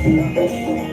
Thank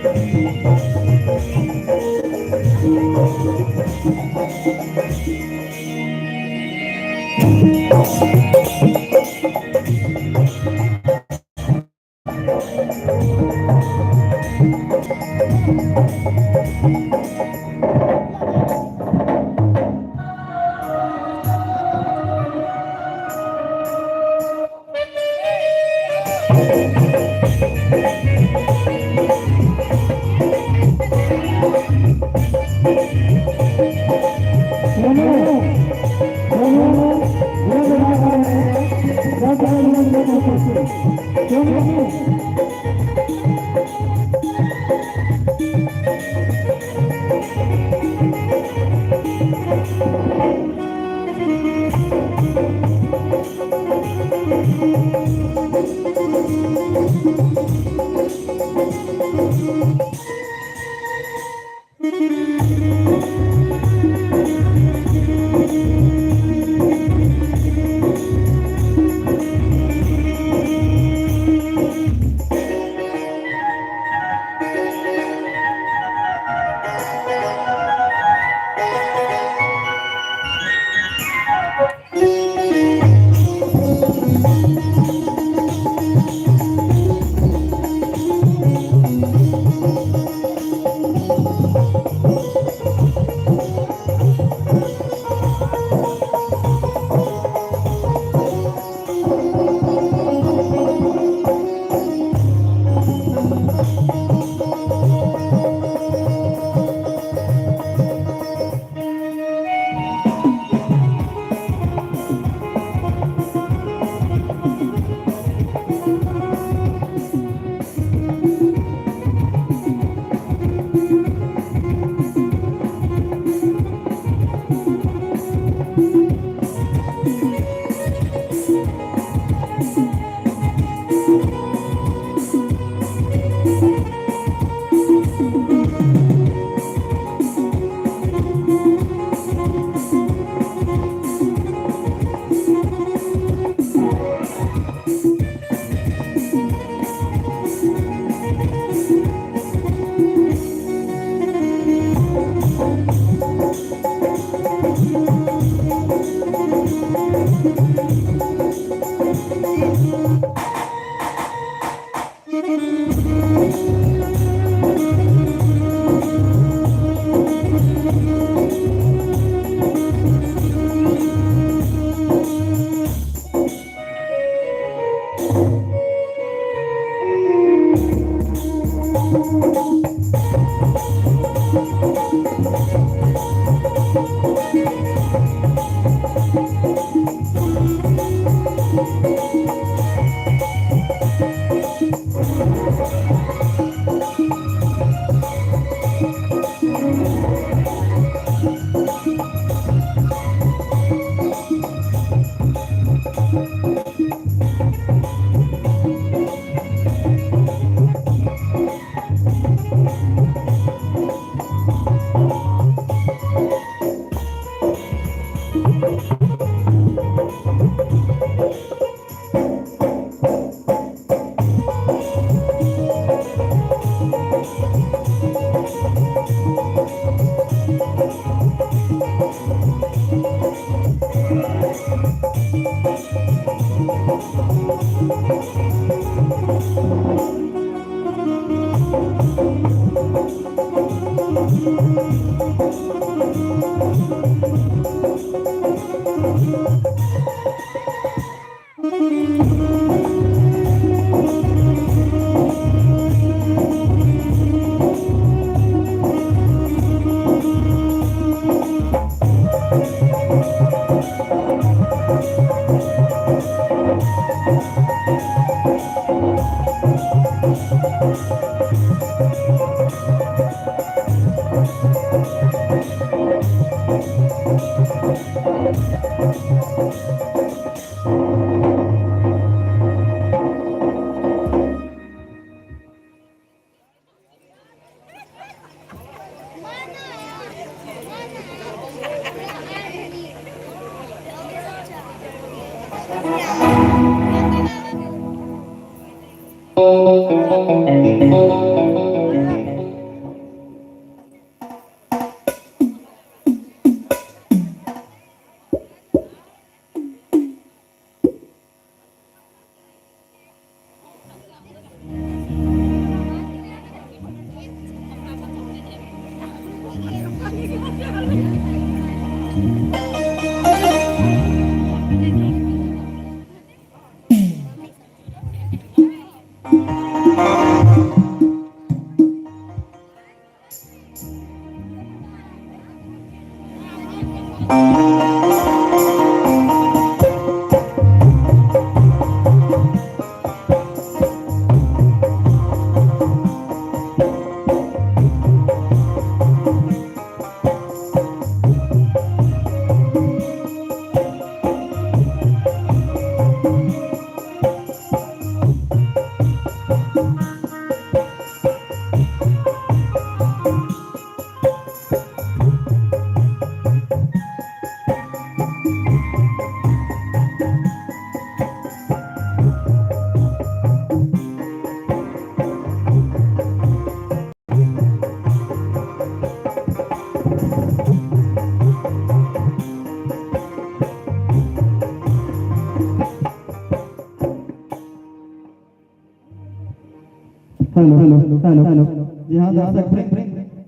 hello hello hello hello जी हाँ दर्शक वृंद,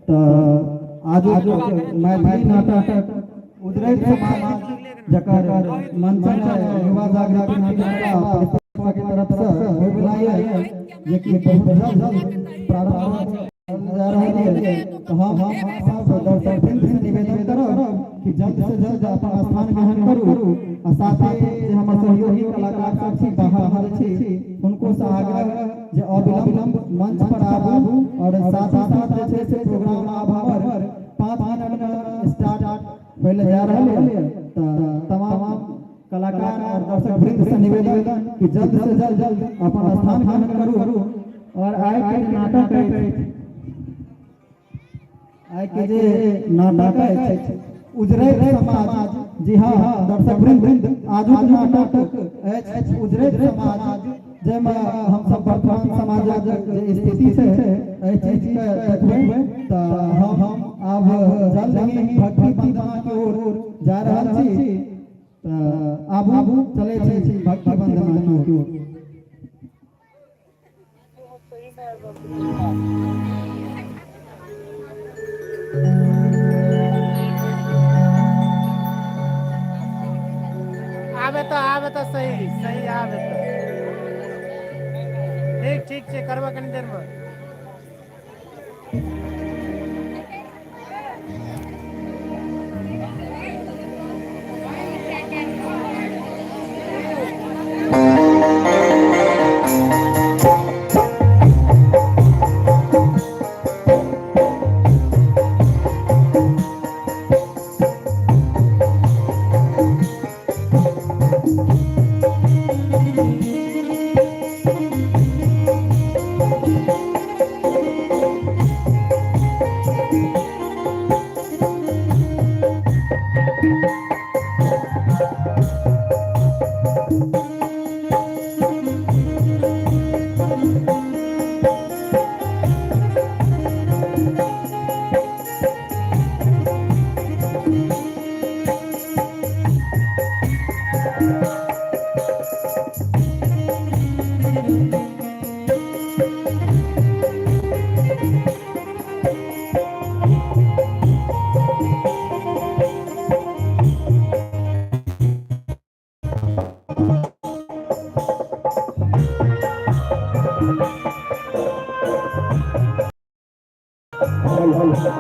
तऽ आजुक मैथिली नाटक उजरैत समाज जकर मंचन युवा जागृति नाटक परिषद के तरफ से होयवला यऽ, जेकि बहुत जल्द प्रारंभ जा रहल यऽ। तऽ हम सब दर्शक वृंद से निवेदन करब कि जल्द से जल्द अपन स्थान ग्रहण करू आ साथे जे हमर सहयोगी कलाकार सब छी, बाहर जे छी, हुनको से आग्रह जे अविलंब मंच पर आबू और साथ ही साथ जे छै से प्रोग्राम आब हमर 5 मिनट में स्टार्ट होय लए जा रहल यऽ। तऽ तमाम कलाकार और दर्शक वृंद से निवेदन कि जल्द से जल्द अपन स्थान ग्रहण करू। और आइ के जे नाटक अछि, आइ के जे नाटक अछि उजरैत समाज, जी हाँ दर्शक वृंद, आजुक नाटक अछि उजरैत समाज, जाहिमे हमसब वर्तमान समाजक जे स्थिति छै, एहि चीजके देखबै। तऽ हम आब जल्द ही भक्ति वंदना के ओर जा रहल छी। तऽ आबू, चलै छी भक्ति वंदना के ओर। आबे तऽ, आबे तऽ, सही सही आबे तऽ। ठीक ठीक छै, करबऽ कनी देरमे। Hello hello.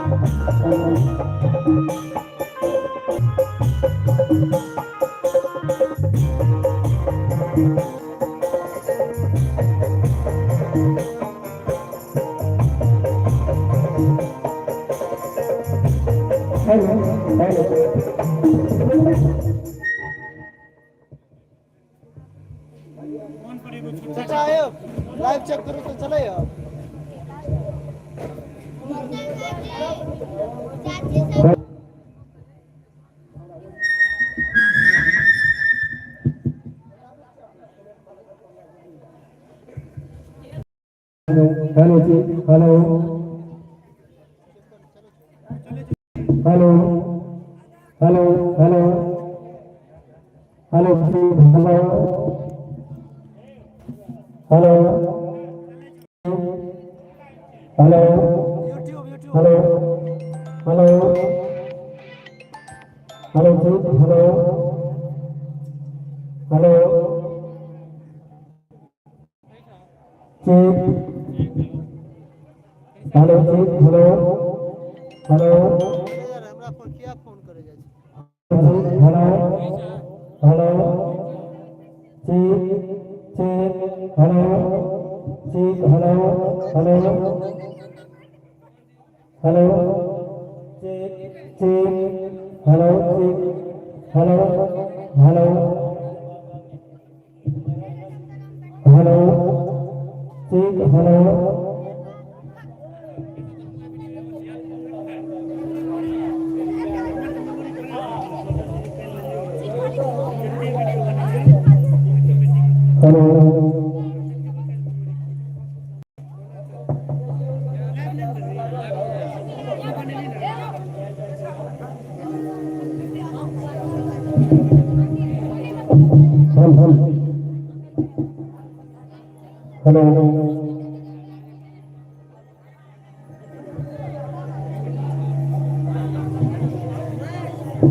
चाचा आयो, लाइव चेक करू तऽ चलै। हेलो हेलो जी, hello hello hello hello hello जी, hello hello hello. YouTube, YouTube. Hello hello hello जी, हेलो हेलो चेक, हेलो जी, हेलो हेलो। यार, हमरा पर किया फोन करे जाइ छै? जी, hello hello, check check, hello check, hello hello hello, check check, hello check, hello hello hello check, hello hello hello hello. हमारे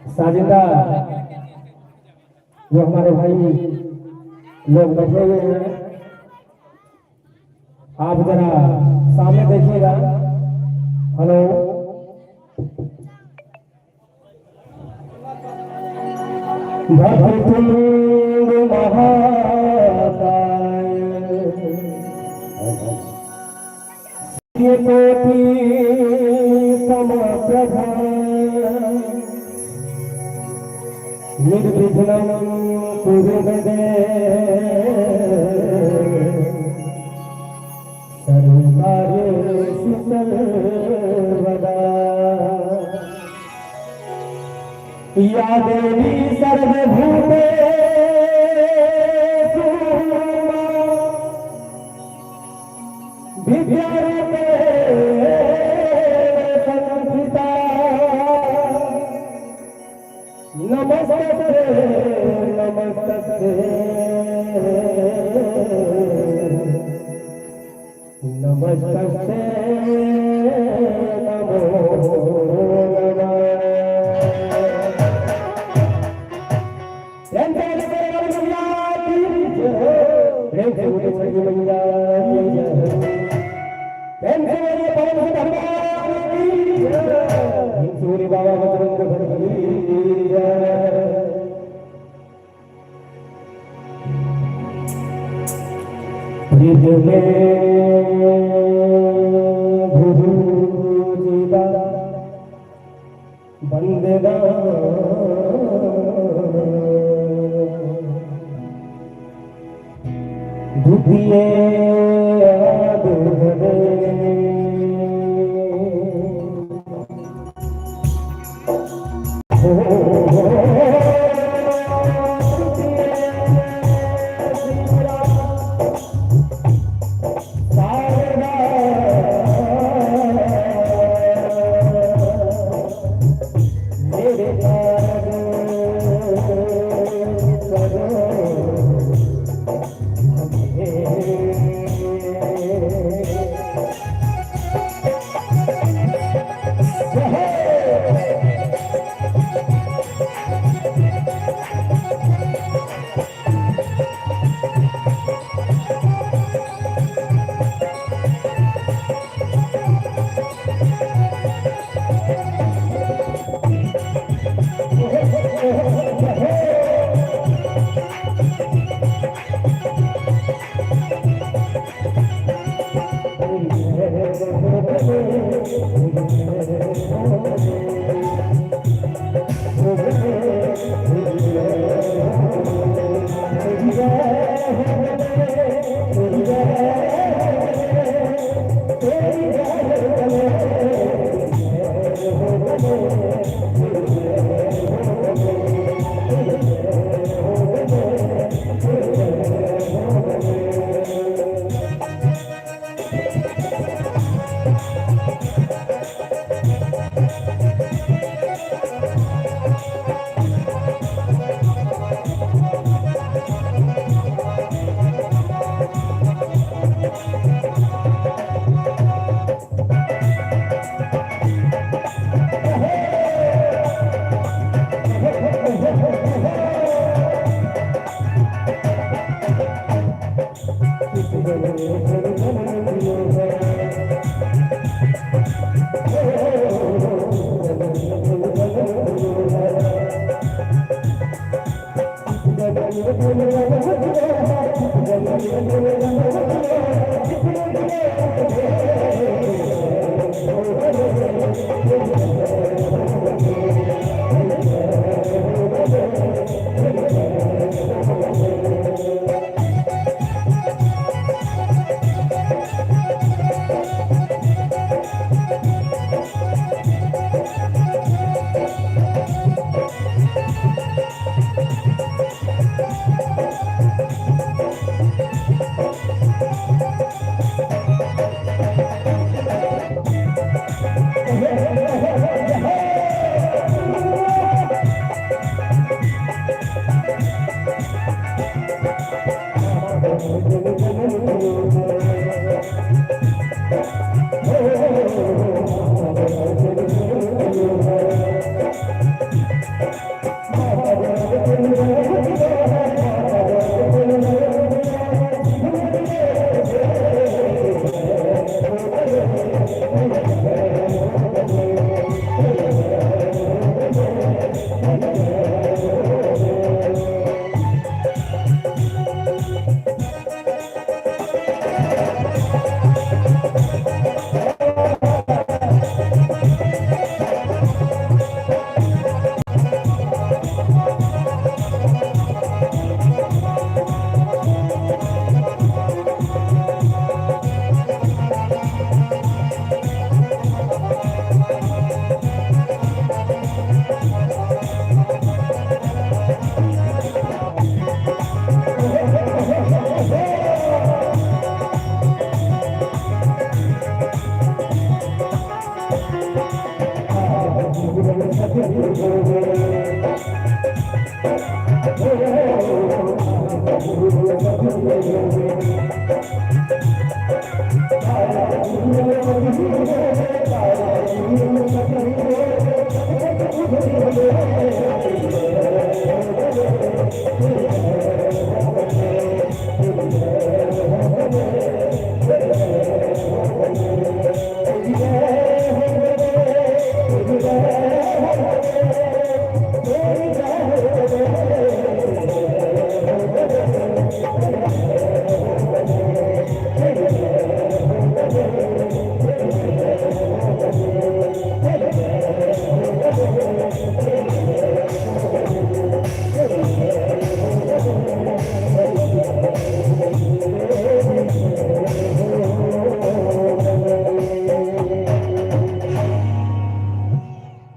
साजिंदा जो हमारे भाई लोग बैठे हुए हैं, आप जरा सामने देखिएगा। हेलो, वक्रतुंड महाकाय कोटि समप्रभा निर्विघ्नं कुरु मे सर्वकार्येषु सर्वदा। या देवी सर्वभूतेषु विद्यारूपेण संस्थिता। नमस्ते नमस्ते नमस्ते नमो नमः। प्रेम से बोले मैया की जय। प्रेम से बोले छठी मैया की जय। प्रेम से बोलिए पवन सुत हनुमान की जय। प्रेम से बोलिए बाबा बजरंग बली की जय। ब्रिज में गुरु दा बंदगा, द्वितीय दुर्गदे। मेरे कारज करो।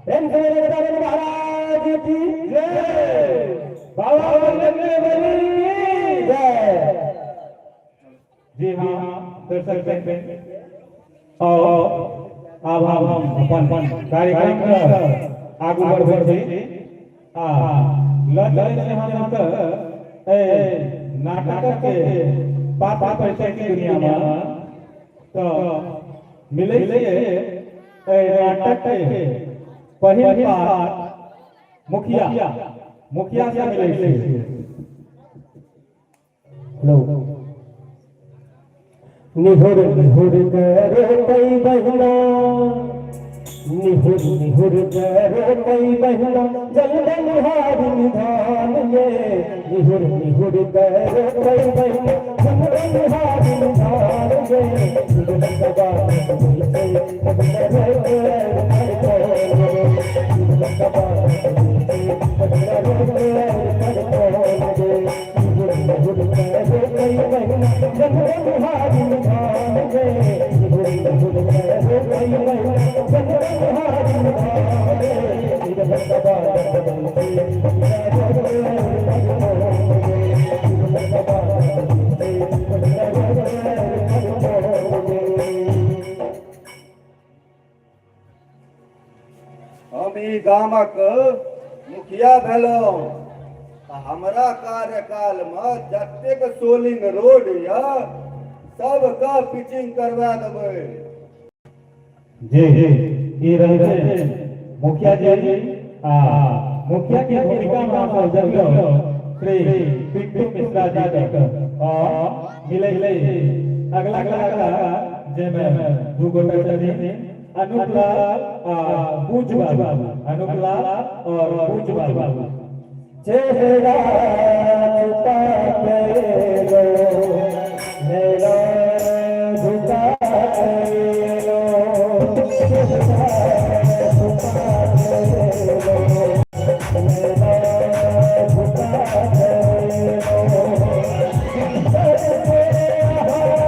प्रेम से बोलिए गजानन महाराज की जय, बाबा बजरंगबली की जय। जी हाँ दर्शक वृंद, और आब हम अपन कार्यक्रम के आगू बढ़बै छी आ लऽ चलै छी हम सबके ए नाटक के पात्र परिचय के दुनिया में। तऽ मिलै छियै ए नाटक के पहिल पात्र मुखिया, मुखिया से मिलै छियै। हेलो। निहुर निहुर करो कई बहिना, निहुर निहुर करो कई बहिना, जल बलिहार निधान ये। निहुर निहुर करो कई बहिना, जल बलिहार निधान ये। निहुर सदा हम ई गामक मुखिया भेलहुँ आ हमरा कार्यकालमे जतेक सोलिंग रोड यऽ सबके पिचिंग करवा देबै। जी ई रहै मुखिया जी आ मुखिया के भूमिका में हम सब श्री पिंटू मिश्रा जी के और मिलै अगला कलाकार जेमे दू गोटा छथिन, अनुप लाल आ पूज बाबू, अनुप लाल और पूज बाबू। चेहरा छुपा के लो, मेरा झुका के लो, चेहरा छुपा के लो, मेरा झुका के लो, सबके हाथ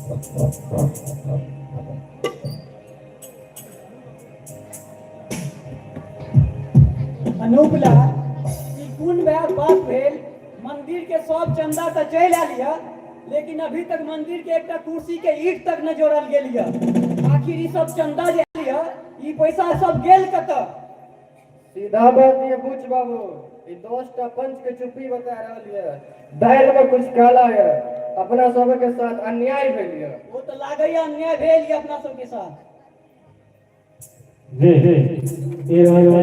अनूप लाल, ई कोन बात बात भेल? मंदिर के सब चंदा तऽ चलि आयल यऽ, लेकिन अभी तक मंदिर के एकटा कुर्सी के ईंट तक न जोड़ल गेल यऽ। आखिर ई सब चंदा जे आयल यऽ, ई पैसा सब गेल कतऽ? सीधा बात ये बुझ बाबू, ई 10 टा पंच के चुप्पी बता रहल ये, दालि में कुछ काला ये। अपना सब के साथ अन्याय भेल ये। ओ तऽ लागैया अन्याय भेल यऽ अपना सबके साथ। जी, ई रहल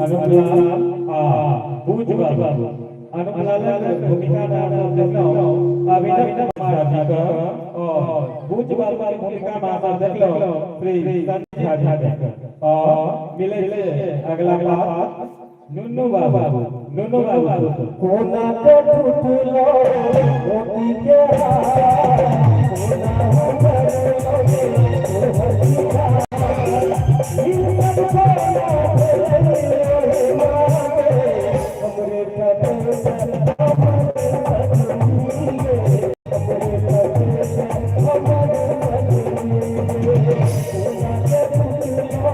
अनुप लाल आ पूज बाबू। अनुप लालक भूमिका मे अहाँ देखलहुँ अभिनव कुमार जी के और पूज बाबू के भूमिका मे अहाँ देखलहुँ श्री संजय झा जी के। और मिलै छै अगला पात्र नुनू बाबू, नुनू बाबू। कोना के टूटलो मोती के हार, कोना उजड़लो तोहर सिंगार, ई सब कोना भेलैयो हे मागे, हमरे कदम हमर सजनी गे, हमरे कदम हमर सजनी गे। कोना के टूटलो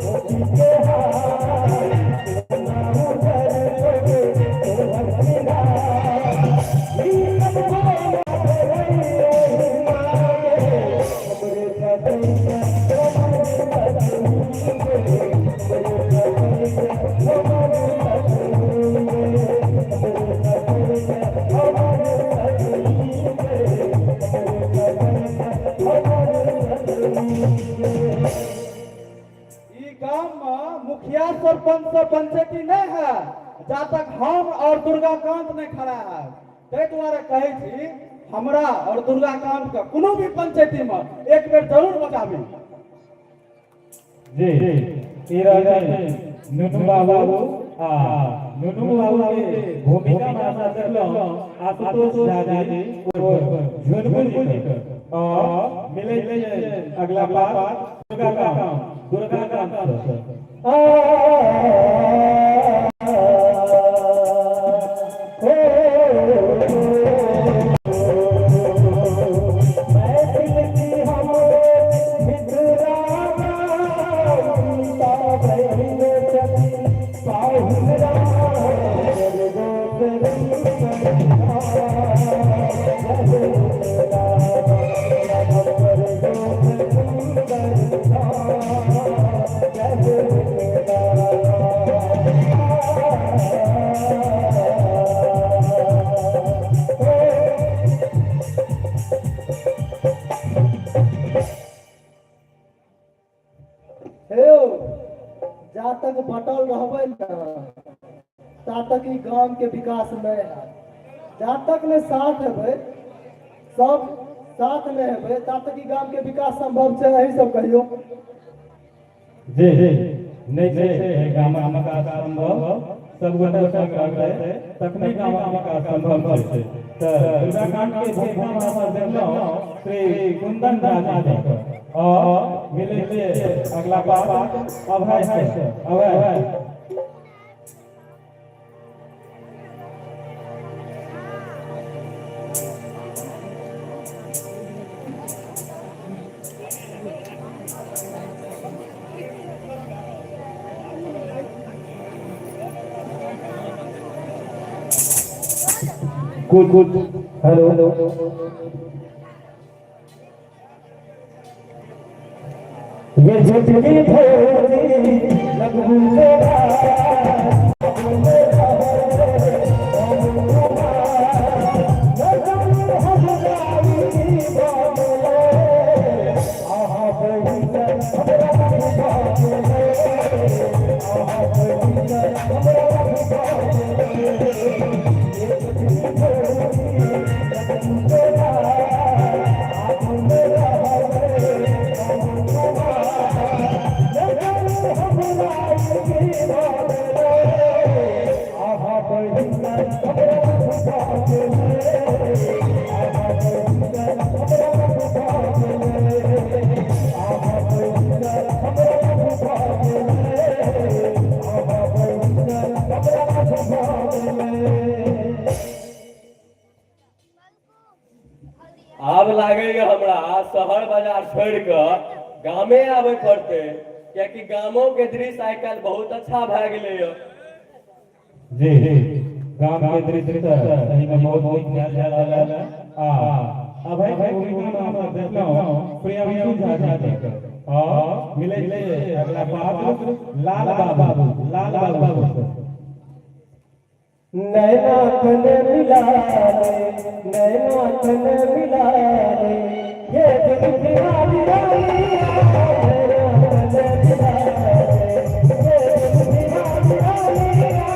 मोती के हार, कोना उजड़लो तोहर सिंगार, ई सब कोना भेलैयो हे मागे, हमरे कदम हमर सजनी गे, हमरे कदम हमर सजनी गे, हमरे कदम हमर सजनी गे, हमरे कदम हमर सजनी गे। ई गाम में मुखिया सरपंच से पंचायती नहीं है जा तक हम और दुर्गाकांत नहीं खड़ा है। ताहि दुआरे कहै छी, हमरा और दुर्गाकांत के कोनो भी पंचायती में एक बेर जरूर बजाबी। जी, ई रहल नुनू बाबू आ नुनू बाबू के भूमिका मे अहाँ देखलहुँ आशुतोष झा जी उर्फ झुनमुन जी के। और मिलै छै अगला पात्र दुर्गाकांत, दुर्गाकांत से। आ हो मैथिल की हम मिथिला सीता बहिन छथि पाहुन राम दोसर हे यौ, जा तक बटल रहबै ने ता तक ई गाम के विकास नहि हैत। जा तक ने साथ हेबै, सब साथ नहि हेबै, ता तक ई गाम के विकास संभव छै? अहीं सब कहियौ। जी, नहि छै गामक विकास संभव। सब गोटा संग रहतै तखने गामक विकास संभव छै। तऽ दुर्गाकांत के भूमिका मे अहाँ देखलहुँ श्री कुंदन झा जी के। और मिलै छै अगला पात्र अभय से, Abhay. Good good, hello hello. ये झुटकी भौजी लगबू जोगार, आहा बहिन हमरा आहा बहिन हमरा। ये झुटकी भौजी लगबू जोगार, आगू में रहबै हम कुमार, नजर हमरा की भऽ गेलै। हमरा शहर बाजार छोड़ि कऽ गामे आबय पड़तै, कियाकि गामो के दृश्य आइ काल्हि बहुत अच्छा भए गेलैए। जी, गाम के दृश्य तऽ सही में बहुत नीक भेल जा रहल है। आ अभय के भूमिका में अहाँ सब देखलहुँ प्रियांशु झा जी के। आ मिलै छै अगला पात्र लाल बाबू, लाल बाबू से। नैना तने मिला रे, नैना तने मिला रे, ये जुल्फी वाली रानिया, नैना तने मिला रे, ये जुल्फी वाली रानिया,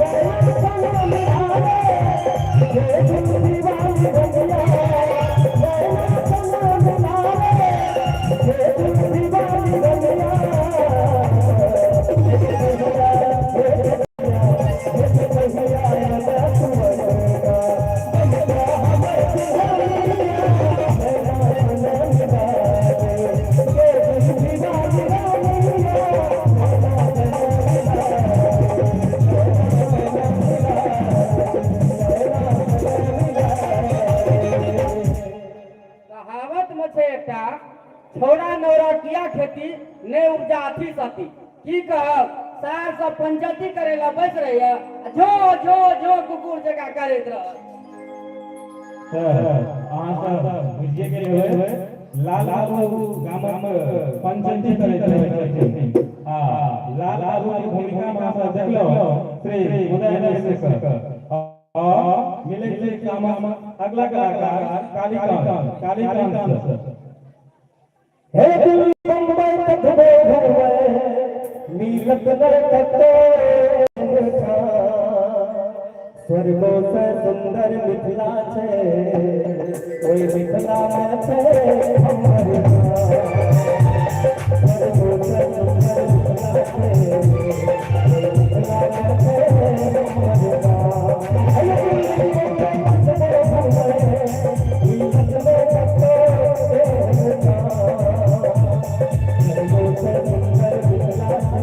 नैना तने मिला रे, ये जुल्फी वाली रंगिया, नैना तने मिला रे, ये जुल्फी वाली रंगिया। कहावत में छै एकटा, छौड़ा नौरा किया खेती नहि उपजा अथी सती। की कहब, सार सब पंचायती करे ला बैस रही आ झो झो झो कुकुर जकाँ करैत रहत। तऽ अहाँ सब बुझिए गेल हेबै, लाल बाबू गामक पंचैती करैत रहैत छथिन। आ लाल बाबू के भूमिका में अहाँ सब देखलहुँ श्री उदय मिश्र के। आ मिलै छै गामक अगला कलाकार कालीकांत, कालीकांत से। हे दिल्ली बम्बई कतबो घुमबै, मिलत नहि कतौ। स्वर्गो से सुंदर मिथिला छै, ओहि मिथिला मे छै हमर गाम। स्वर्गो से सुंदर मिथिला छै, ओहि मिथिला मे छै हमर गाम। हे दिल्ली बम्बई कतबो घुमबै, मिलत नहि कतौ एहन गाम। स्वर्गो से सुंदर मिथिला छै, स्वर्गो से सुंदर मिथिला छै, मिथिला मे छै हमर गाम। स्वर्गो से सुंदर मिथिला छै,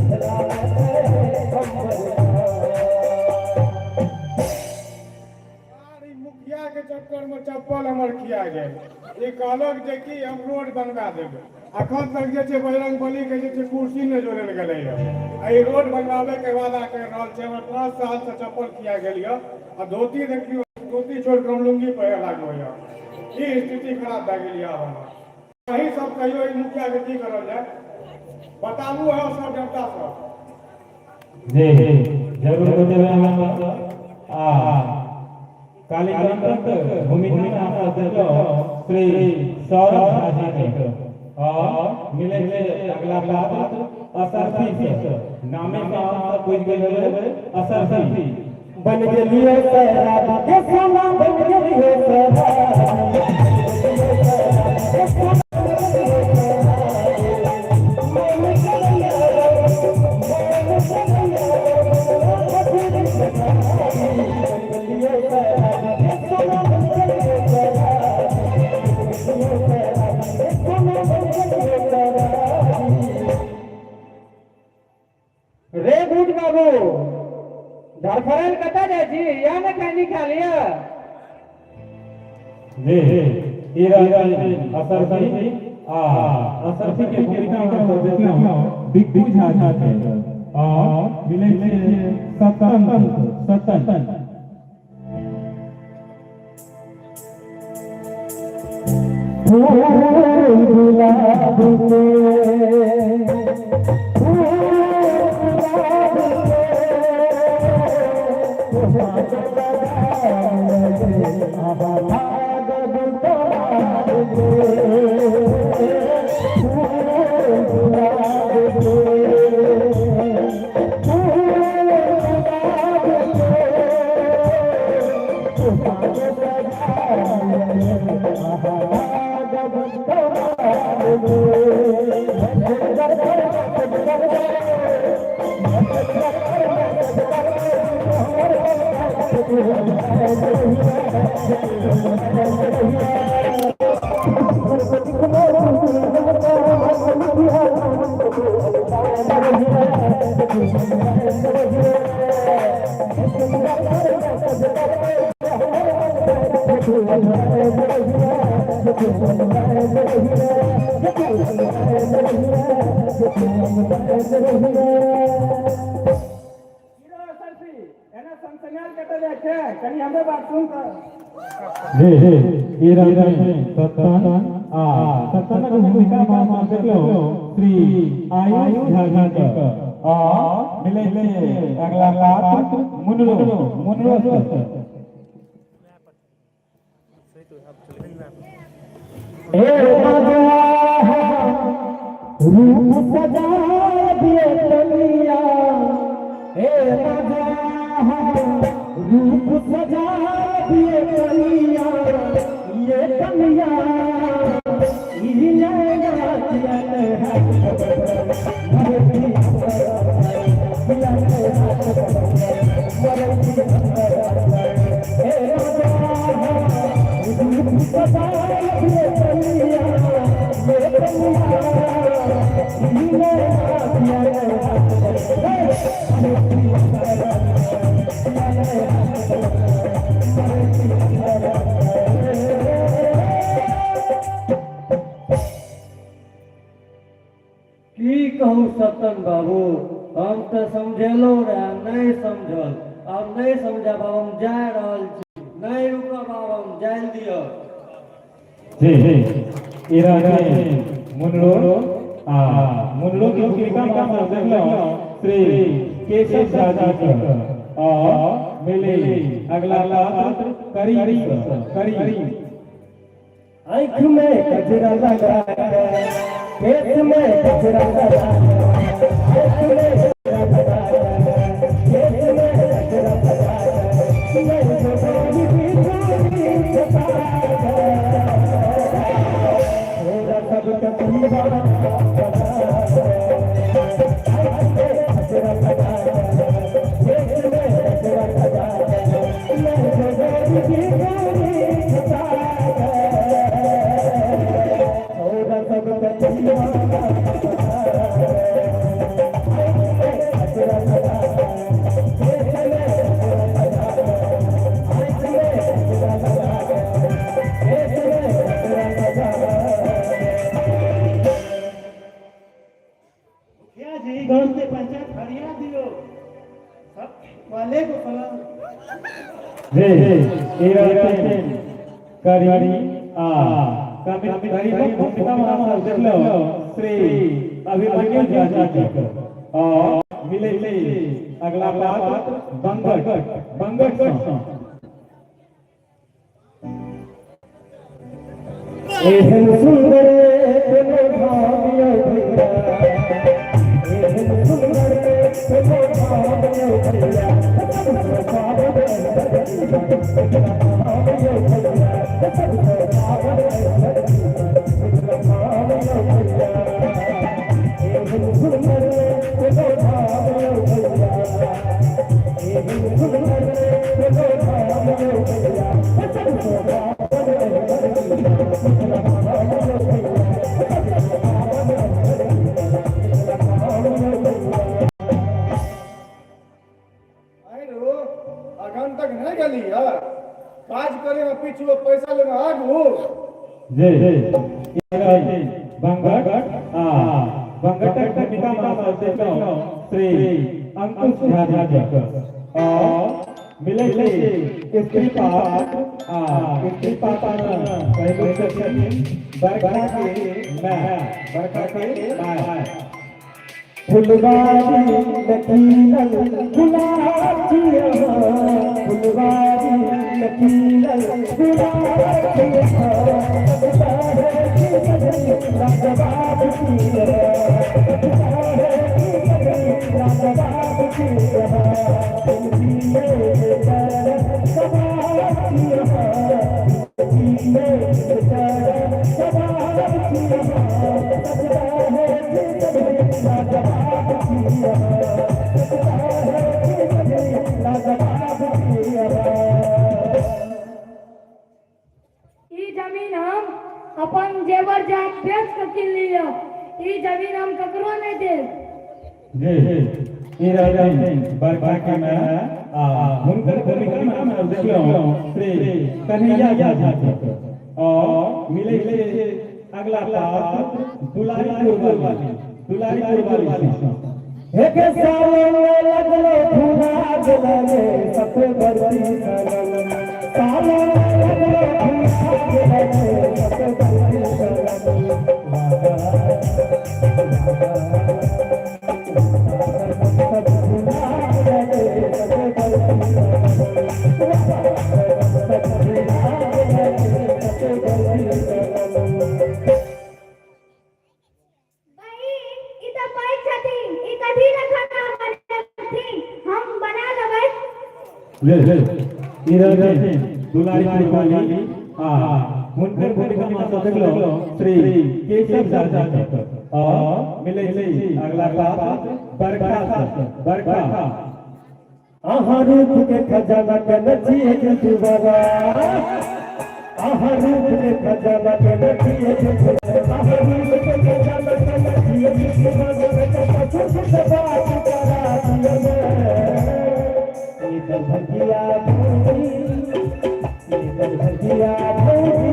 मिथिला मे छै हमर गाम। यार, ई मुखिया के चक्कर में चप्पल हमर खिया गेल। ई कहलक जे कि हम रोड बनवा देबै, अखन तक जे छै बजरंग बली के जे छै कुर्सी नहि जोड़ल गेलै यऽ, आ ई रोड बनवाबै के वादा कर रहल छै। हमर 5 साल से चप्पल खिया गेल यऽ, आ धोती देखियौ, धोती छोड़ि कऽ हम लुंगी पहिरे लागलो यऽ। ई स्थिति खराब भए गेल यऽ आब हमर। अहीं सब कहियौ, ई मुखिया के की करल जाय? बताबू अहाँ सब, जनता सब। जी, जरूर बतेबै अहाँ। आ कालीकांतक भूमिका में अहाँ सब देखलहुँ श्री सौरभ झा जी के। आ मिलै छै अगला पात्र असरफी से। नामे से अहाँ सब बुझि गेल हेबै, असरफी। बन गेलिए शराबी के सोना, बन गेलिए शराबी, के सोना, बन गेलिए शराबी। मन करैया, मन करैया, बन गेलिए शराबी के सोना, बन गेलिए शराबी, बन गेलिए शराबी के सोना, बन गेलिए शराबी। रे बूट बाबू, धरफड़ल कतऽ जाइ छी? या ने खैनी खा लिअ। जी, ई रहल असरफी। आ असरफी के भूमिका में अहाँ सब देखलहुँ बिट्टू झा जी के। आ मिलै छै सतन, सतन। फूल गुलाब के, फूल गुलाब के, लागब तोहार गे, फूल गुलाब के, फूल गुलाब के, लागब तोहार गे। जी ई रहलनि सत्तन आ सत्तनक भूमिका मे अहाँ देखलहुँ श्री आयुष झा जी के आ मिलै छै अगला पात्र मुनरो मुनरो से। रूप सजा दिए दुनिया हे राजा, रूप सजा दिए दुनिया, ये कन्या ये की कहू सतन बाबू, हम तऽ समझेलहुँ रहे, नहि समझल। आब नहि समझब, आब हम जा रहल छी, नहि रुकब, आब हम जाय दिअ। जी ई रहलनि मुनरो आ मुनरो के भूमिका मे अहाँ देखलहुँ श्री केशव झा जी के आ मिली अगला पात्र करीब करीब। आँख में गजरा लगा के, केस में गजरा लगा के, केस में गजरा लगा के, केस में गजरा लगा के, मैं जोगी की जोगी जता के, थोड़ा सब दीवाना बना के, आँख में गजरा लगा के, केस में गजरा लगा के, मैं जोगी की जोगी जता के, थोड़ा सब दीवाना बना के, आँख में गजरा लगा के, केस में गजरा लगा के, आँख में गजरा लगा के, केस में गजरा लगा के। मुखिया जी, गांव के पंचायत फरिया दियो सब वाले को सलाम। जी ई रहलनि करीब आ करीबक भूमिका मे अहाँ देखलहुँ श्री अभिमन्यु झा जी के आ मिलै छै अगला पात्र बंगट बंगट सँ। एहन सुंदर कोनो धाम यौ भैया, एहन सुंदर कोनो धाम यौ भैया, सबसँ पावन धाम यौ भैया, सबसँ पावन धाम यौ भैया, एहन सुंदर कोनो धाम यौ भैया, एहन सुंदर कोनो धाम यौ भैया, सबसँ पावन धाम यौ भैया, सबसँ पावन धाम यौ भैया। आइ रो, अखन तक नहि गेली है? काज करे में पीछू, पैसा लेने आगू। जी ई रहलनि बंगट आ बंगटक भूमिका मे अहाँ देखलहुँ श्री अंकुश झा जी के आ मिलै छै स्त्री पात्र आ स्त्री पात्र मे पहिलुक छथिन बरखा के माय, बरखा के माय। फुलवारी में खिलल गुलाब छियै, फुलवारी में खिलल गुलाब छियै, लाजवाब छियै, लाजवाब छियै, कमाल छियै, कमाल छियै, लाजवाब छियै, लाजवाब छियै। ई जमीन हम अपन जेवर जात बेच के किनलियै। ई जमीन हम ककरो नहीं देब। जी ई रहलखिन बड़का के माय आ हुनकर भूमिका में हम देखलहुँ श्री कन्हैया झा जी के और मिलै छै अगला पात्र दुलारीपुर वाली, दुलारीपुर वाली सँ। एक साल में लगलो फुला गेलै सत बरसी सनम, साल में लगलो फुला गेलै सत बरसी सनम। सब भुला गेलै सत बरसी सनम, सब भुला गेलै सत बरसी सनम। बहिन, ई तऽ पैघ छथिन, ई कथी लए खाना बनेथिन, हम बना लेबै। ले ई रहलखिन दुलारीपुर वाली आ हुनकर भूमिका में अहाँ देखलहुँ श्री केशव झा जी के और मिलै छै अगला पात्र बरखा सँ, बरखा। अहाँ रूप के खजाना के नचिए जुजुबाबा, अहाँ रूप के खजाना के नचिए जुजुबाबा, अहाँ रूप के खजाना के नचिए जुजुबाबा, ससुर से बात करा दिया ये दरभंगिया भौजी, ये दरभंगिया भौजी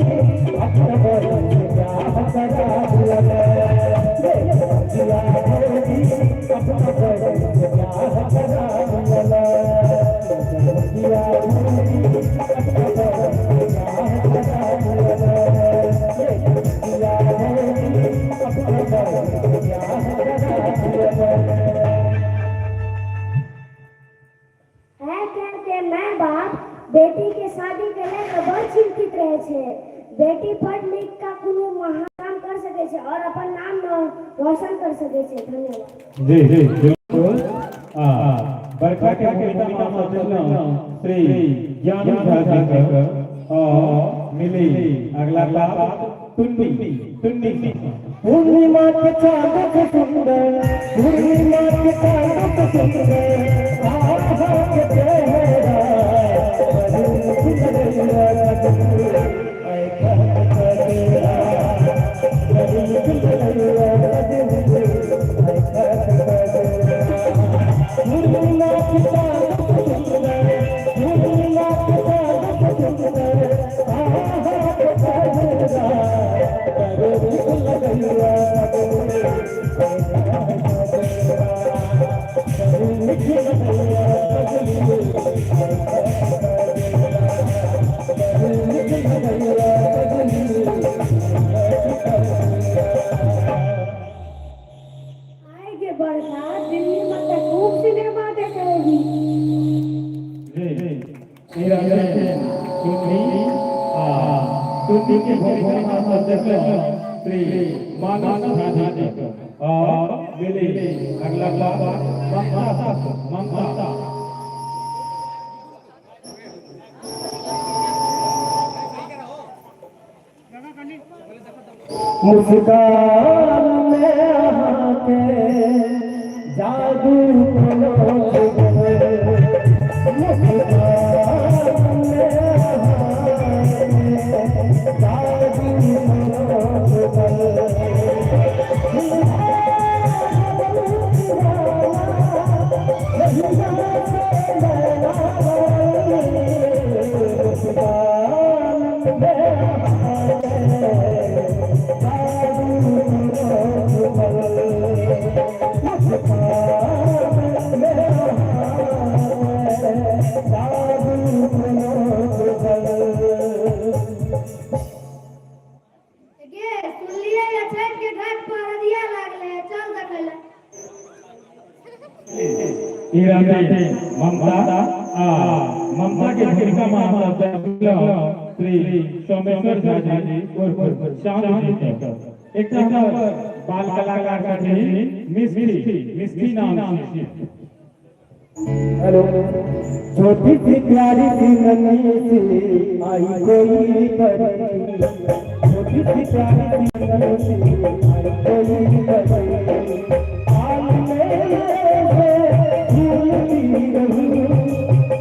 अपना बहन से ब्याह करा दिया ये दरभंगिया भौजी अपना बहन से ब्याह करा दिया, दरभंगिया भौजी अपना बहन से ब्याह करा दिया, ये दरभंगिया भौजी अपना बहन से ब्याह करा दिया। आइ काल्हि के माय बाप बेटी के शादी के लए कऽ बड़ चिंतित रहै छै। बेटी पढ़ लिख कऽ कोनो महान काम कर सकै छै और अपन नाम रोशन कर सकै छै। धन्यवाद। जी जी बिल्कुल। आ बरखा के भूमिका में अहाँ देखलहुँ श्री ज्ञानू झा जी के और मिली अगला पात्र टुन्नी, टुन्नी सँ। पूर्णिमा के चांद से सुंदर, पूर्णिमा के चांद से सुंदर आहा के चेहरा, बड़ी सुंदर ऐ कजरा, बड़ी सुंदर ऐ कजरा। पूर्णिमा के चांद से सुंदर, पूर्णिमा के चांद से सुंदर आहा के चेहरा, बड़ी सुंदर। आइ गे बरखा, दिल्ली में तऽ खूब सिनेमा देखै ही। जी ई रहलखिन टुन्नी आ टुन्नी के भूमिका में अहाँ देखलहुँ श्री मानस झा जी के और मिली अगला पात्र ममता सँ, ममता। मुस्कान में अहाँके जादू कोनो, मुस्कान में अहाँके जादू कोनो। मुस्कान में अहाँके जादू कोनो, मुस्कान में अहाँके जादू कोनो। गे, सुनलियै ये छठि के घाट पर रदिया लागले है, चल देखै लए। ई रहलखिन ममता आ ममता के भूमिका में अहाँ देखलहुँ श्री सोमेश्वर झा जी उर्फ चांद जी के। एकटा हमर बाल कलाकार छथिन मिस्त्री, मिस्त्री नाम छी। हेलो। छोटी सी प्यारी सी नन्ही सी आई कोई परी, छोटी सी प्यारी सी नन्ही सी आई कोई परी, हाल में से झूलती रहूं,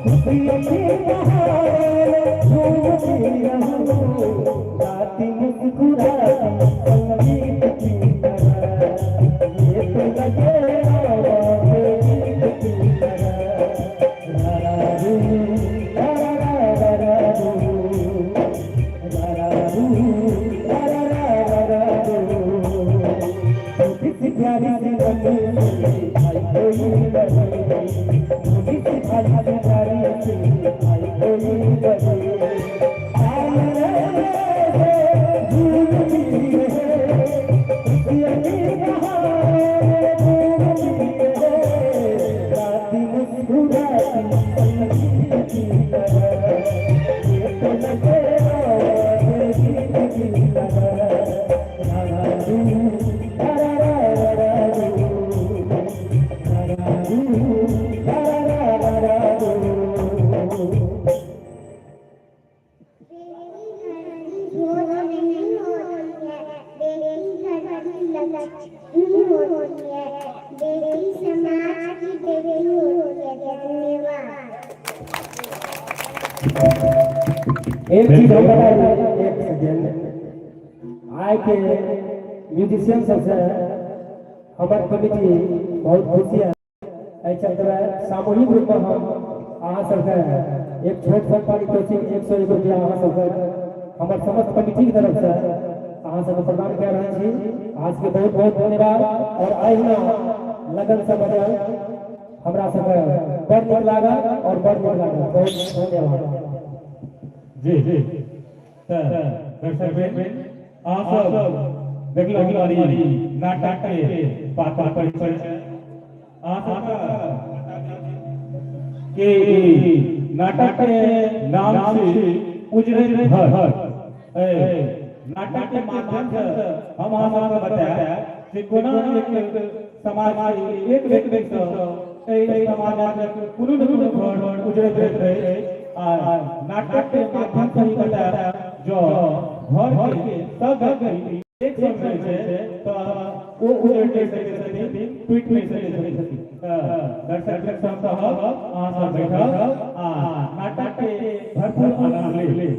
खुशियों की बहार झूमती रहूं, गाती मुस्कुराती संगीत की तरह, ये तो लगे हवा। एक चीज हम बता दी, एक सेकेंड। आइ के म्यूजिशियन सबसे हमर कमिटी बहुत खुशी है। एहि चलते सामूहिक रूप में हम अहाँ सबके एक छोट सन पारितोषिक 101 रुपया अहाँ सबके हमर समस्त कमिटी के तरफ से अहाँ सबके प्रदान कए रहल छी। अहाँ सबके बहुत बहुत धन्यवाद। और अहिना लगन से बजल हमरा सबके बड़ नीक लागल और बड़ नीक लागल। बहुत धन्यवाद। जी जी, तऽ दर्शक वृंद, अहाँ सब देखलहुँ हमर ई नाटक के पात्र परिचय। अहाँ सबके के ई नाटक के नाम छी उजरैत घर। एहि नाटक के माध्यम से हम अहाँ सबके बतायब जे कोना एक समाज के एक व्यक्ति से एहि समाजक कोनो न कोनो घर उजरैत रहै, आ नाटक के माध्यम से ही बतायब जो घर के सब व्यक्ति एक संग रहै छै तऽ ओ उजड़ नहि सकै छथिन, टूटि नहि सकै छथिन। तऽ दर्शक सब कहब, अहाँ सब बैठब आ नाटक के भरपूर आनंद ली।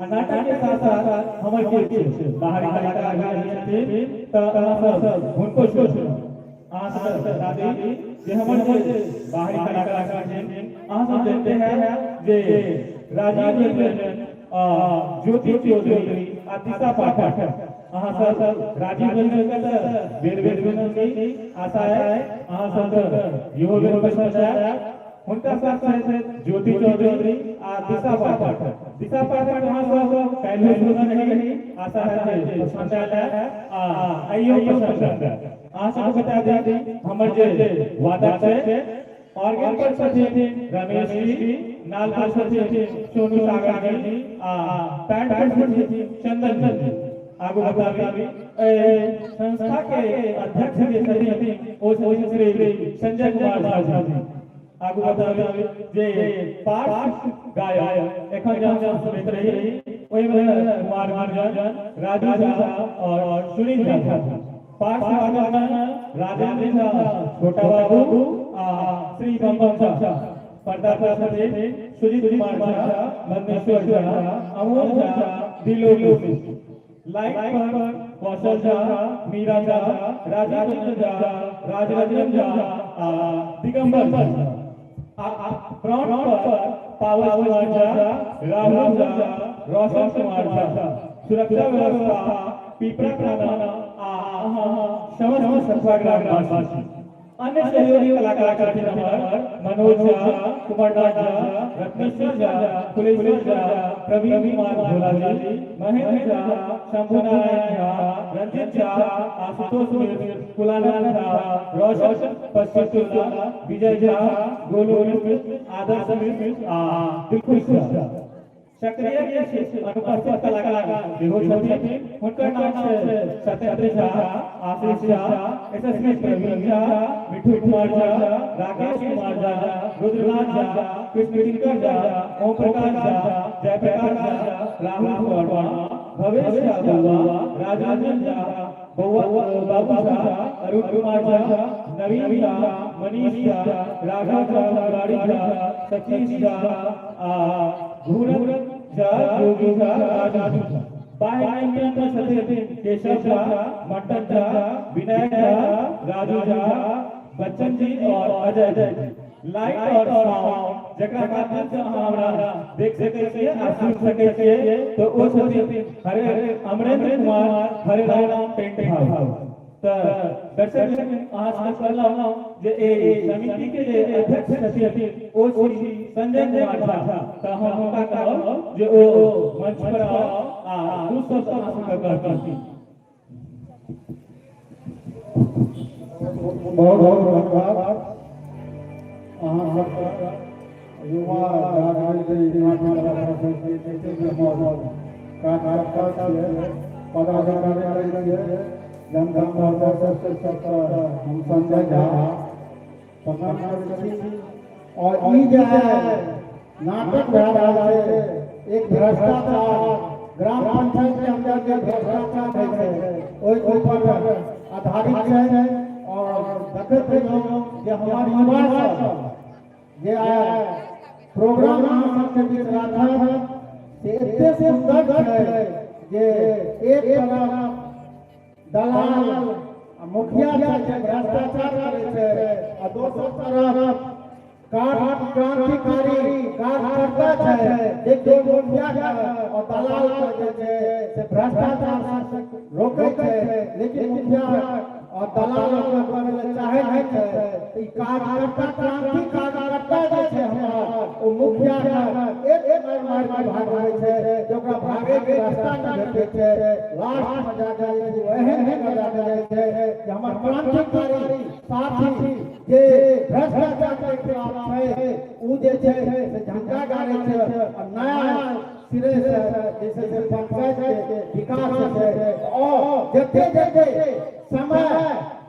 आ नाटक के साथ साथ हमर किछु बाहरी कलाकार भी रहै छथिन, तऽ अहाँ सब हुनको सुनू। अहाँ सब बता दी जे हमर जे बाहरी कलाकार छथिन, अहाँ सब जानते हैं जे राजीव रंजन, ज्योति चौधरी आ दिशा पाठक। अहाँ सब राजीव रंजन के तऽ बेर बेर सुनल छी, आशा है अहाँ सब इहो बेर पसंद आयत। हुनका साथ साथ ज्योति चौधरी आ दिशा पाठक। दिशा पाठक अहाँ सब काल्हि सुनल रही, आशा है जे पसंद आयल है आ आइयो पसंद आयत। अहाँ सबके बता दी हमर जे वादक छै, ऑर्गन पर छथिन रमेश जी, नाल पर छथिन सोनू सागर जी आ पैंट पर छथिन चंदन जी। आगू बताबी, संस्था के अध्यक्ष जे छथिन ओ छथिन श्री संजय कुमार झा जी। आगू बताबी जे पार्श्व गायक एखन जे हम सुनैत रही ओहिमे कुमार गुंजन, राजू झा और सुनील झा। पार्श्व वादक में राजेंद्र झा, छोटा बाबू आ श्री बम झा। पर्दा पर छथिन सुजीत कुमार झा, मनेश्वर झा, अमोल झा, दिलो मिश्र। लाइट पर कौशल झा, मीरा झा, राजीव झा, राजरंजन झा आ दिगंबर झा। फ्रंट पर पावस कुमार झा, राहुल झा, रोशन कुमार झा। सुरक्षा व्यवस्था पीपरा थाना आ समस्त सतुआ ग्रामवासी। अन्य सहयोगी कलाकार छथिन हमर मनोज झा, कुमारनाथ झा, रत्नेश्वर झा, कुलेश्वर झा, प्रवीण कुमार भोला जी, महेंद्र झा, शंभु नारायण झा, रंजित झा, आशुतोष मिश्र, कुलानंद झा, रोशन पश्चिम, विजय झा, गोलू मिश्र, आदर्श मिश्र आ दिलखुश झा। सक्रिय अनुपस्थित कलाकार सेहो छथिन, हुनकर नाम छै सत्येंद्र झा, आशीष झा, एसएसपी प्रवीण झा, मिठू कुमार झा, राकेश कुमार झा, रुद्रनाथ झा, कृष्ण किंकर झा, ओम प्रकाश झा, जयप्रकाश झा, राहुल वर्मा, भवेश झा बउआ, राजरंजन झा बउआ, बाबू झा, अरुण कुमार झा, नवीन झा, मनीष झा, राघव झा, मुरारी झा, सतीश झा आ घूरन झा, योगी झा, राजू झा। बाह्य नियंत्रण छथिन केशव झा, मंटन झा, विनय झा, राजू झा, बच्चन जी और अजय जी। लाइट और साउंड जकरा माध्यम से अहाँ हमरा देख सकै छियै आ सुन सकै छियै, तऽ ओ छथिन हरे अमरेंद्र कुमार, हरे राम टेंट हाउस। तऽ दर्शक, अहाँ सबके कहलहुँ जे एहि समिति के जे अध्यक्ष छथिन ओ श्री संजय कुमार झा, तऽ हम हुनका कहब जे ओ मंच पर आउ आ दू शब्द अहाँ सबके कहथिन। बहुत बहुत धन्यवाद अहाँ सबके। युवा जागृति नाटक कार्यकर्ता छियै, पदाधिकारी छियै, जनधन सबके सबके हम संजय झा प्रणाम करै छी। और ई जे नाटक भए रहल छै, एक भ्रष्टाचार, ग्राम पंचायत के अंदर जे भ्रष्टाचार होइ छै ओहि ऊपर आधारित छै। और देखैत रहियौ जे हमर युवा सब जे आइ प्रोग्राम अहाँ सबके बीच राखब से एते सुंदर छै जे एक तरफ दलाल आ मुखिया छै जे भ्रष्टाचार करै छै आ दोसर तरफ क्रांतिकारी कार्यकर्ता छै जे के मुखिया के और दलाल के जे छै से भ्रष्टाचार से रोकै छै, लेकिन मुखिया और दलाल ओकरा करै लए चाहै नहि छै। तऽ ई कार्यकर्ता, क्रांति कार्यकर्ता जे छै हमर, ओ मुखिया के एक मारि मारि के भागबै छै जे ओकरा भागे के रास्ता नहि भेटै छै। लास्ट मे जाके जे छै एहन जगह जाके जाइ छै जे हमर क्रांतिकारी साथी जे भ्रष्टाचार के खिलाफ छै, ओ जे छै से झंडा गाड़ै छै और नया सिरे से जे छै से पंचायत के विकास छै। और जते जते समय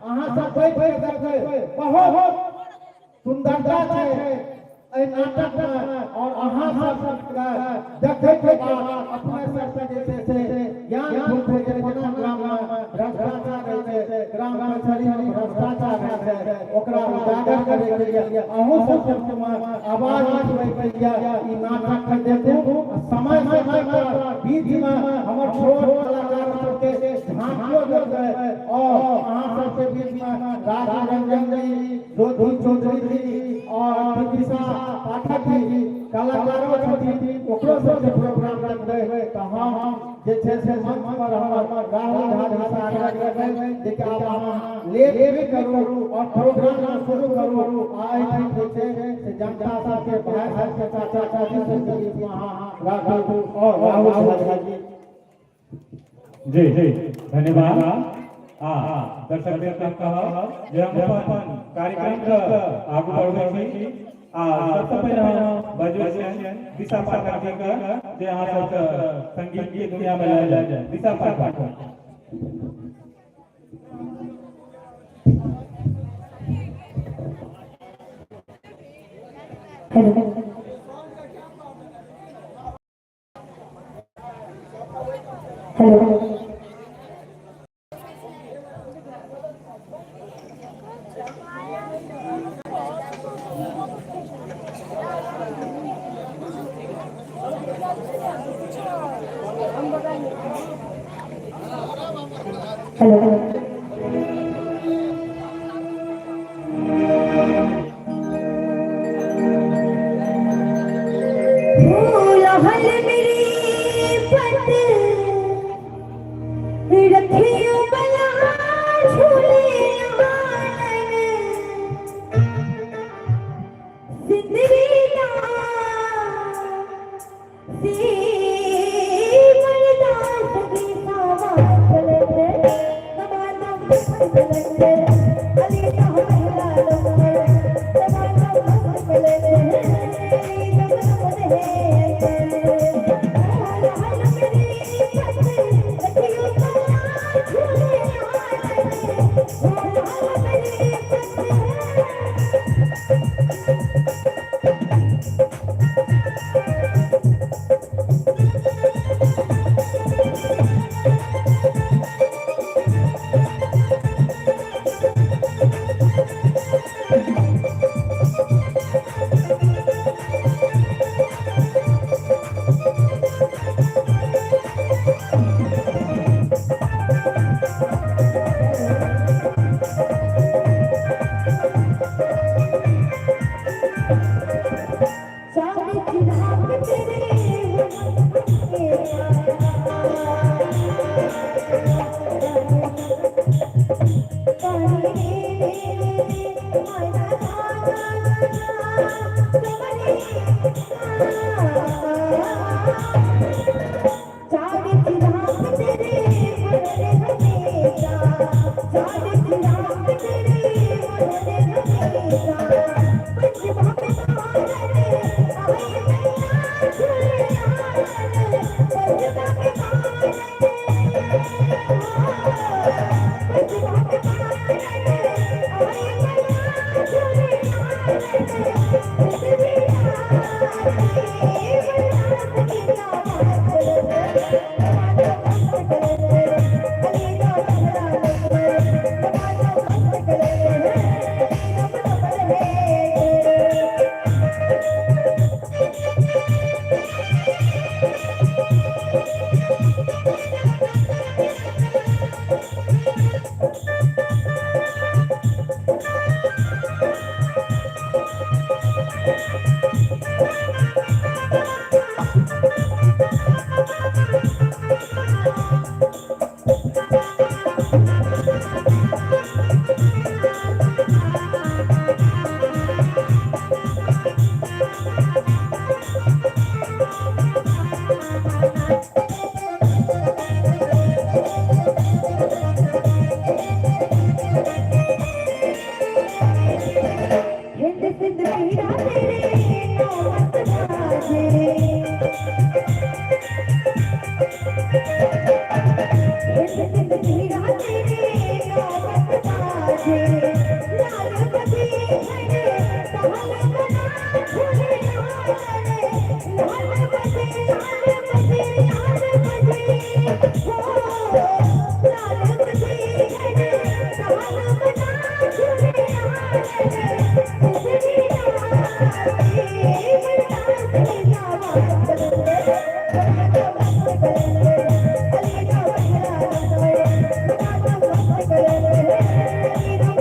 अहाँ सब बैठ के देखबै, बहुत सुंदरता छै एहि नाटक में और अहाँ सब देखै के बाद अपने सबके जे छै से ज्ञान खुलतै जे कोना ग्राम में भ्रष्टाचार होइ छै, ग्राम कचहरी में भ्रष्टाचार होइ छै। ओकरा उजागर करे के लिए अहूँ सब आवाज उठबै के लिए ई नाटक के देखू। आ समय समय पर बीच में हमर छोट कलाकार सबके झांकियो देखबै और अहाँ सबके बीच में राजीव रंजन जी, ज्योति चौधरी जी और दिशा पाठक जी कलाकारो छथिन, ओकरो सबके प्रोग्राम देखबै। तऽ हम जे छै से मंच पर हमर राहुल झा जी से आग्रह करबै जे कि आब अहाँ लेट भी करू और प्रोग्राम शुरू करू आ एहिठाम जे छै से जनता सबके, भाई सबके, चाचा चाची सबके बीच में अहाँ राखू। और राहुल झा जी। जी जी, धन्यवाद। आ दर्शक वृंद, हम कहब जे हम अपन कार्यक्रम के आगू बढ़बै छी आ सबसँ पहिले हम बजबै छियनि दिशा पाठक जी के जे अहाँ सबके संगीत के दुनिया में लए जाय। दिशा पाठक। हेलो। हेलो। हेलो। फूल हल मेरी पत रखियो बला झूले आनन सिंदरी दा सी मरदा सगी सावा चलते दमादम चलते अली का महिला नंबर दमादम चलते दम दम है फूल हल मेरी पत रखियो बला झूले आनन फूल हल मेरी पत। चाँद चिराग तेरे के पानी रे रे रे मना धागा कमरे चाँद चिराग तेरे बनने हमेशा, चाँद चिराग तेरे बनने हमेशा, पंजवा में मारन आए मैया झूले आनन, पंजवा में मारन, पंजवा में मारन आए मैया झूले आनन। हिंद सिंध पीरा तेरे नौबत बाजे। हिंद सिंध पीरा तेरे नौबत बाजे। लाल बजे घड़े ताल बना झूले लाल लाल बजे लाल बजे लाल बजे हो लाल बजे घड़े ताल बना झूले लाल बिजली नाचे मरदास जावा कलंदर मस्त कलंदर अली का बंगला मस्त कलंदर अली का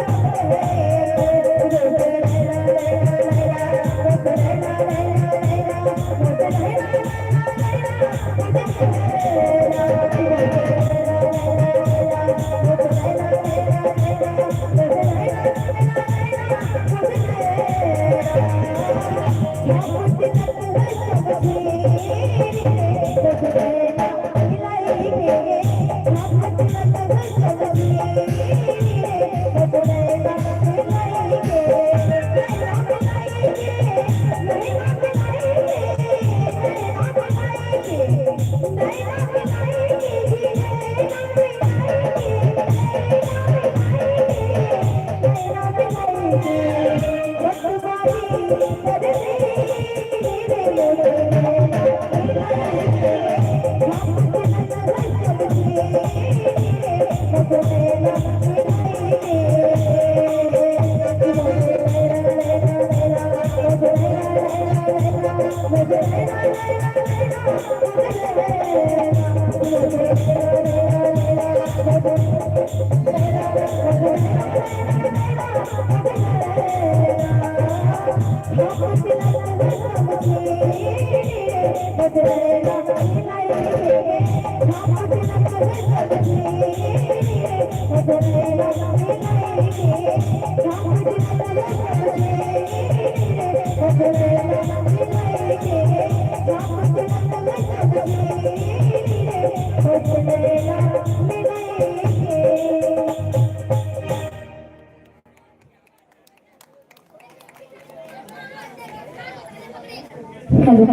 हेलो।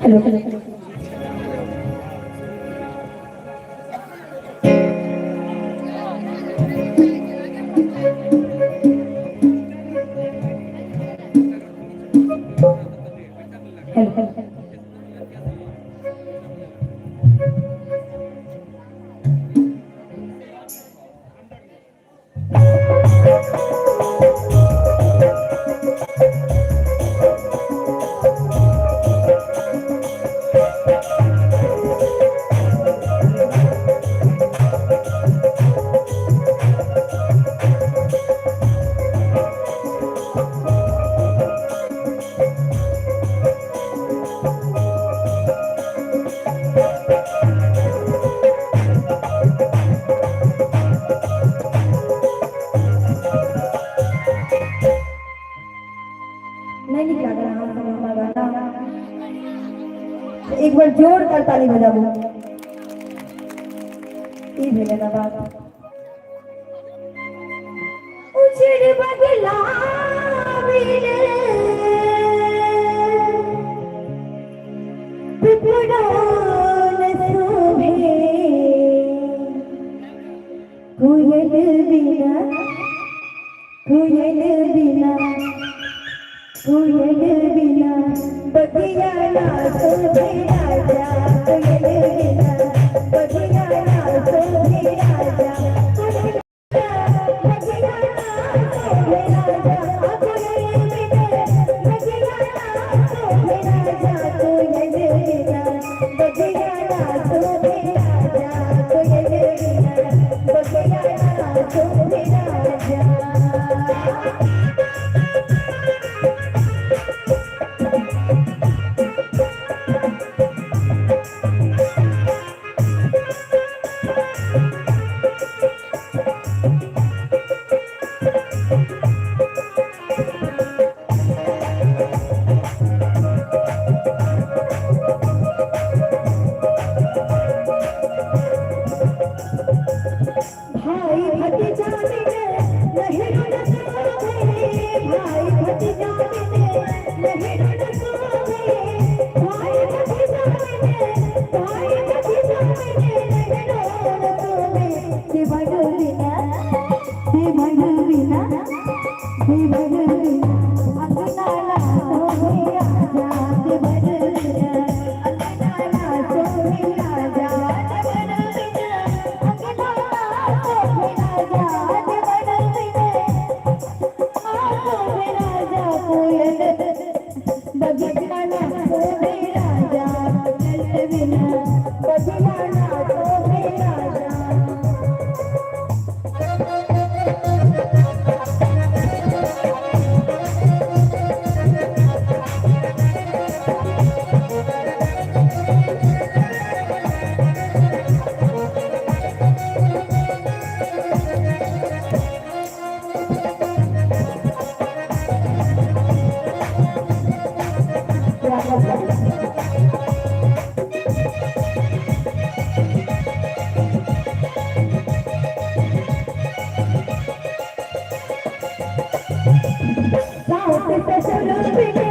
Hello. Hello. नहि नीक लागल अहाँ सब हमर गाना? एक बार जोरदार ताली बजाबू। ई भेलै ना बात। उजड़ बगला बिन पिपरा न शोभे, कोयल बिना, कोयल बिना, कोयल बिना बगिया ना शोभे राजा, कोयल बिना बगिया ना शोभे राजा, कोयल बगिया ना शोभे राजा, कोयल बिना बगिया ना शोभे राजा, कोयल बिना। बगिया ना शोभे राजा, कोयल बिना बगिया ना शोभे राजा। भाई भतीजा बिन नहीं रुन शोभे, भाई भतीजा बिन नहीं रुन शोभे, भाई भतीजा बिन, भाई भतीजा बिन नहीं रुन शोभे। देवर बिना, देवर बिना, देवर बिना अंगना ना शोभे राजा, देवर बिना अंगना ना शोभे राजा, देवर बिना अंगना ना शोभे राजा, देवर बिना शोभे राजा, कोयल बगिया ना शोभे राजा, कोयल बिना बगिया ना शोभे राजा। सास ससुर बिने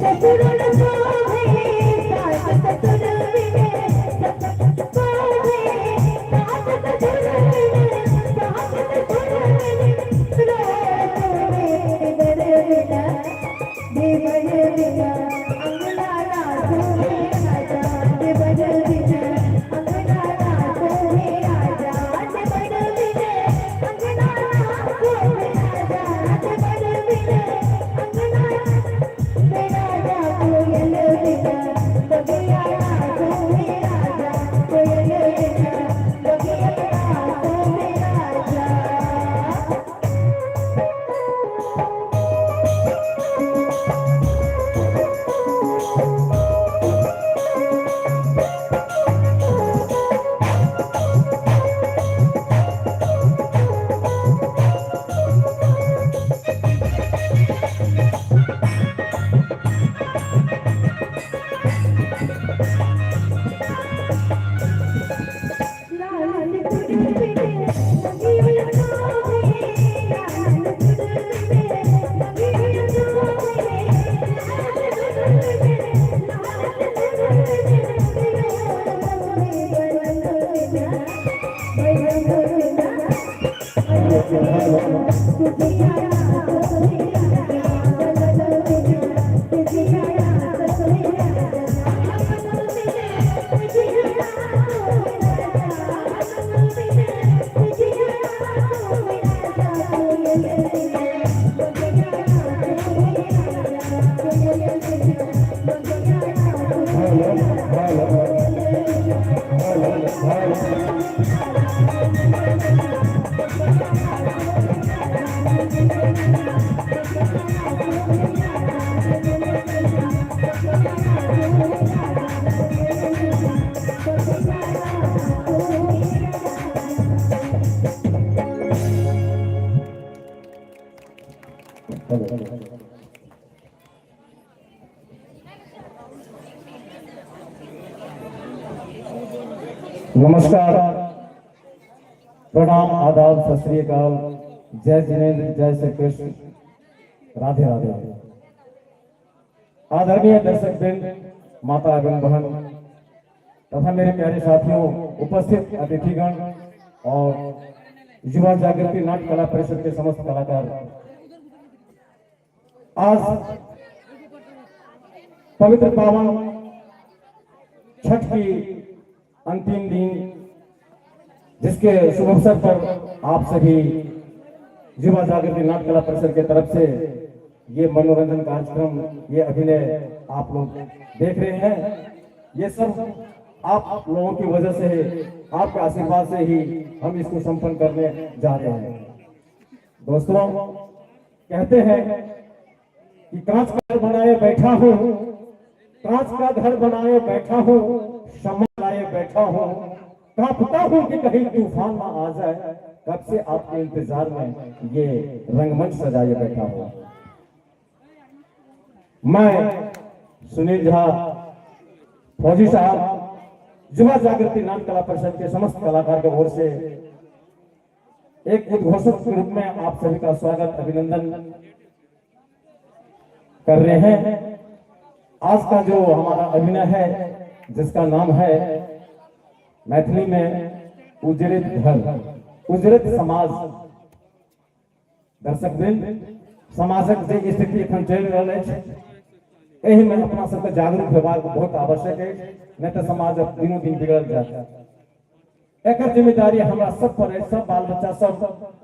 ससुर न शोभे, सास ससुर बिने शोभे, सास ससुर बिने, सास ससुर बिने शोभे। देवर बिना, देवर बिना अंगना ना शोभे राजा, देवर बिना अंगना ना शोभे राजा, देवर बिना अंगना ना शोभे राजा, देवर बिना अंगना राजा, कोयल बिना बगिया ना शोभे राजा, कोयल बिना बगिया ना शोभे राजा। लाल चुनर बिने बगिया शोभे, लाल चुनर बिने बगिया शोभे, लाल चुनर बिने, लाल चुनर बिने बगिया शोभे, बगिया शोभे राजा, बगिया शोभे नमस्कार, प्रणाम, आदाब, सत श्री अकाल, जय जिनेन्द्र, जय श्री कृष्ण, राधे राधे। आदरणीय दर्शक वृंद, माता एवं बहन तथा मेरे प्यारे साथियों, उपस्थित अतिथिगण और युवा जागृति नाट्य कला परिषद के समस्त कलाकार, आज पवित्र पावन छठ की अंतिम दिन, जिसके शुभ अवसर पर आप सभी युवा जागृति नाट्य कला परिषद के तरफ से ये मनोरंजन कार्यक्रम, ये अभिनय आप लोग देख रहे हैं। ये सब आप लोगों की वजह से है, आपके आशीर्वाद से ही हम इसको संपन्न करने जा रहे हैं। दोस्तों, कहते हैं कि कांच का घर बनाए बैठा हूं, कांच का घर बनाए बैठा हूं, शमा लाए बैठा हूं, कांपता हूं कि कहीं तूफान ना आ जाए, कब से आपके इंतजार में ये रंगमंच सजाए बैठा हूं। मैं सुनील झा फौजी साहब, युवा जागृति नाट्य कला परिषद के समस्त कलाकार की ओर से एक उद्घोषक के रूप में आप सभी का स्वागत अभिनंदन कर रहे हैं। आज का जो हमारा अभिनय है, जिसका नाम है मैथिली में उजरित घर, उजरित समाज। दर्शक वृंद, समाजक जे स्थिति एखन चलि रहल अछि, एहिमे अपना सबके जागरूक हेबाक बहुत आवश्यक अछि, नहि तऽ समाज दिनों दिन बिगड़ल जायत। एकर जिम्मेदारी हमरा सब पर अछि, सब बाल बच्चा सब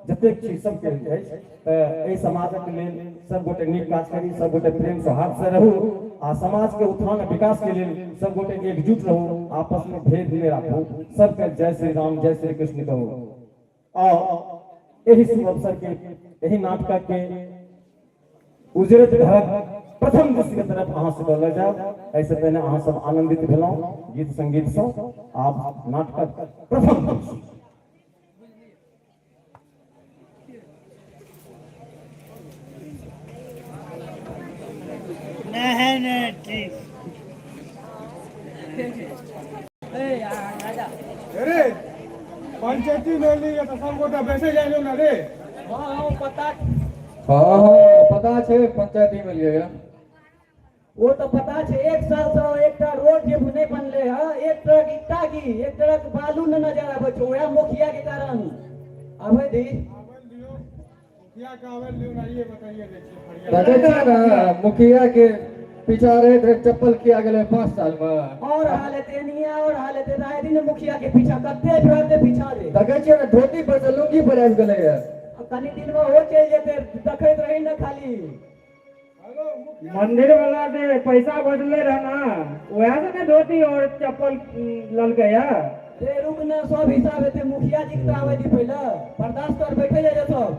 जतेक छी सबके अछि। तऽ एहि समाजक लेल सब गोटे नीक काज करी, सब गोटे प्रेम सौहार्द से रहू आ समाज के उत्थान आ विकास के लेल सब गोटे एकजुट रहू, आपस में भेद नहि राखू। सबके जय श्री राम, जय श्री कृष्ण कहू। आ एहि शुभ अवसर के, एहि नाटक के उजरत घरक प्रथम दृश्य के तरफ अहाँ सब लऽ जायब। एहिसँ पहिने अहाँ सब आनंदित भेलहुँ गीत संगीत सँ। आब नाटकक प्रथम दृश्य। अरे, पंचायती में ली तऽ सब गोटा बैसे जाइ ने रे। हँ, पता। हँ, पता छै, पंचायती में लिए। ओ तऽ पता छै, एक साल से एकटा रोड जे नहि बनले है, एक ट्रक ईटा की एक ट्रक बालू ने नजर आबै छै, वएह मुखिया के कारण। आबै दी। मुखिया के आबै दियौ ने, ये बताइए दै छियै। देखै छियै ने, मुखिया के पीछा रहैत रहैत चप्पल किया गेलै 5 साल में। और हाल हेतै एनिये, और हाल हेतै। राय दिन मुखिया के पीछा कते रहते पीछा रे। देखै छियै ने, धोती पर से लुंगी पर आबि गेलै। आ कनि दिन में हो चलि जेतै, देखैत रही ने खाली। मंदिर वाला जे पैसा बदले रहे ना, वएह से ने धोती और चप्पल ललकै या। रे रुक ने, सब हिसाब हेतै। मुखिया जी के तऽ आबै दी पहिले, बर्दाश्त कर, बैठे जाय सब।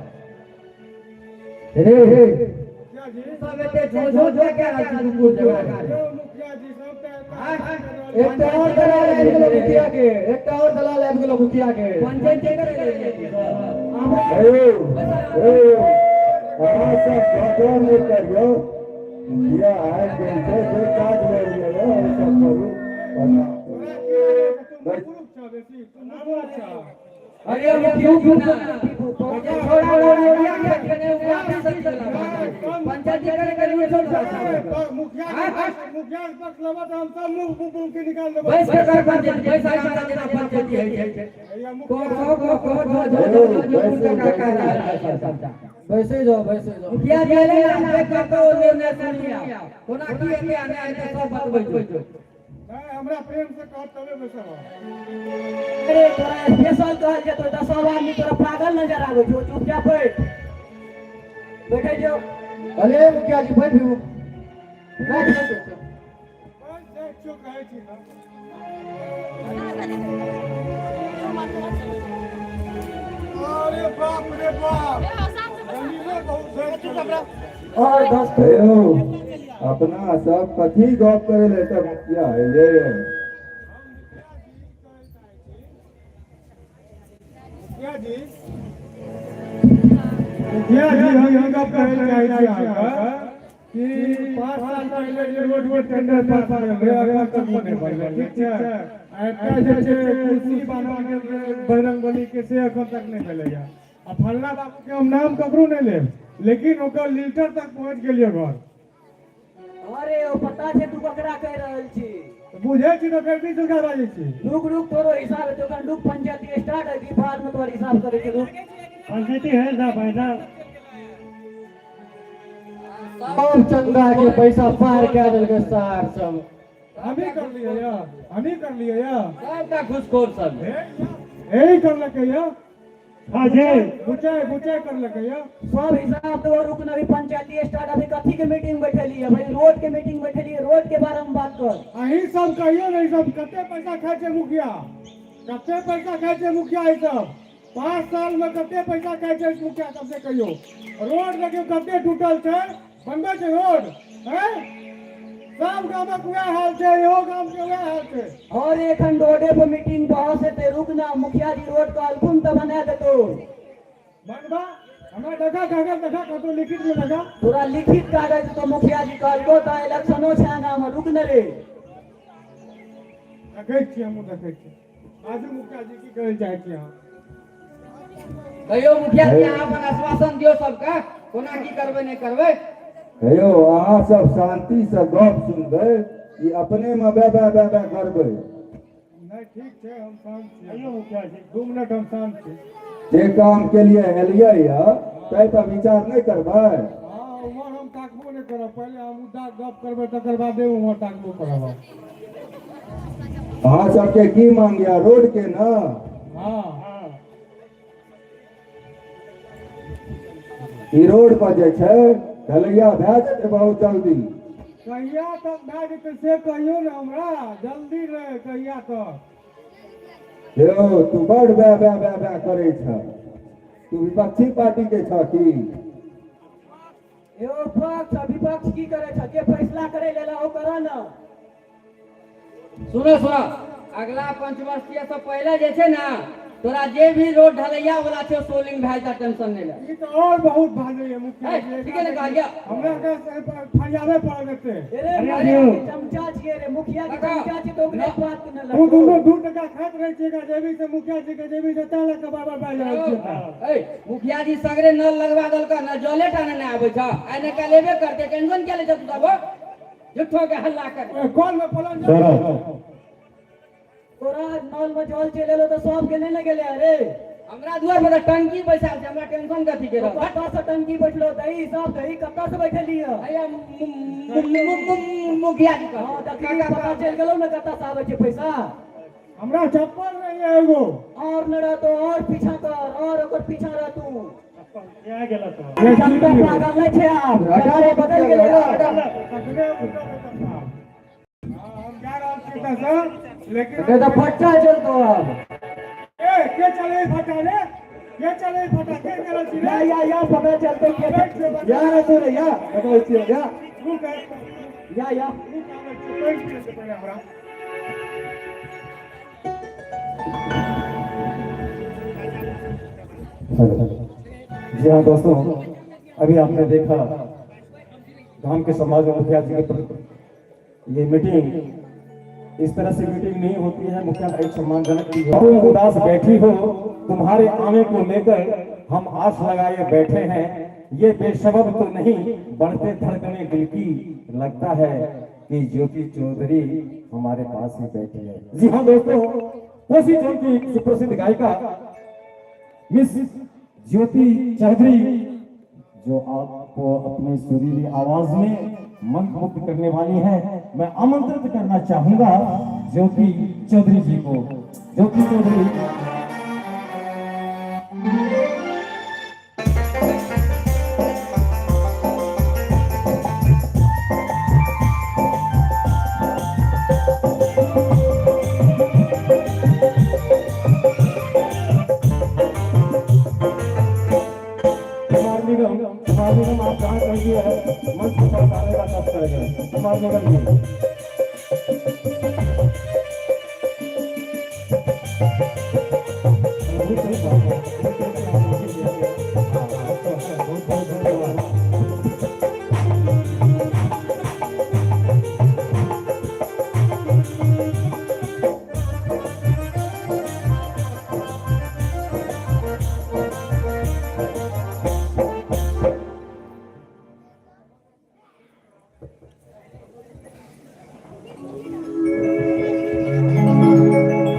रे हे। मुखिया जी। सब एते झो झो झो के रहल छै कुकुर जकाँ। यौ मुखिया जी, सब तऽ एकटा और दलाल आबि गेलो मुखिया के, एकटा और दलाल आबि गेलो मुखिया के। पंचायती करे ले। हेयौ हेयौ, अहाँ सब झगड़ा नहि करियौ। मुखिया आबि गेल छै, जे काज भेल यऽ ओ सब करू। पुरुष छह बेसी, तू पुरुष छह। अरे मुखिया जी ना, छोड़ा लोड़ा किया खेने हुआ पंचायती करे के लिए छोड़। मुखिया के, मुखिया के पक्ष लेबऽ तऽ हम सब मुँह मुँह के निकाल देबै। बैस के कर पंचायती, बैस के जेना पंचायती होइ छै। हैया। को मुखिया को को को झो झो झो झो झो का का रहल छै सबटा। बैसे जाओ, बैसे जाओ। मुखिया जी एलै ना, देख कर तो निर्णय सुनिया, कोना की हेतै आ नहि हेतै, सब बतबै छौ। नहि, हमरा प्रेम से कहत तबे बैसब। अरे, तोरा स्पेशल कहल जेतो, 10 आदमी तोरा पागल नजर आबै छौ। चुपचाप बैठ, बैठे जो। अरे मुखिया जी, बैठू, बैठ बैठ। बस जाइ छियौ, कहै छी ने। अरे बाप रे बाप, जमीनो बहुत छै। और 10। हेयौ, अपना सब कथी गप करै लए तऽ मुखिया एलै? मुखिया जी, मुखिया जी, हम ई गप कहै लए चाहै छी अहाँके कि 5 साल पहिले जे रोड के टेंडर पास भेल रहै, एखन तक नहि भेलै, ठीक छै? आ एकटा जे छै कुर्सी बनल गेल रहै बजरंग बली के, से एखन तक नहि भेलैया। आ फल्लाँ बाबू के हम नाम ककरो नहि लेब, लेकिन ओकर लीटर तक पहुँच गेलियै घर। अरे ओ पता छै तू ककरा कहि रहल छी। बुझै छी तऽ फेर बीच उठा बाजै छी। रुक रुक, तोरो हिसाब हेतौ कन। रुक, पंचायती स्टार्ट हेतै, बाद में तोहर हिसाब करै छी, रुक। पंचायती है साहब, पैसा। सब चंदा के पैसा पार कए देलकै सार सब। हमही करलियै या, हमही करलियै या। सबटा घुसखोर सब। यही करलकै या। हाँ जी, बुचाई बुचाई कर लगे या सब हिसाब तो रुक न, अभी पंचायती स्टार्ट, अभी कथी के मीटिंग बैठेली है भाई? रोड के मीटिंग बैठेली है, रोड के बारे में बात कर। अहीं सब कहियो ने, ई सब कते पैसा खाइ छै मुखिया, कते पैसा खाइ छै मुखिया? ई सब 5 साल में कते पैसा खाइ छै मुखिया सबसे कहियो। रोड देखियो कते टूटल छै, बनबै छै रोड? हैं, सब गामक वएह हाल छै, इहो गाम के वएह हाल छै। और एखन रोडे पर मीटिंग बहस हेतै, रुक ना। मुखिया जी रोड कहलखुन तऽ बना देतो। बनबा, हमरा देखा, कागज देखा, कतौ लिखित में देखा। तोरा लिखित कागज तो मुखिया जी कहलको तऽ इलेक्शनो छै आगाँ में, रुक न रे। देखै छियै, हमहूँ देखै छियै। आजू मुखिया जी, की कहै चाहै छी अहाँ? कहियो मुखिया जी, अहाँ अपन आश्वासन दियौ सबके, कोना की करबै नहि करबै। हे यौ, अहाँ सब शांति से गप सुनबै कि अपने मे बे बे बे बे करबै? नहि, ठीक छै, हम शांत छी। कहियो मुखिया जी, 2 मिनट हम शांत छी। जे काम के लिए एलियै यऽ ताहि पर विचार नहि करबै? हँ, उम्हर हम ताकबो नहि करब। पहिले हम मुद्दा गप करबै, तकर बादे उम्हर ताकबो करब हम। अहाँ सबके की मांग यऽ? रोड के ने? हँ। ई रोड पर जे छै ढलैया भए जेतै बहुत जल्दी। कहिया तक भए जेतै से कहियौ ने हमरा, जल्दी रे, कहिया तक? यौ, तू बड़ बे बे बे बे करै छ। तू विपक्षी पार्टी के छ की? एगो पक्ष आ विपक्ष की करे छ? जे फैसला करे लेला ओ कर न। सुनो सुनो, अगला पंचवर्षीय से पहिले जे छै ने, तोरा जे भी रोड ढलैया वाला छै, सोलिंग भए जेतै, टेंशन नहि ले। ई तऽ और बहुत बाजैए मुखिया ए, जी। ठीके ने कहलियै? हमरा के फरियाबे पड़ल एते। अरे, मुखिया के चमचा छियै रे, मुखिया के काका, चमचा छियै तऽ ओकरे बात के न तू लगतौ। दुनू 2 टका खाइत रहै छियै एकरा जेबी से, मुखिया जी के जेबी से, तैं लऽ कऽ बार बार बाजि रहल छियै एतऽ। ए मुखिया जी, सगरे नल लगवा देलक ने, जले टा ने आबै छ। आइ ने काल्हि एबे करतै, टेंशन किया लै छ तू सब? झूठो के हल्ला कर। ए, कल में पलल जा। तोरा नल में जल चलि एलो तऽ सबके नहि ने गेलै अरे। हमरा दुआर पर तऽ टंकी बैसाल छै, हमरा टेंशन कथी के रहत? कतऽ से टंकी बैठलो? दही सब दही कतऽ से बैठली है? हैया मुखिया जी हँ, कहतै। देखी, पता चलि गेलौ ने कतऽ से आबै छै पैसा। हमरा चप्पल नहीं है एगो। और न रहतो, और पीछा कर, और ओकर पीछा रह तू। ये जनता पागल नहि छै आब, जनता बदलि गेलै आब। तखने उठल एतऽ साहब। हाँ, हम जा रहल छी एतऽसँ, लेकिन नहीं तो फट्टा चलतो अब। ए, के चले फटा रे? के चले फटा? के चले छी या रे? या या, पता चलतो के। बैठ या रे तू रे या, बताबै छियौ या। रुक, या या। रुक, आबै छी, पानि पीए दे पहिले हमरा। हेलो जी, हाँ दोस्तों, अभी आपने देखा गांव के समाज में मुखिया जी के प्रति ये मीटिंग, इस तरह से मीटिंग नहीं होती है। मुखिया एक सम्मानजनक चीज है। तुम उदास बैठी हो, तुम्हारे आने को लेकर हम आस लगाए बैठे हैं। ये बेसबब तो नहीं बढ़ते धड़कने दिल की, लगता है कि ज्योति चौधरी हमारे पास ही बैठी है। जी हाँ दोस्तों, कोसी जोन की एक सुप्रसिद्ध गायिका मिस ज्योति चौधरी, जो आपको अपनी सुरीली आवाज में मंत्रमुग्ध करने वाली है। मैं आमंत्रित करना चाहूंगा ज्योति चौधरी जी को। ज्योति चौधरी। कुमार निगम, कुमार निगम, आप जहाँ कहिए है मंच पर पहुंचाने का कष्ट करेंगे। कुमार निगम जी। बहुत बहुत धन्यवाद।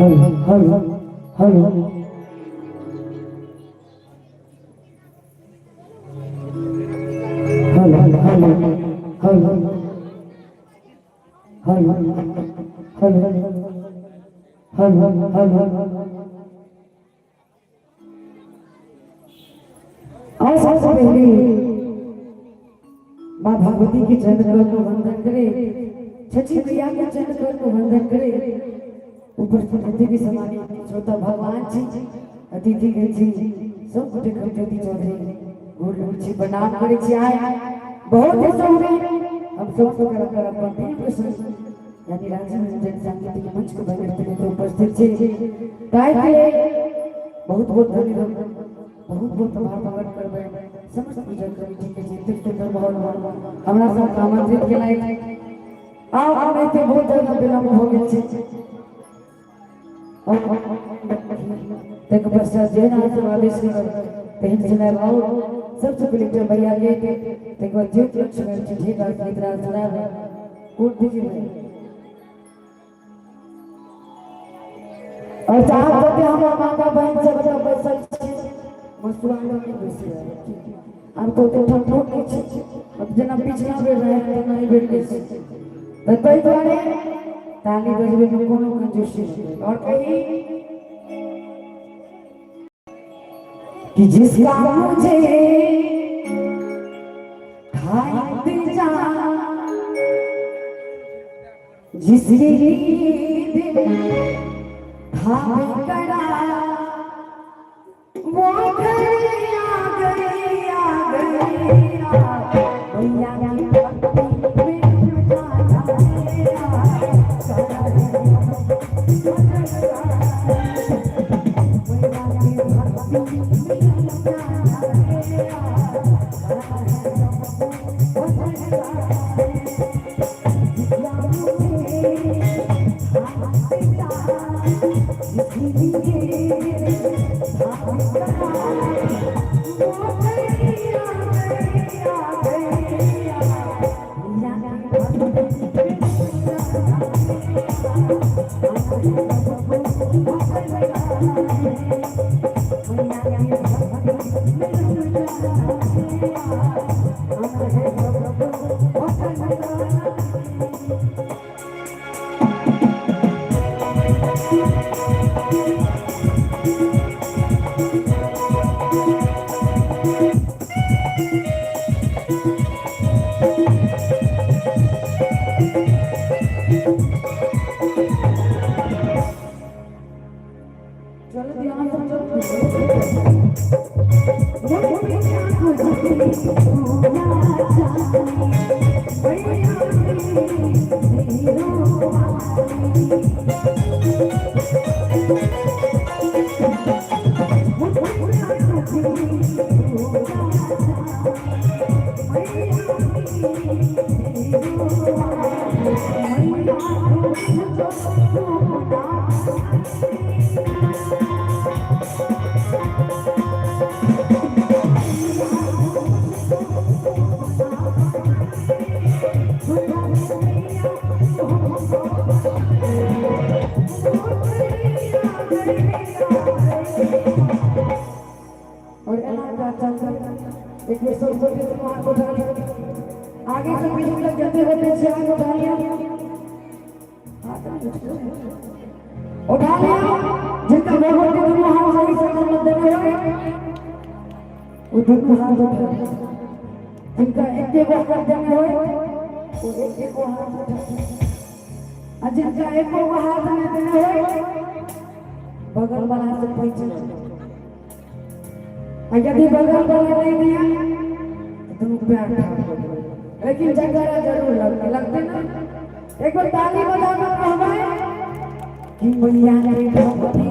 Hello hello hello hello hello hello hello hello hello hello. और सबसे पहले माँ भगवती के चरण को वंदन करे, छठी मैया के चरण को वंदन करे, उपस्थित अतिथि सम्मानित श्रोता भगवान जी, अतिथि गण जी, सब गोटे ज्योति चौधरी गोर लगै छी, प्रणाम करै छी। आइ बहुत ही जरूरी हम सब कर अपन प्रिय प्रसन्न यानी राजीव रंजन सांगीतिक मंच को बैनर तले उपस्थित छी। ताहि के बहुत बहुत धन्यवाद, बहुत बहुत आभार प्रकट करबै समस्त पूजा कमिटी के जे एतेक सुंदर माहौल हमरा सबके आमंत्रित केलथि। आब ओनाहिते बहुत ज्यादा विलम्ब हो गेल छै। तकर पश्चात जेहन अहाँ सब आदेश करब तेहन सुनायब। आउ सबसँ पहिले एकटा भैया के, तकर बाद जे उपलक्ष्य में छी ठीक गीत राज सुनायब। कोन दीजिए भाई और चाहत जते हमर माता बहन सब एतऽ बैसल छी, मसुआ नहि बैसी। आब तऽ ओते ठंडो नहि छै, अब जेना पिछला बेर रहै तेना एहि बेर नहि छै, तऽ ताहि दुआरे ताली बजबै मे कोनो कंजूसी नहि। और कही कि जिसका मुझे था इंतजार, जिसके लिए दिल था बेकरार, वो घड़ी आ गई, आ गई। भैया की भक्ति में जाना भैया की भक्ति में चलो ध्यान से चलो। और एना का चल एक बेर सब गोटे दुनू हाथ उठा लिअ, आगे से पीछे तक जते गोटे छै हाथ उठा लिअ, हाथ उठा लिअ। जिनका भगवती दुनू हाथ सही सलामत देने होय वो दुनू हाथ उठा लिअ, जिनका एके गो हाथ देने होय वो एके गो हाथ उठा लिअ, आ जिनका एको गो हाथ नहि देने होय बगल वाला से पैंच लिअ, आ यदि बगल वाला नहीं दिया तो तुम पैर ठाड़ हो जाओ, लेकिन जयकारा जरूर लगते लगते ना। एक बार ताली बजा कर कहबै कि मैया के भक्ति।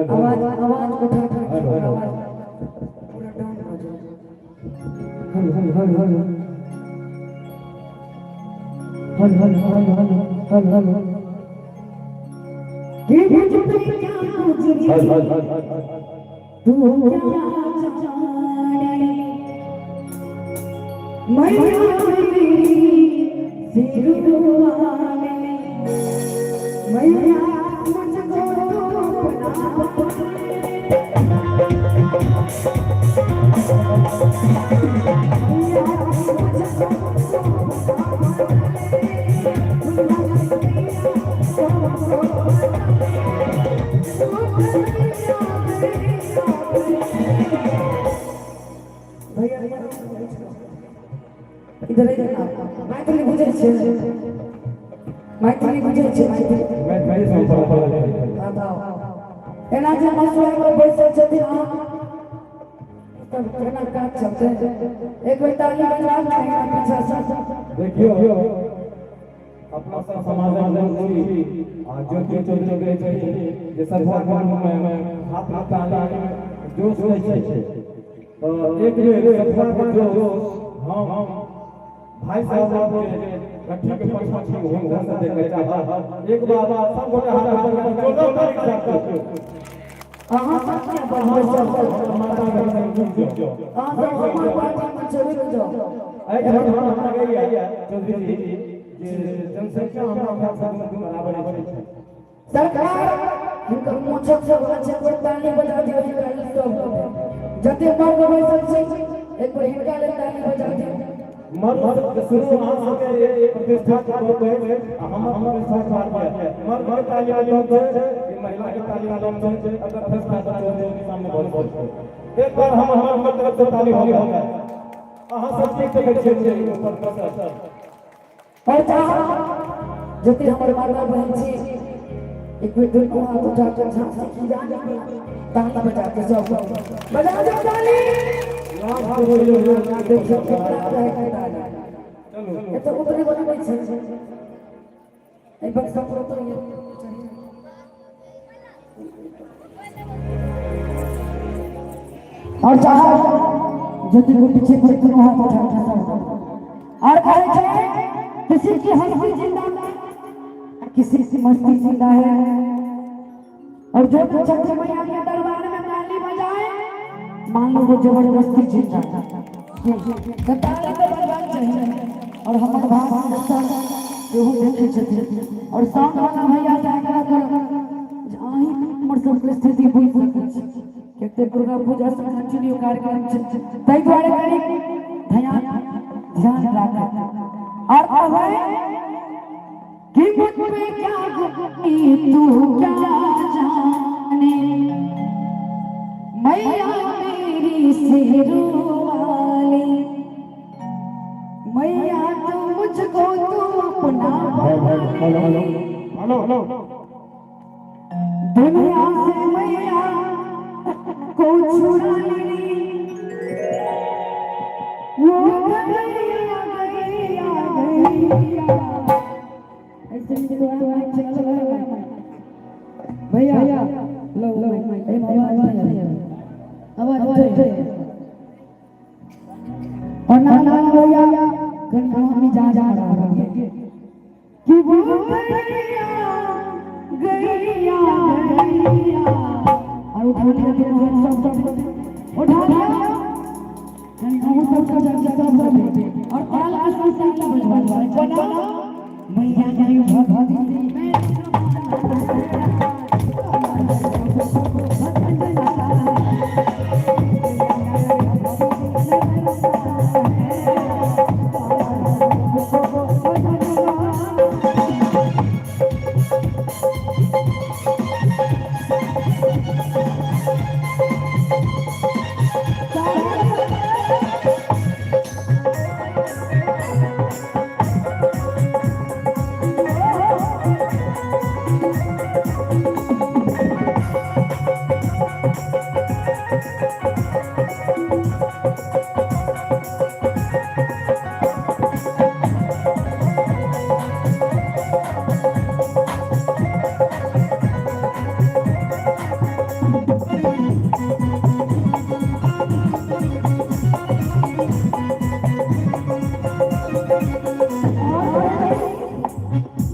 आवाज आवाज उठा उठा, आवाज पूरा डाउन हो जाए। Hello hello hello hello hello hello hello hello hello. कि मुझ पे क्या गुजरी तू क्या जाने, मैया मेरी सिरवाने, मैया मुझको अपना भैया इधर इधर, मैथिली बुझै छै? मैथिली बुझै छै? मैथिली एना जे मसुआ पर बैसल छथिन अहाँ तब केना काज चलतै? एक बेर ताली बजाउ ने पीछा से। देखियो, अपना सब समाजक लोग छी आ ज्योति चौधरी कहै छै जे सतुआ में हाथ में ताली जोश दै छै, तऽ एक बेर सतुआ के जोश हम भाई साहब के गट्ठी के पछा छी हुनका से देखै चाहब। एक बार सब गोटे हाथ ऊपर कर जोरदार ताली बजाउ। अहाँ सब किया बैसल? माता बहिन रुकि जाउ। अहाँ सब हमर पार्टी में चलि जाउ। एहि ठाम हमरा लगैया चौधरी जी जे जनसंख्या हमरा ख्याल से दुनू बराबर छै। सरकार, हिनकर मोछक सब छै, एक बेर ताली बजा दियौ हिनका लेल। सब जते मर्द बैसल छै, एक बेर हिनका लेल ताली बजा दियौ। मर्द के शुरू अहाँ सबके प्रतिष्ठा के गप अछि आ हमर प्रतिष्ठा के बात यऽ। मर्द के ताली कम छै कि महिला के ताली कम छै? अगर फैसला तऽ चौधरी के सामने भऽ छै। एक बार हम हमर तरफ से ताली हो जाए। अहाँ सब की देखै छियै ऊपर कसर? और चाह जते हमर माता बहन छी, एक बेर दुनू हाथ उठा के झांसी की रानी के ताली बजा के, सब बजा दो ताली। देखियौ केकरा रहै के ताली। एतऽ उतरे वाला नहि छै, एहि बक्सा पर उतरिए। और चाह जते को पीछे पीछे दुनू हाथ उठा के सब और कहै छै, किसी की हंसी जिंदा है, किसी की मस्ती जिंदा है, और जो भी छठी मैया के दरबार में ताली बजाए, मान लो वो जबरदस्ती जिंदा है। तो ताली तो बजबाक चाहिए। और हमर भाई सर सेहो देखै छथिन और साउंड वाला भैया से आग्रह करब जे अहीं हमर सबके स्थिति बुझि सकै छी, किएक तऽ दुर्गा पूजा से कंटिन्यू कार्यक्रम छै, ताहि दुआरे कनि ध्यान ध्यान राखब। और कहबै कि मुझ पे क्या गुजरी तू क्या जाने, मैया मेरी शेरों वाली, मैया तू मुझको तू अपना बना ले। Hello hello. दुनिया से मैया को छुड़ा ले, वो गैया गैया गैया। ऐसे में तो माइक चेक चल रहा है भैया। लो लो, ए आवाज नहीं, आवाज आवाज। और ना ना भैया, कहीं हम जा जा रहा है कि वो गैया गैया गैया। और उठा लिया दोनों हाथ सब सब उठा लिया। कनी अहूँ सब सब सब सब और ताल के साथ ताली बजवा बना मैया के भगवती में।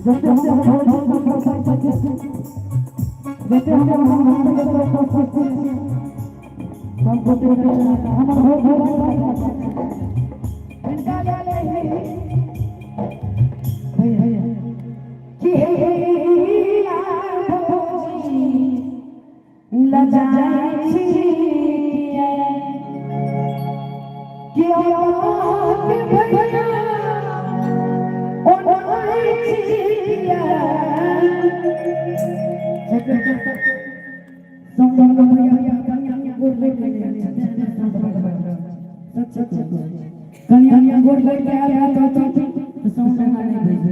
जते हम सब गोटे हमर हो इनका ले ले भैया कि हे भौजी लजाई छी कि के भैया ओनाई छी। कनिया गोड़ लग के आयल तो तो साउंड नहीं भेज,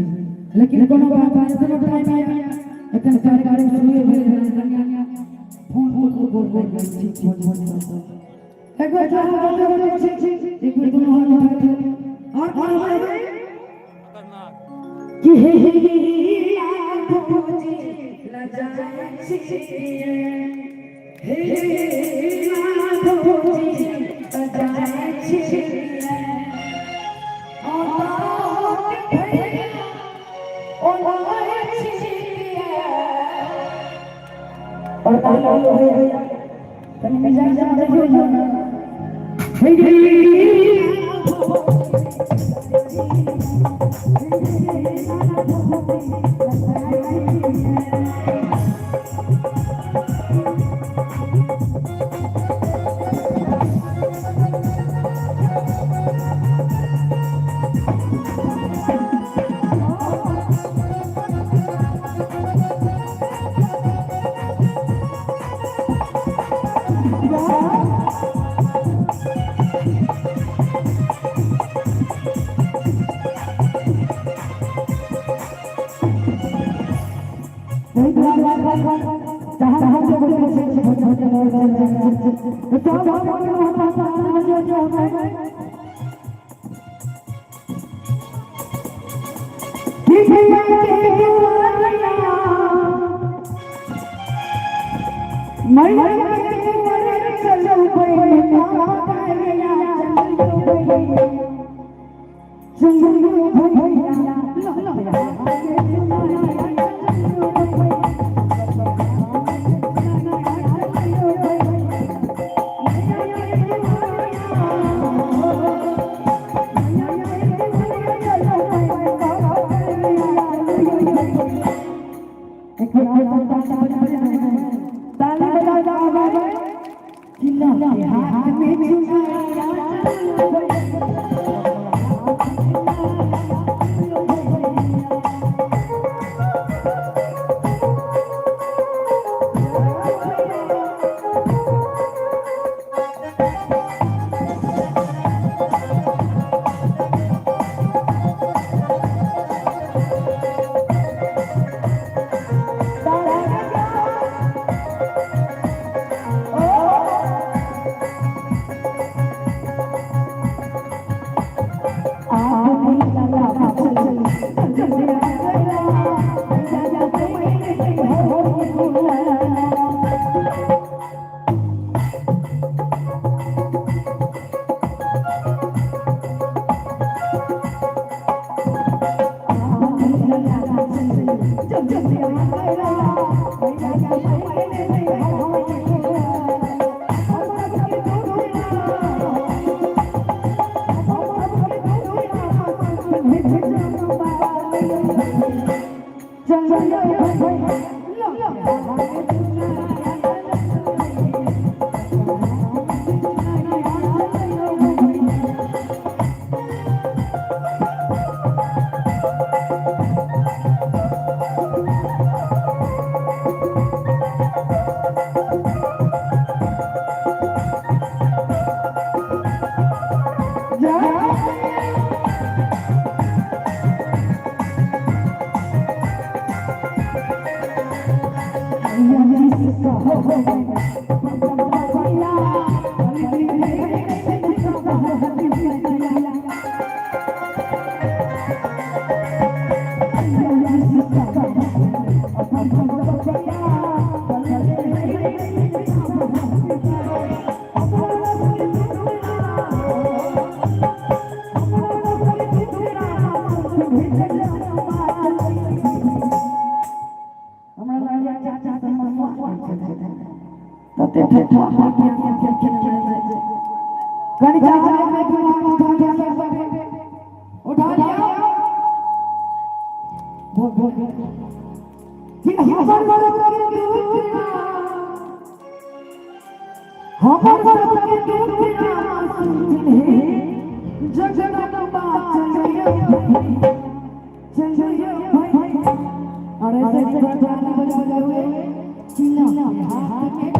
लेकिन कोनो बात एतनो टाइम आया, एखन कार्यक्रम शुरू भेल। कनिया फोन फोन गोड़ गोड़ गोड़ ठीक बोल बोल। एक बार चार गोटे गोटे छी, एक बार दोनों हाथ उठा के और कि हे भौजी लजाई छी, हे भौजी लजाई छी और भैया ओनाई छी। और भैया तनी मिजाज देखियो ना। ताली बजा आवाज किला के हाथ में चुनाया। कनी चाहत में तू उठा लिया सब उठा लिया बोल बोल कि हमर सब के दुख ना हमर सब के दुख ना सुनथिन हे जगदम्बा चलियो चलियो भाई। और ऐसे गाना बजा हुए चिल्ला हाथ में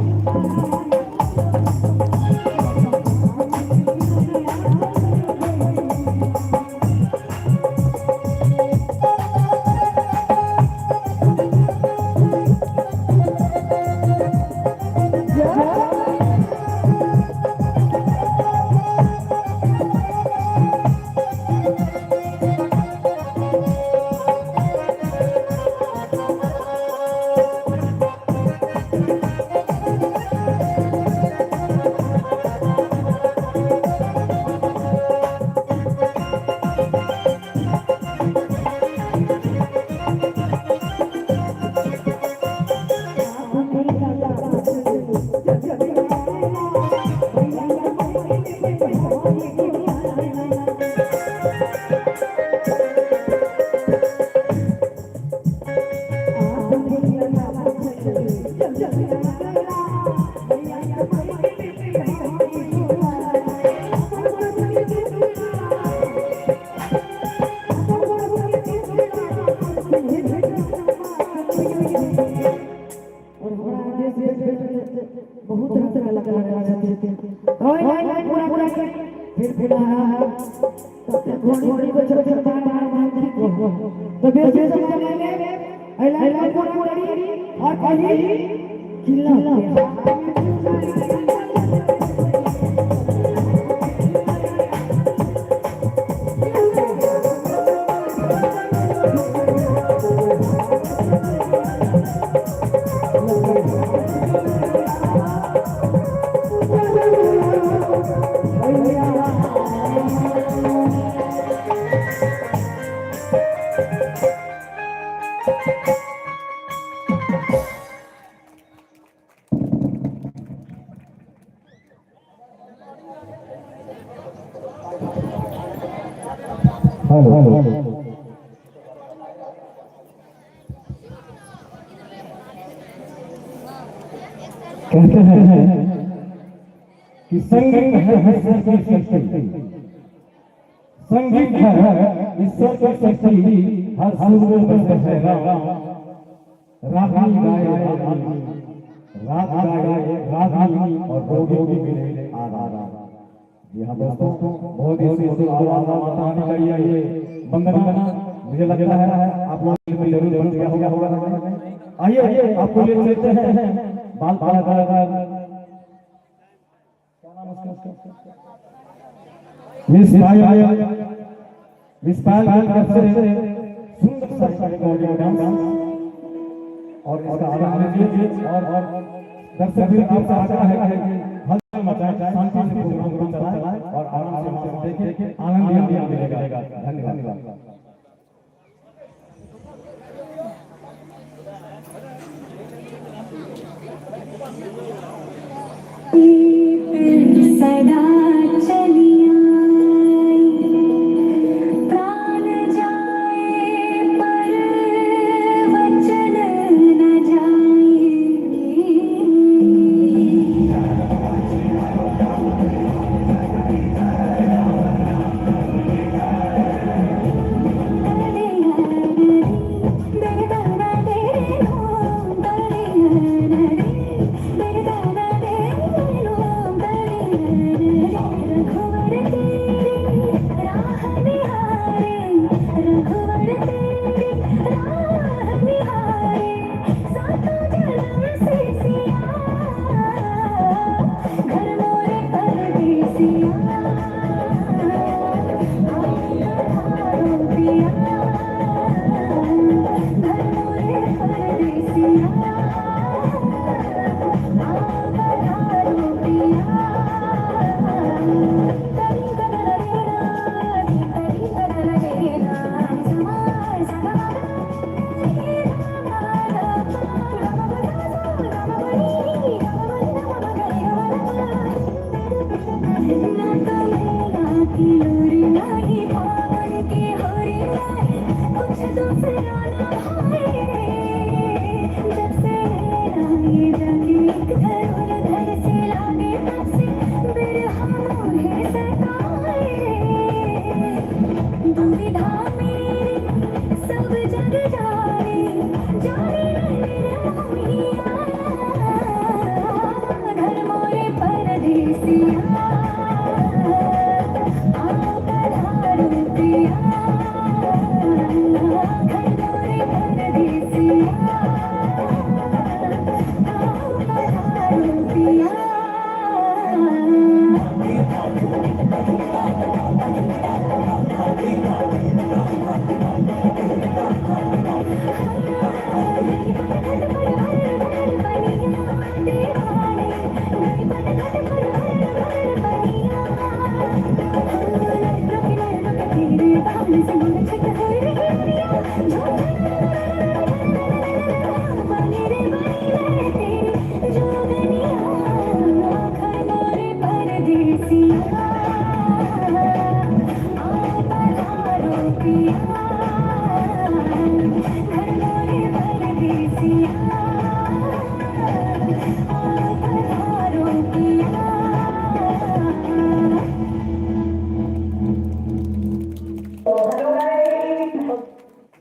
और हमारा देश बहुत तरह के कलाकार छथिन। ओए लाइन पूरा पूरा फिर पुनः घोड़ी को चलते बार बार बार की को तो बेसी समय ले ले लाइन पूरा पूरी और खाली किला। Hello hello. कहते हैं कि संगीत है ईश्वर की शक्ति, संगीत है ईश्वर की शक्ति, हर सुर में बसे है राम। रागनी गाए रागनी, राग गाए रागनी और रोगी भी मिले आराम। जी हाँ दोस्तों, बहुत ही सुंदर आवाज माता रानी का ये वंदना मुझे लगता है आप लोगों को जरूर जरूर गया होगा होगा। आइए आइए आपको ले चलते हैं बाल कलाकार मिस पायल की तरफ से सुंदर सा रिकॉर्डिंग डांस और इसका आनंद लीजिए। और दर्शक भी आपसे आग्रह है कि हलचल मचाएं, शांति से प्रोग्राम को चलाएं और आराम से देखें, आनंद ही आनंद मिलेगा। धन्यवाद। सदा चली आई प्राण जाए पर वचन न जाए। लोर नाही पावन के होरे नाही कुछ दूसरा ना भाए रे। जब से नैना ये जागे एक घर और घर से लागे, तब से बिरहा मोहे सताए रे। दुविधा मेरी सब जग जाने, जाने निर्मोहिया, घर मोरे परदेसिया, आओ पधारो पिया, घर मोरे परदेसिया, आओ पधारो पिया। परदेसिया आओ पधारो पिया, घर मोरे परदेसिया, आओ पधारो पिया।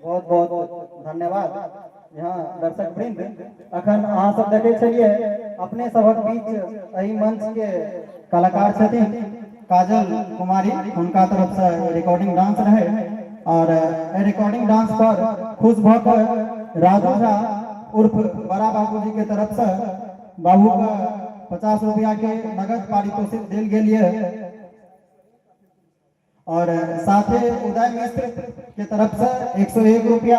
बहुत बहुत धन्यवाद। यहाँ दर्शक वृंद, अखन अहाँ सब देखे छलिए अपने सभक बीच एहि मंच के कलाकार छथिन काजल कुमारी। हुनका तरफ से रिकॉर्डिंग डांस रहे और एहि रिकॉर्डिंग डांस पर खुश भऽ कऽ राजू झा उर्फ बड़ा बाबूजी के तरफ से बाबू के 50 रुपया के नगद पारितोषिक देल गेल ये और साथे उदय मिश्र के तरफ से 101 रुपया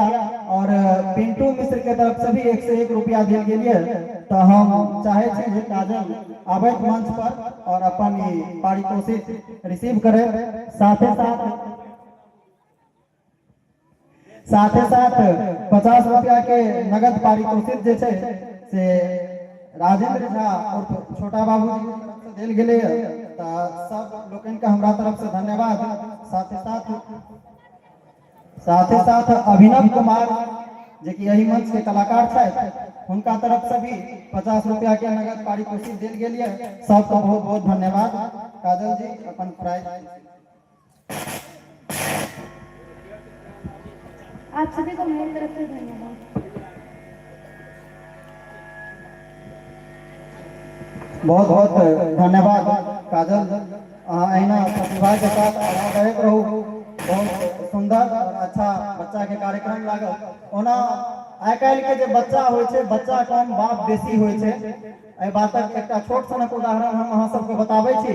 और पिंटू मिश्र के तरफ से भी 101 रुपया देल गेल ये। तो हम चाहे छी जे काजल आबैत मंच पर और अपन ई पारितोषिक रिसीव करे। साथे साथ 50 रुपया के नगद पारितोषिक जे छै से राजेंद्र झा उर्फ छोटा बाबूजी के तरफ से देल गेलै। तऽ सब लोकनि के हमरा तरफ से धन्यवाद। साथे साथ अभिनव कुमार, जे कि एहि मंच के कलाकार छथि, हुनका तरफ से भी 50 रुपया के नगद पारितोषिक देल गेल ये। सबके बहुत बहुत धन्यवाद। काजल जी, अपन प्राइज। आप सभी को मेरी तरफ से धन्यवाद। बहुत बहुत धन्यवाद काजल। अहाँ अहिना प्रतिभा के साथ आगाँ बढ़ैत रहू। बहुत सुंदर और अच्छा बच्चा के कार्यक्रम लागल। ओना आइ काल्हि के जे बच्चा होइ छै, बच्चा कम बाप बेसी होइ छै। एहि बातक एकटा छोट सनक उदाहरण हम अहाँ सबके बताबै छी।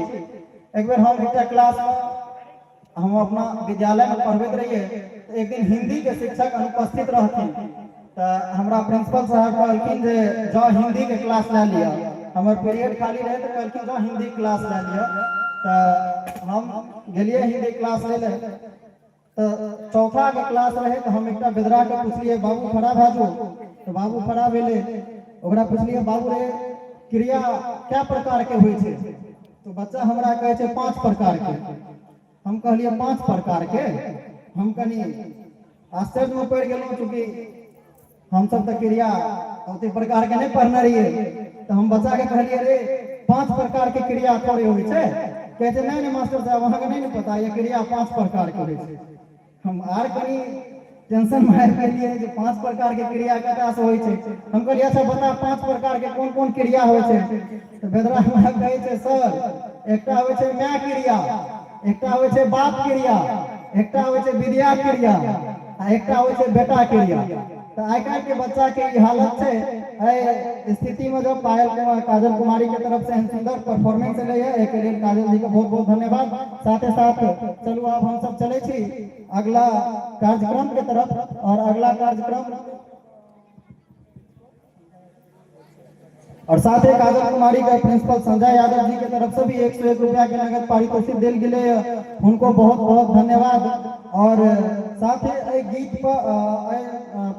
एक बेर हम एकटा क्लासमे, हम अपना विद्यालयमे पढ़बैत रहियै, तऽ एक दिन हिंदी के शिक्षक अनुपस्थित रहथिन, तऽ हमरा प्रिंसिपल साहब कहलखिन जे जाउ, हिंदी के क्लास लए लिअ। हमर पीरियड खाली रहै, तऽ कहलखिन जाउ, हिंदी क्लास लए लिअ। तऽ हम गेलियै हिंदी क्लास लै लए। तऽ चौथा के क्लास रहै, तऽ हम एकटा बेदरा के पुछलियै, "बाबू, खड़ा भए जो।" तऽ बाबू खड़ा भेलै। ओकरा पुछलियै, "बाबू रे, क्रिया कए प्रकार के होइ छै?" तऽ बच्चा हमरा कहै छै, "पाँच प्रकार के।" हम कहलियै, "पाँच प्रकार के?" हम कनि आश्चर्यमे पड़ि गेलहुँ, चूँकि हमसब तऽ क्रिया ओते प्रकार के नहि पढ़ने रहियै। तऽ हम बच्चा के कहलियै, "रे, पाँच प्रकार के क्रिया थोड़े होइ छै?" कहै छै, "नहि नहि, मास्टर साहब, अहाँके नहि ने पता यऽ, क्रिया पाँच प्रकार के होइ छै।" हम आर कनि टेंशन मे आबि गेलियै जे पाँच प्रकार के क्रिया कतऽ से होइ छै। हम कहलियै, "अच्छा बता, पाँच प्रकार के कोन कोन क्रिया होइ छै?" तऽ बेदरा हमरा कहै छै, "सर, एकटा होइ छै माय क्रिया, एकटा होइ छै बाप क्रिया, एकटा होइ छै विद्या क्रिया आ एकटा होइ छै बेटा क्रिया।" तऽ आइ काल्हि के बच्चा के ई हालत छै। एहि स्थिति में जब पायल कुमार, काजल कुमारी के तरफ से एहन सुंदर परफॉर्मेंस एलै है, एहिके लेल काजल जी के बहुत बहुत धन्यवाद। साथे साथ चलू, आब हम सब चलै छी अगला कार्यक्रम के तरफ और अगला कार्यक्रम और साथ ही काजल कुमारी के प्रिंसिपल संजय यादव जी के तरफ से भी 101 रुपया के नगद पारितोषिक देल गेलै। उनको बहुत बहुत धन्यवाद। और साथे एहि गीत पर एहि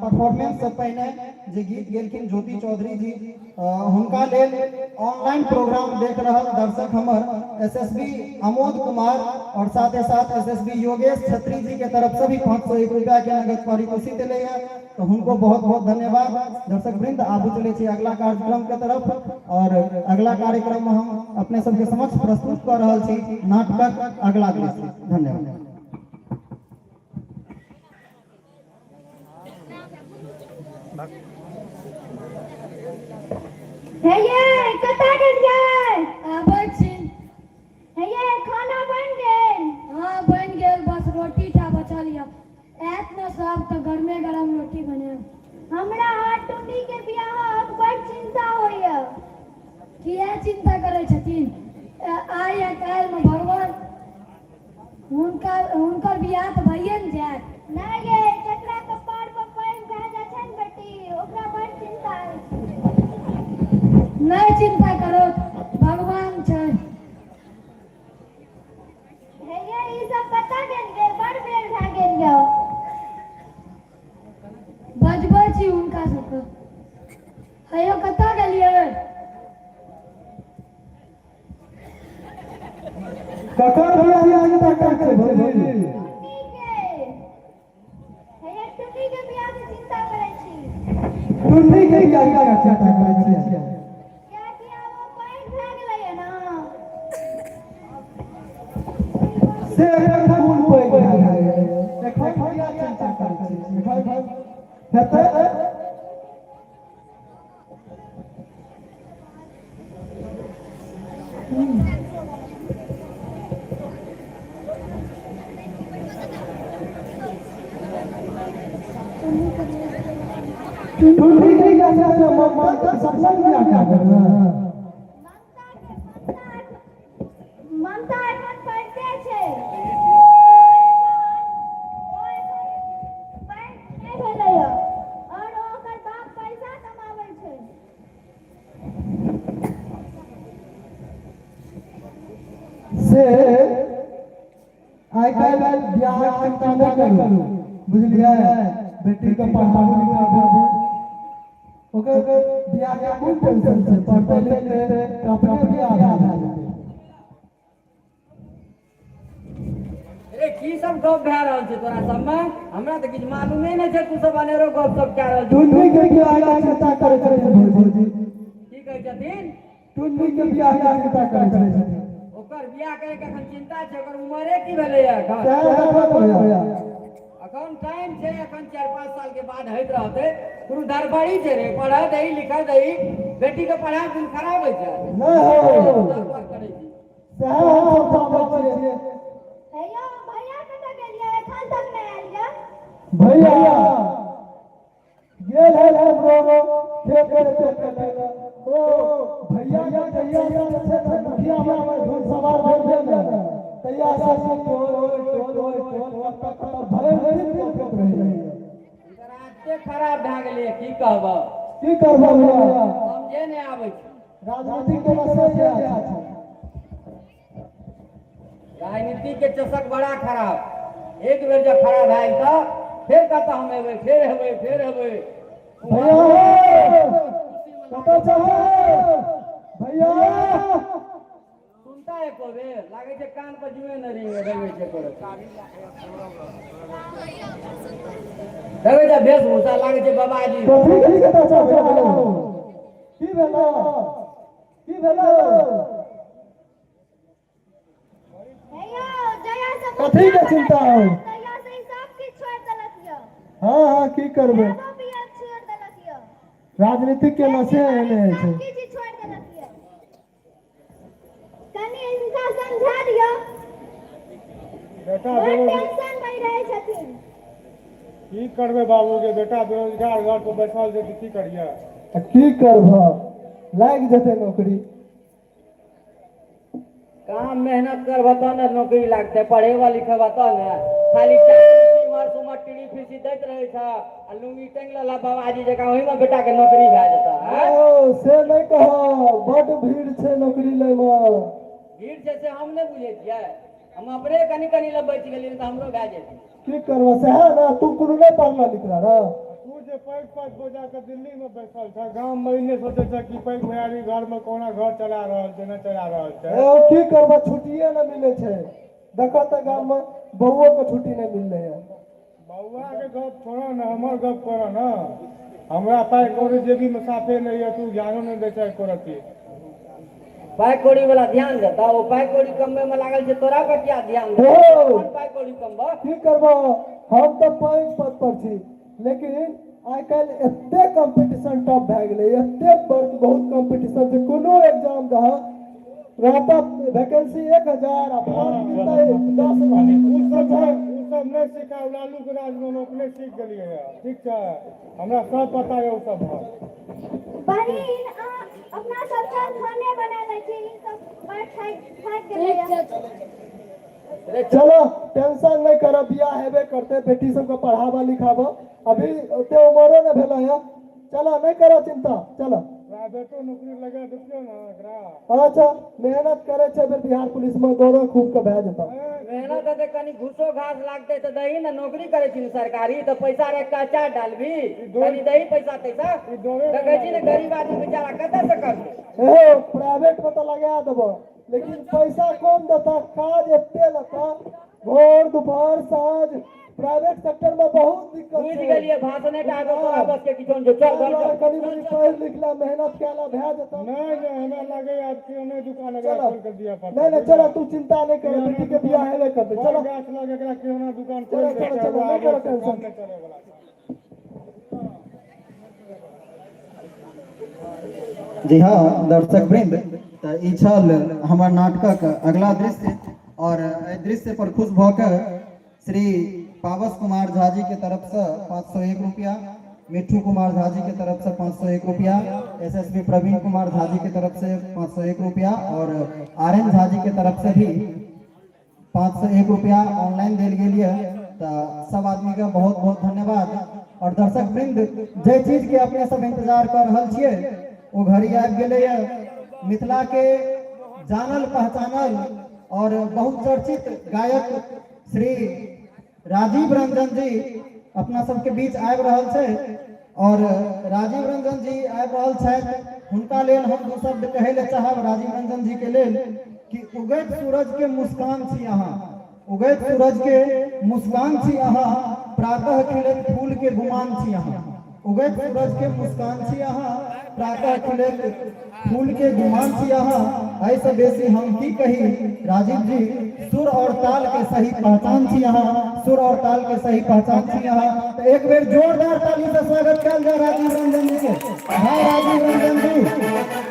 परफॉर्मेंस से पहिने जे गीत गेलखिन ज्योति चौधरी जी, हुनका लेल ऑनलाइन प्रोग्राम देख रहल दर्शक हमर एसएसबी अमोद कुमार और साथे साथ एसएसबी योगेश छत्री जी के तरफ से भी 501 रुपया के नगद पारितोषिक एलैया, तो हुनको बहुत बहुत धन्यवाद। दर्शक वृंद, आबू चले छी अगला कार्यक्रम के तरफ और अगला कार्यक्रम में हम अपने सबके समक्ष प्रस्तुत कर रहल छी नाटकक अगला दृश्य। धन्यवाद। हे ये कतऽ गेलियै? आबै छी। हे ये खाना बनि गेल? हँ बनि गेल, बस रोटी टा बचल यऽ। आयत ने सब तऽ गरमे गरम रोटी बनायब। हमरा आ टुन्नी के बियाहक बड़ चिंता होइए। किया चिंता करै छथिन? आइ या काल्हिमे भगवान हुनका हुनकर बियाह तऽ भइए ने जायत। नहि यै, जकरा कपार पर पैघ भए जाइ छै ने बेटी, ओकरा बड़ चिंता होइ छै। नहि चिंता करू, भगवान छै। हे यै, ई सब कतऽ गेल गे? बड़ बेर भए गेल यौ। बजबै छी हुनका सबके। हे यौ, कतऽ गेलियै? ककर बियाह चिंता करै छै भौजी? टुन्नी के। हे यै, टुन्नी के बियाह के चिंता करै छी। टुन्नी के बियाह के चिंता करै छियै? कियाकि आब ओ पैघ भए गेलैया ने। से एखन कोन पैघ भए गेलै? एखन किया चिंता करै छियै? एखन हेतै। टुन्नी के बियाह के ममता के सपना बियाह कए देबै। ममता एखन पढ़िते छै। ओ एखन पैघ नहि भेलैया और ओकर बाप पैसा कमाबै छै। से आइ काल्हि बियाहक चिंता नहि करू, बुझलियै? बेटीके पढ़ाबू लिखाबू, ओकर बियाह के कोन टेंशन छै? पढ़तै लिखतै तऽ अपने बियाह भए जेतै। अरे, की सब गप भए रहल छै तोरा सबमे? हमरा तऽ किछु मालूमे नहि छै। तू सब अनेरो गप सब कए रहल छी। टुन्नी के बियाह के चिंता करै छथिन भौजी। की कहै छथिन? टुन्नी के बियाह के चिंता करै छथिन। ओकर बियाह करे के एखन चिंता छै? ओकर उमरे की भेलैया एखन? सएह देखो भैया। एखन टाइम छै, एखन 4-5 साल के बाद होइत रहतै। कोनो धड़बड़ी छै रे? पढ़ऽ दही, लिखऽ दही। बेटी के पढ़ाइ कोन खराब होइ छै? नहि हो। धड़बड़ करै छी। सएह हम चाहै छियै। हे यौ, भैया कतऽ गेलियै? एखन तक नहि आयल यऽ। भैया गेल है हमरो खेत में देखै लए। ओ भैया के जहिया से जे छै ने मुखिया बनबै धुन सवार भेल छै ने, तहिया से टोल ओहि टोल ओहि टोल कतऽ कतऽ भरि दिन भौंकैत रहैए। हुनकर आदते खराब भए गेलैया, की कहबह? की करबह भैया? समझे नहि आबै छै। राजनीतिक के नशे इएह छै। राजनीति के चषक बड़ा खराब। एक बेर जब खराब भए गेल तऽ फेर कतऽ हम एबै? फेर हेबै, फेर हेबै। भैया हो, कतऽ चलबै भैया? सुनता एको बेर? लागै छै कान पर जुए नहि रिंग रंगै छै एको रत्ती। देखै छै वेशभूषा, लागै छै बाबाजी। कथी की कतऽ चलबै? की भेलो, की भेलो? हे यौ, जहिया से कथी के चिंता हो? तहिया से ई सब किछु छोड़ि देलक यऽ। हाँ, की करबै? खाबो पियब छोड़ि देलक यऽ। राजनीतिक के नशे एहने होइ छै। सब किछु छोड़ि देलक यऽ। कनि हिनका समझा दियौ। बेटा बड़ बेरोजगार टेंशन मे रहै छथिन। की करबै बाबू के बेटा बेरोजगार घर पर बैसल छै तऽ की करियै? आ की करबह, लागि जेतै नौकरी। काम मेहनत करबह तब ने नौकरी लागतै, पढ़ेबह लिखेबह तब ने। खाली चापलूसी इम्हर से उम्हर टीढ़ी फीसी दैत रहै छ आ लुंगी टांगि लेलह बाबाजी जकाँ, ओहिमे बेटाके नौकरी भए जेतह, आँय? ओ से नहि कहब, बड भीड़ छै नौकरी लैमे। भीड़ छै से हम नहि बुझै छियै। हम अपने कनि कनि लए बचि गेलियै तऽ हमरो भए जेतै। की करबह सएह ने, तू कोनो नहि पढ़ल लिखल रह। तू जे पैघ पद पर जाके दिल्ली में बैसल छ, गाम में ई नहि सोचै छ कि पैघ भैयारी घर में कोना घर चला रहल छै, नहि चला रहल छै। ए की करबह, छुट्टिए नहि मिलै छै। देखऽ तऽ गाम में बौओ के छुट्टी नहि मिललै हँ। बौआ के गप छोड़ऽ ने, हमर गप करऽ ने। हमरा पाइ कौड़ी जेबी में साफे नहि यऽ, तू ज्ञानो नहि दै छ एको रत्ती। पाइ कौड़ी वाला ध्यान देता, ओ पाइ कौड़ी कमबै में लागल छै, तोरा पर किया ध्यान देता? हो। अपन पाइ कौड़ी कमबह। की करबह, हम तऽ पैघ पद पर छी, लेकिन आइ काल्हि एते कॉम्पिटिशन टफ भए गेलै, एते बड़ बहुत कॉम्पिटिशन छै। कोनो एग्जाम दह रहता वैकेंसी 1000 आ फॉर्म मिलतै 10 लाख। ओ सब नहि सिखाउ, लालू के राज में हम अपने सीख गेलियै हँ। ठीक छै, हमरा सब पता यऽ ओ सब बात। बहिन, अहाँ अपना सब चल खाने बना लै छी, ई सब बड़ थाकि थाकि गेलैया। चलो टेंशन नहीं करब, बियाह हेबे करते, बेटी सबके पढ़ाबा लिखाबा, अभी ओते उमरो नहीं भेलै है। चलो नहीं करो चिंता, चलो। प्राइवेटो नौकरी लगा देतियो ने एकरा। अच्छा मेहनत करे छै, फिर बिहार पुलिस में दौड़ो खूब के भए जेतौ। मेहनत हेतै, कनि घूसो घास लागतै तऽ दही ने। नौकरी करै छी ने सरकारी तऽ पैसा राखि कऽ अचार डालबी, कनि दही पैसा तैसा। देखै छी ने, गरीब आदमी बेचारा कतऽ से करतै? एहो प्राइवेट में तऽ लगा देबो, लेकिन पैसा कम देता, काज एते लेता, भोर दोपहर साँझ। प्राइवेट सेक्टर में बहुत दिक्कत बुझि छै। गेलियै, भाषणे टा आबै तोरा बस के किछो नहि छौ। चल घर चल। कनि मनि पढ़ि लिख ला, मेहनत कए ला, भए जेतौ। नहि नहि, हमरा लागैए आब किराने दुकान एकरा चलो। खोलि कऽ दिअ पड़तै। नहीं नहीं, चलो तू चिंता नहीं कर, बेटी के बियाह हेबे करतै। चलो। बड़ गाछ लग एकरा किराना दुकान चलो, खोलि चलो, दै छै, चलो, नहि करो आबै छै, टेंशन। काम नहि चलैवला छै। जी हाँ दर्शक वृंद, तऽ ई छल हमर नाटकक अगला दृश्य और एहि दृश्य पर खुश भऽ के श्री पावस कुमार झा जी के तरफ से 501 रुपया, मिट्ठू कुमार झा जी के तरफ से 501 रुपया, एसएसपी प्रवीण कुमार झा जी के तरफ से 501 रुपया और आर एन झा जी के तरफ से भी 501 रुपया ऑनलाइन देल गेल यऽ। तऽ सब आदमी के बहुत बहुत धन्यवाद। और दर्शक वृंद, जे चीज के अपने सब इंतजार कर रहल छियै ओ घड़ी आबि गेलै यऽ। मिथिला के जानल पहचानल और बहुत चर्चित गायक श्री राजीव रंजन जी अपना सबके बीच आबि रहल छै और राजीव रंजन जी आबि रहल छथि, हुनका लेल हम दू शब्द कहै लए चाहब राजीव रंजन जी के लेल कि उगैत सूरज के मुस्कान छी अहाँ, उगैत सूरज के मुस्कान छी अहाँ, प्रातः खिलैत फूल के गुमान छी अहाँ। उगैत सूरज के मुस्कान छी अहाँ, प्रातः खिलैत फूल के गुमान छी अहाँ। एहिसँ बेसी हम की कही राजीव जी, सुर और ताल के सही पहचान छी अहाँ, सुर और ताल के सही पहचान छी अहाँ। तऽ एक बेर जोरदार ताली से स्वागत कयल जाय राजीव रंजन जी के। भाई राजीव रंजन जी।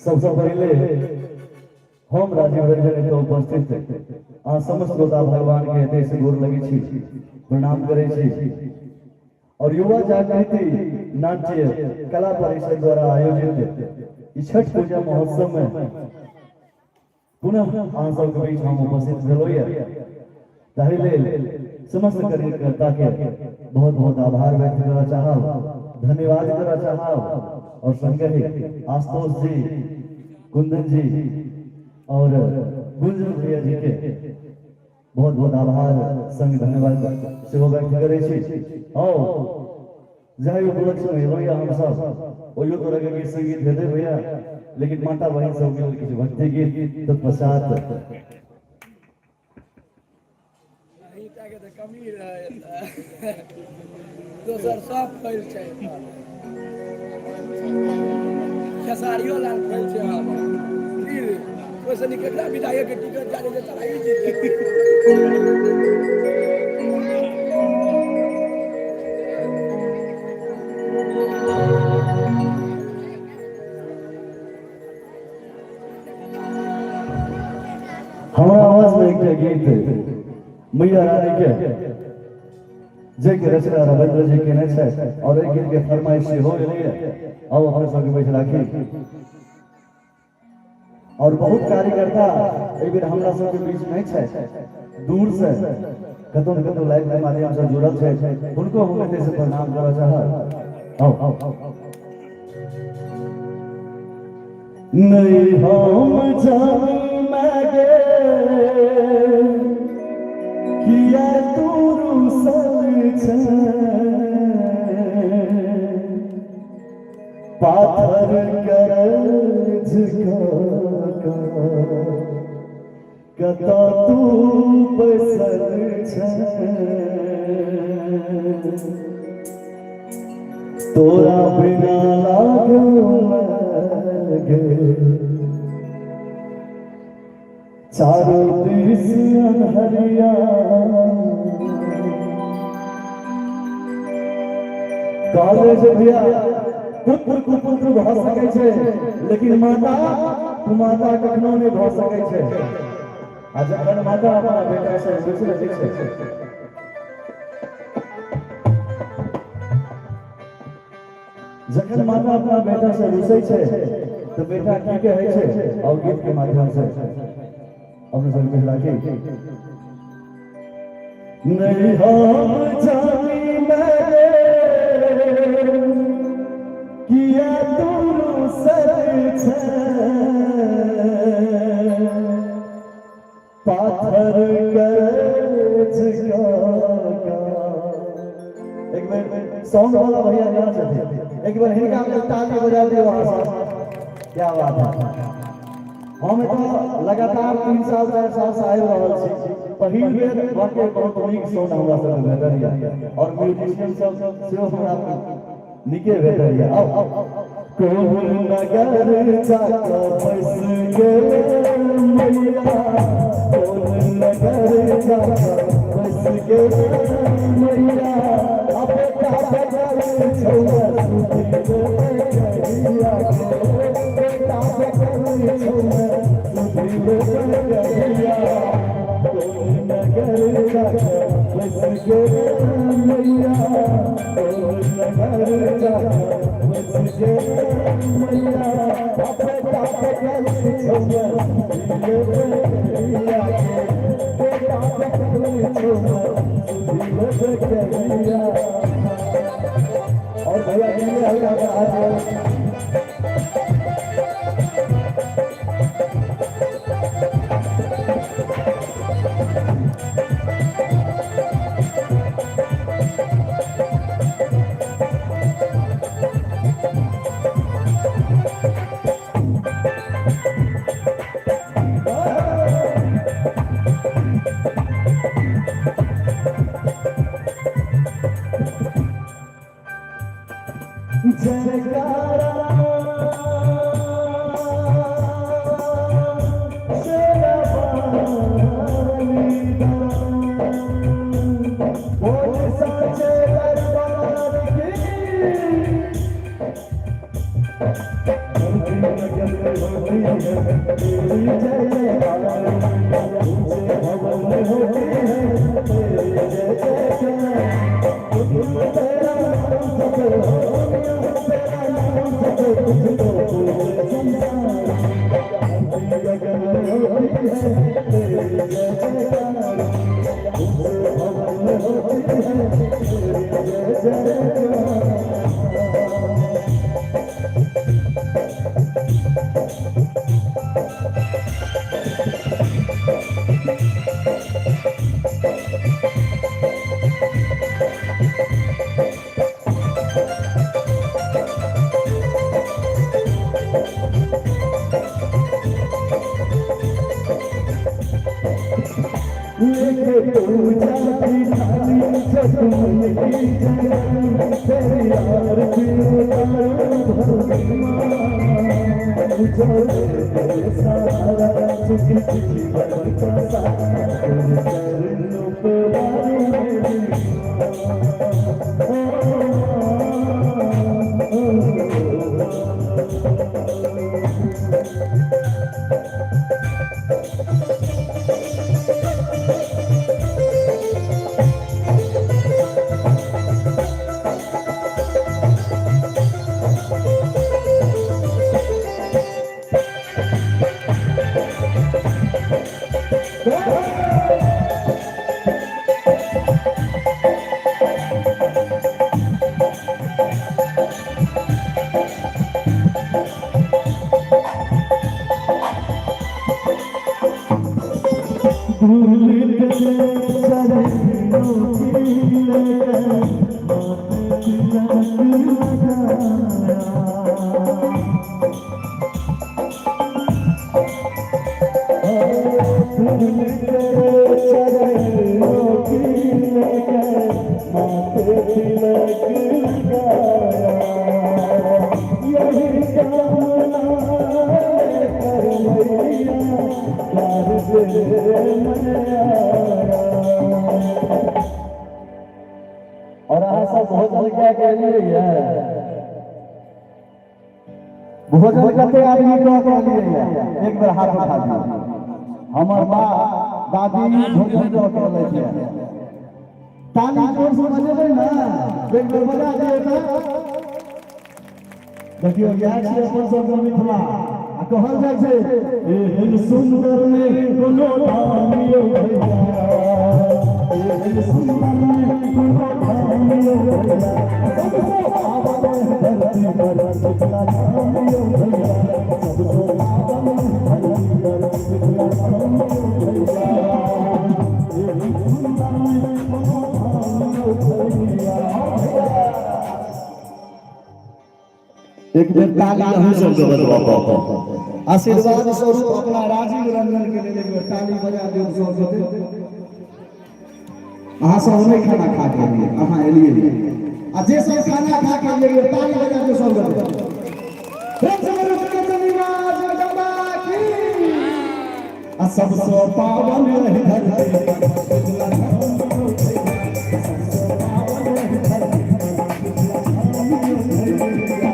सबसँ पहिले हम राजीव रंजन एतऽ उपस्थित अहाँ समस्त श्रोता भगवान के हृदय से गोर लगै छी, प्रणाम करै छी और युवा जागृति नाट्य कला परिषद द्वारा आयोजित ई छठ पूजा महोत्सव में पुनः अहाँ सबके बीच हम उपस्थित भेलहुँ यऽ। ताहि लेल समस्त कार्यकर्ता के बहुत बहुत आभार व्यक्त करऽ चाहब, धन्यवाद करऽ चाहब और संगहि आशुतोष जी, कुंदन जी और गुंजन भैया जी के बहुत बहुत आभार संग धन्यवाद सेहो व्यक्त करै छी। और जाहि उपलक्ष्य में एलहुँ यऽ हमसब ओहियो तरह के गीत संगीत हेतै भैया, लेकिन माता बहिन सबके लेल किछु भक्ति गीत तत्पश्चात अहींटाके तऽ कमी रहै एतऽ, दोसर सब फैल छै एतऽ। खेसारियो लाल फेल छै आब की रे ओहिसँ नीक एकरा विधायकके टिकट दए दै छै तराई जीत जेतै। हमरा आवाज में एकटा गीत मैया रानी के जे के रचना रविंद्र जी केने छै और एहि गीत के फरमाइश सेहो एलैए। आउ अपने सबके बीच राखी। और बहुत कार्यकर्ता एहि बेर हमरा सबके बीच नहीं छै, दूर से कतौ न कतौ लाइव के माध्यम से जुड़ल छै, हुनको हम एतय से प्रणाम करऽ चाहब। आउ नहीं हम जानी मागे किया तू रुसल छै, पाथर कर कतऽ तू बैसल छै, तोरा बिना लागल गे चारो दिस अन्हरिया। कहले जे भैया पुत्र कुपुत्र भऽ सकै छै, लेकिन माता कुमाता कखनो नहि भऽ सकै छै। आ जखन माता अपना बेटा से रुसि रहै छै, जखन माता अपना बेटा से रुसै छै तऽ बेटा की कहै छै, और गीत के माध्यम से अपने सब बीच राखी। नहीं हम जानी मेरे किया तू रुसल छै, पाथर कर एक बेर साउंड वाला भैया यहाँ छथिन, एक बेर हिनका लेल ताली बजा दियौ अहाँ सब। क्या बात है। हम एतऽ लगातार 3 साल 4 साल से आबि रहल छी, पहिल बेर वाकई बहुत नीक साउंड हमरा सबके भेटल यऽ और म्यूजिशियन सब सेहो हमरा नीके भेटल यऽ। आउ कोन नगर जाकऽ बसि गेल मैया, कोन नगर जाकऽ बसि गेल मैया, आ बेटा बगल छौआ सुधि लेबै कहिया गे, बेटा बगल छौआ सुधि लेबै कहिया, कोन नगर जाकऽ बसि गेल मैया, कोन नगर जाकऽ बसि गेल मैया, आ बेटा बगल छौआ सुधि लेबै कहिया गे, बेटा बगल छौआ सुधि लेबै कहिया। और भैया के लिए हल्का सा हाथ जोड़। जयकारा शेरावाली दा, बोल साचे दरबार की। धरती गगन में होती है तेरी जय जयकार, ऊंचे भवन में होती है तेरी जय जयकार, तेरा नाम सफल हो गया, तेरा नाम सफल तुझको पूरे संसार। धरती गगन में होती है तेरी जय जयकार, ऊंचे भवन में होती है तेरी जय जयकार। लेके पूजा की थाली सतुन की जय, तेरी आरती उतारूं। तुझे सारा सुखी जीवन का सारा तेरे चरणों पे वारू मेरी धूल तेरे चरणों की लेकर माथे तिलक लगाया। धूल तेरे चरणों की लेकर माथे तिलक लगाया। यही कामना लेकर मैया द्वार तेरे मन आया। और अहाँ सब भोजन क्या के लिए भोजन कते आदमी कऽ के एलियै? एक बेर हाथ उठा दियौ। हमर माँ दादी भोजन कऽ के एलै। ताली जोर से बजेबै ने, एक बेर बजा दियौ तऽ। देखियौ, इएह छियै अपन सबके मिथिला। आ कहल जाइ छै, एहन सुंदर ने कोनो धाम यौ भैया, एहन सुंदर ने कोनो धाम यौ भैया, सबसँ पावन धरती पर मिथिला धाम यौ भैया, सबसँ पावन धरती पर मिथिला धाम यौ भैया, एहन सुंदर ने कोनो धाम यौ भैया। एक बेर ताली अहूँ सबके बजबऽ पड़त। आशीर्वाद स्वरूप अपना राजीव रंजन के लेल एक बेर ताली बजा दियौ सब गोटे। अहाँ सब नहि खाना खा के एलियै, अहाँ एलियै। आ जे सब खाना खा के एलियै, एक बेर ताली बजा दियौ सब गोटे। प्रेम से बोलू जगदम्बा जगदम्बा की। आ सबसँ पावन रही धरती पर मिथिला धाम यौ भैया, सबसँ पावन रही धरती पर मिथिला धाम यौ भैया।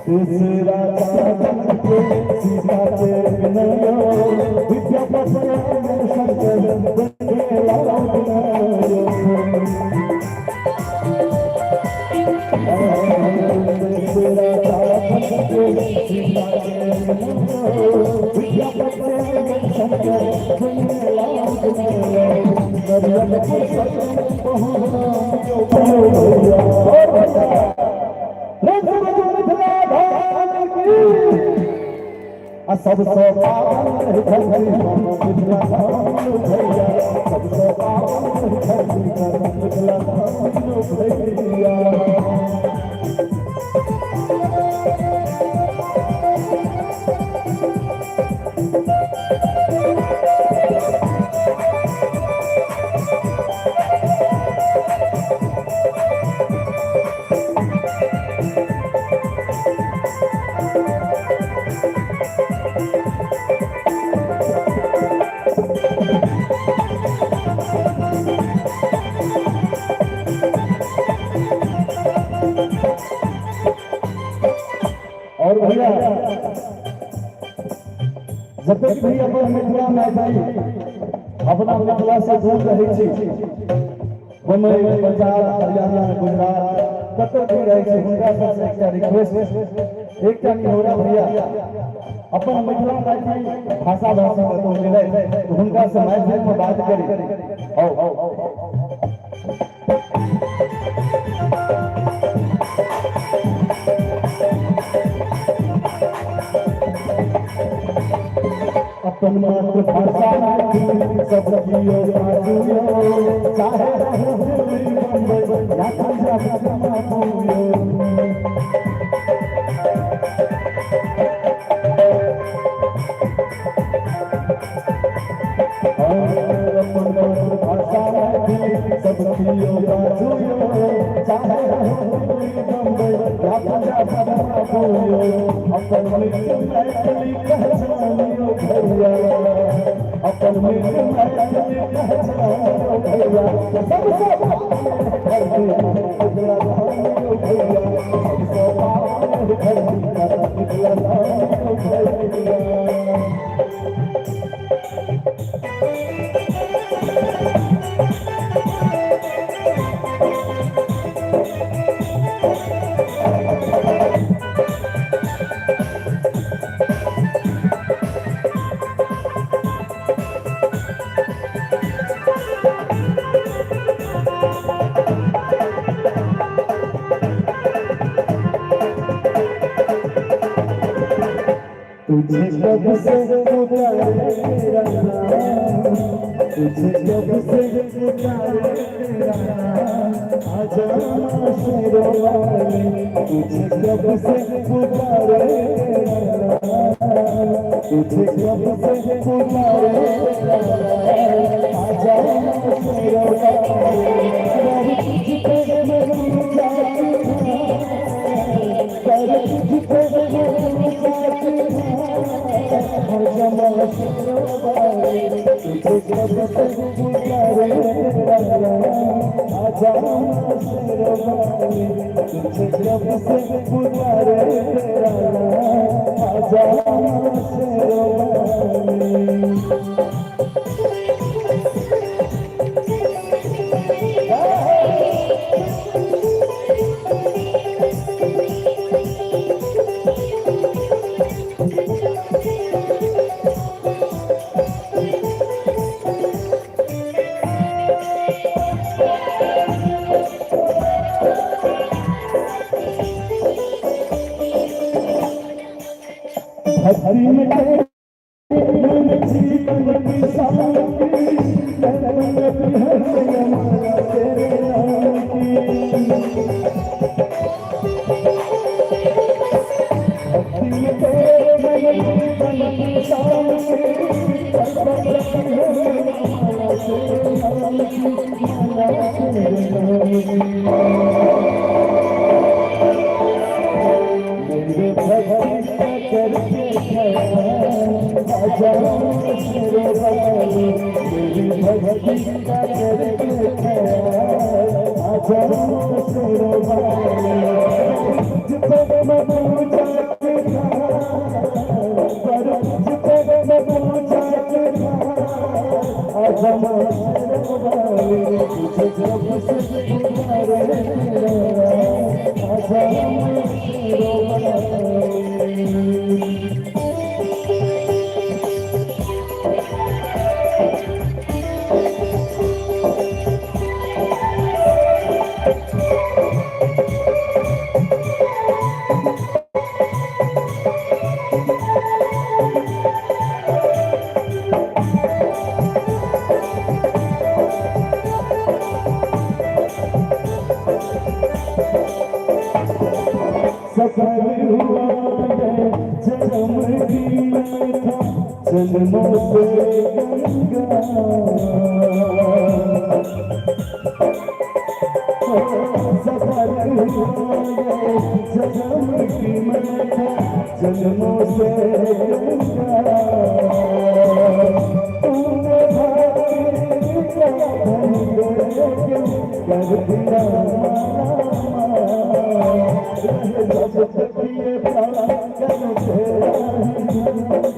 तीसरा चांद के सीता के विनयो, विद्यापति शंकर देला विनयो। तीसरा चांद के सीता के विनयो, विद्यापति शंकर देला विनयो, नरियल भैया। और भैया मिथिला धाम की। आ सबसँ पावन धरती पर मिथिला धाम भैया, सबसँ पावन धरती पर मिथिला धाम भैया। और भैया, जतेक भी अपन मिथिला मैथिली अपना मिथिला से दूर रहै छी, बम्बई, पंजाब, हरियाणा, गुजरात, कतौ भी रहै छी, हुनका सबसे एकटा रिक्वेस्ट, एकटा निहोरा भैया, अपन मिथिला मैथिली भाषा भाषी कतौ मिले तऽ हुनका से मैथिली में बात करी। आओ। अपन मातृभाषा मैथिली सब कियो बाजू यौ, चाहे रहू दिल्ली बम्बई या पंजाब जमाबू यौ। अपन मातृभाषा मैथिली सब कियो बाजू यौ, चाहे रहू दिल्ली बम्बई या पंजाब जमाबू यौ। अपन मित्र मैथिली पहचानियो भैया, अपन मित्र मैथिली पहचानियो भैया, सबसे धरती मिथिला धाम यौ भैया, सबसे पावन धरती मिथिला धाम यौ भैया। तुझे कब से पुकारे तेरा नाम, तुझे कब से पुकारे तेरा नाम, आजा माँ शेरों वाली, तुझे कब से पुकारे तेरा नाम, तुझे कब से पुकारे तेरा नाम, आजा माँ शेरों वाली, पर तुझ पे मैं पूजा की, पर तुझ पे मैं पूजा की, आजा माँ शेरों वाली, तुझे कब से पुकारे तेरा नाम, आजा माँ शेरों वाली, तुझे कब से पुकारे तेरा नाम, आजा माँ शेरों वाली। भक्ति में तेरे जीवन की शांति, रंगत है जयमाला तेरे नाम की। भक्ति में तेरे जीवन की शांति, रंगत है जयमाला तेरे नाम की, माला तेरे नाम की। मेरे भक्ति का करके ख्याल, आजा शेरों वाली, मेरी भक्ति का करके ख्याल, आजा शेरों वाली, तुझ पे मैं पूजा के पर तुझ पे मैं पूजा के आजा शेरों वाली, तुझे जब से पुकारे तेरा नाम, आजा शेरों वाली। सफल हुआ ये जन्म की मैं था जन्मों से गंगा, सफल हुआ ये जन्म की मैं था जन्मों से गंगा, तूने भक्ति का धन दे कर दिया माला माल, रहे जब तक ये प्राण करूं तेरा ही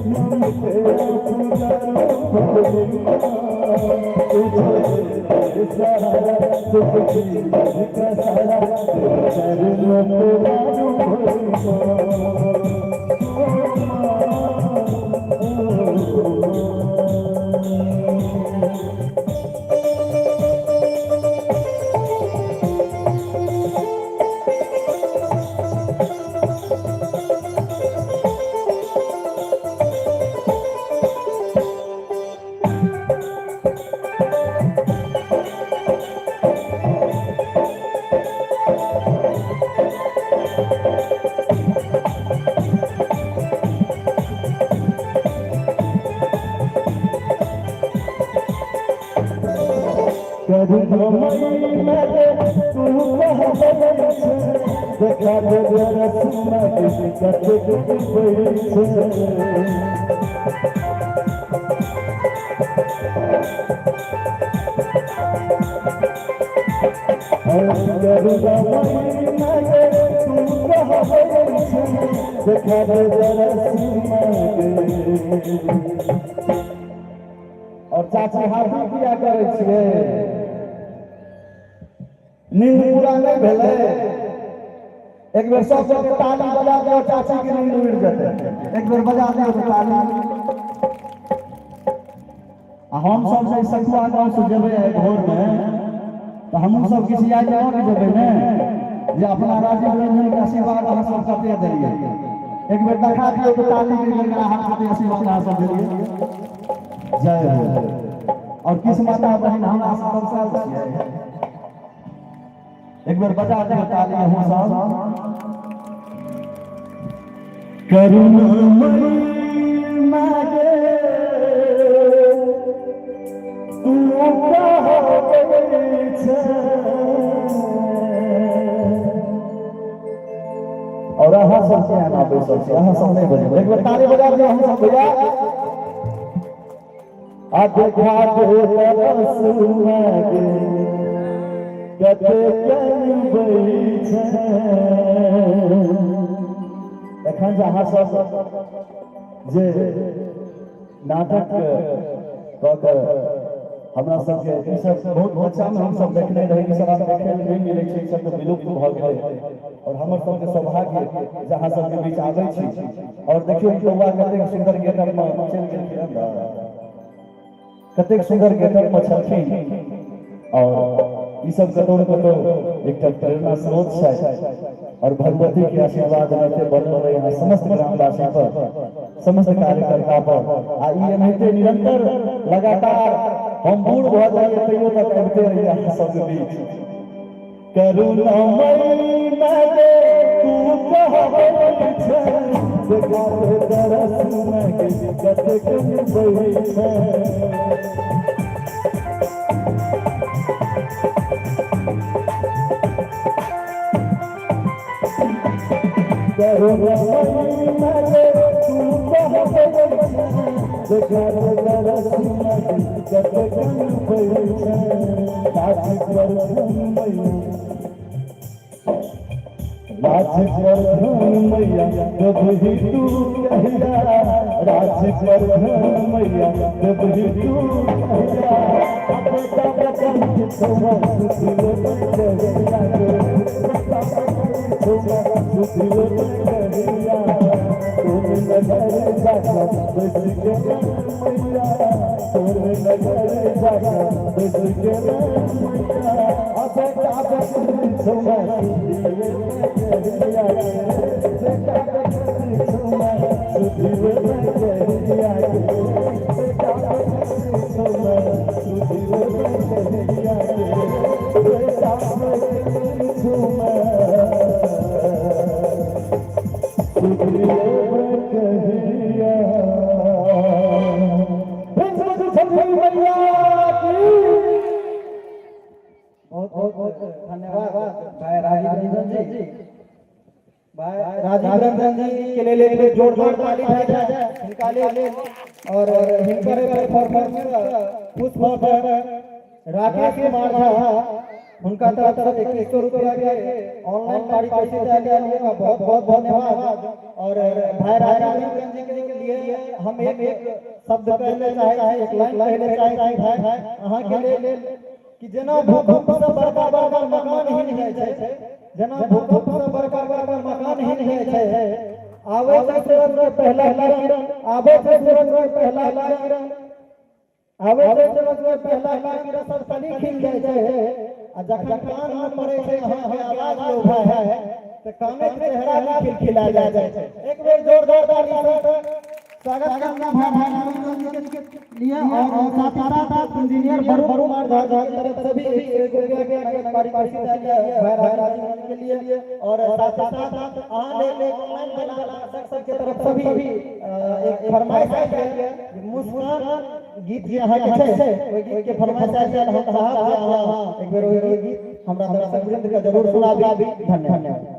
नाम, तेरा पुकारूं भोली माँ, तुझे सहारा सुख जीवन का सारा, तेरे चरणों में मानूं भोली माँ, ओ माँ, ओ माँ। और चाची हाथी किया करै छियै? नींद पूरा नहि भेलै? एक बेर सब गोटे ताली बजा दियौ, चाची के नींद उड़ि जेतै। एक बेर बजा दियौ तऽ ताली। आ हम सब जे सखुआ गाँव से जेबै आइ भोर मे, तऽ हमहूँ सब किछु याद लऽ के जेबै ने जे अपना राजीव रंजन के आशीर्वाद अहाँ सब कते देलियै। एक बेर देखा दियौ तऽ ताली के गड़गड़ाहट, कते आशीर्वाद अहाँ सब देलियै। जय हो। और किस माता बहिन हमरा से तमसाल छियै? एक बेर बजा दियौ ताली अहूँ सब। करुणामयी मागे तू कहबै छै। और अहाँ सब के आना बैसल छी, अहाँ सब नहि बजेबै। एक बेर ताली बजा दियौ अहाँ सब भैया। आ देखा दे तरस मागे कते कनबै छै। एखन जे अहाँ सब जे नाटक कऽ के हमरा सबके ई सब बहुत बच्चा में हम सब देखने रही, ई सब आब देखे लए नहि मिलै छै, ई सब तऽ विलुप्त भऽ गेलै। और हमर सबके सौभाग्य जे अहाँ सबके बीच आबै छी। और देखियौ, ई बौआ कतेक सुन्दर गेटअप में चलि गेलखिन अंदर, कतेक सुन्दर गेटअप में छलखिन। और ई सब कतौ न कतौ एकटा प्रेरणा स्रोत छै। और भगवती के आशीर्वाद एनाहिते बनल रहे यहाँ समस्त ग्रामवासी पर, समस्त कार्यकर्ता पर, आ ई एनाहिते निरंतर लगातार हम बूढ़ भऽ जाइए तैयो तक अबिते रहिए अहाँ सबके बीच। करुणामयी मागे तू कहबै छै, देखा दे दरस मागे कतेक निभै छै। करुणामयी मागे तू कहबै छै, देखा दे दरस मागे कतेक निभै छै। नाच पर धन मैया, नाच पर धन मैया देबही तू कहिया, राज पर धन मैया देबही तू कहिया। बेटा बचन छौआ सुधिले कहिया, बेटा छौआ सुधिले कहिया। तोर नगर जाकर बस गेल मैया, तोर नगर जाकर बस गेल मैया। बेटा बचन छौआ सुधिले कहिया, बेटा बचन छौआ सुधिले कहिया, बेटा बचन छौआ सुधिले कहिया, बेटा बचन छौआ सुधिले कहिया। मैया की। बहुत बहुत धन्यवाद भाई राजीव रंजन जी। भाई राजीव रंजन जी के लेल एक बेर जोरदार ताली भए जाए हिनका लेल। और हिनकर परफॉर्मेंस खुश भऽ कऽ राकेश कुमार झा हुनका तरफ से 2100 रुपया के ऑनलाइन पारितोषिक आयल गेल, बहुत बहुत धन्यवाद। और भाई राजीव रंजन जी के लिए हम एक एक शब्द कहले चाहे छी, एक लाइन कहले चाहे छी भाई अहाँ के लेल कि जेना भूकंप से बड़का बड़का मकान हिल जाइ छै, जेना भूकंप से बड़का बड़का मकान हिल जाइ छै, आबै छै सूरज के पहला किरण, आबै छै सूरज के पहला किरण, आबै छै सूरज के पहला किरण, सब तनी खिल जाइ छै। आ जखन कान में पड़ै छै अहाँ के आवाज यौ भाई, तऽ कानैत चेहरा भी खिलखिला जाइ छै। एक बेर जोरदार ताली से स्वागत करना भाई भाई राजेंद्र जी के लिए और साथ ही साथ इंजीनियर वरुण कुमार झा जी की तरफ से भी एक रुपया के पारितोषिक दिया गया है भाई भाई राजेंद्र जी के लिए। और साथ ही साथ अहाँ लेल ऑनलाइन दर्शक सबके तरफ से भी एक फरमाइश आयल है, मुस्कान गीत जे अहाँ के छै ओहि गीत के फरमाइश आयल है। हम चाहब जे अहाँ एक बेर ओहि गीत हमरा दर्शक वृंद के जरूर सुनाबी। धन्यवाद।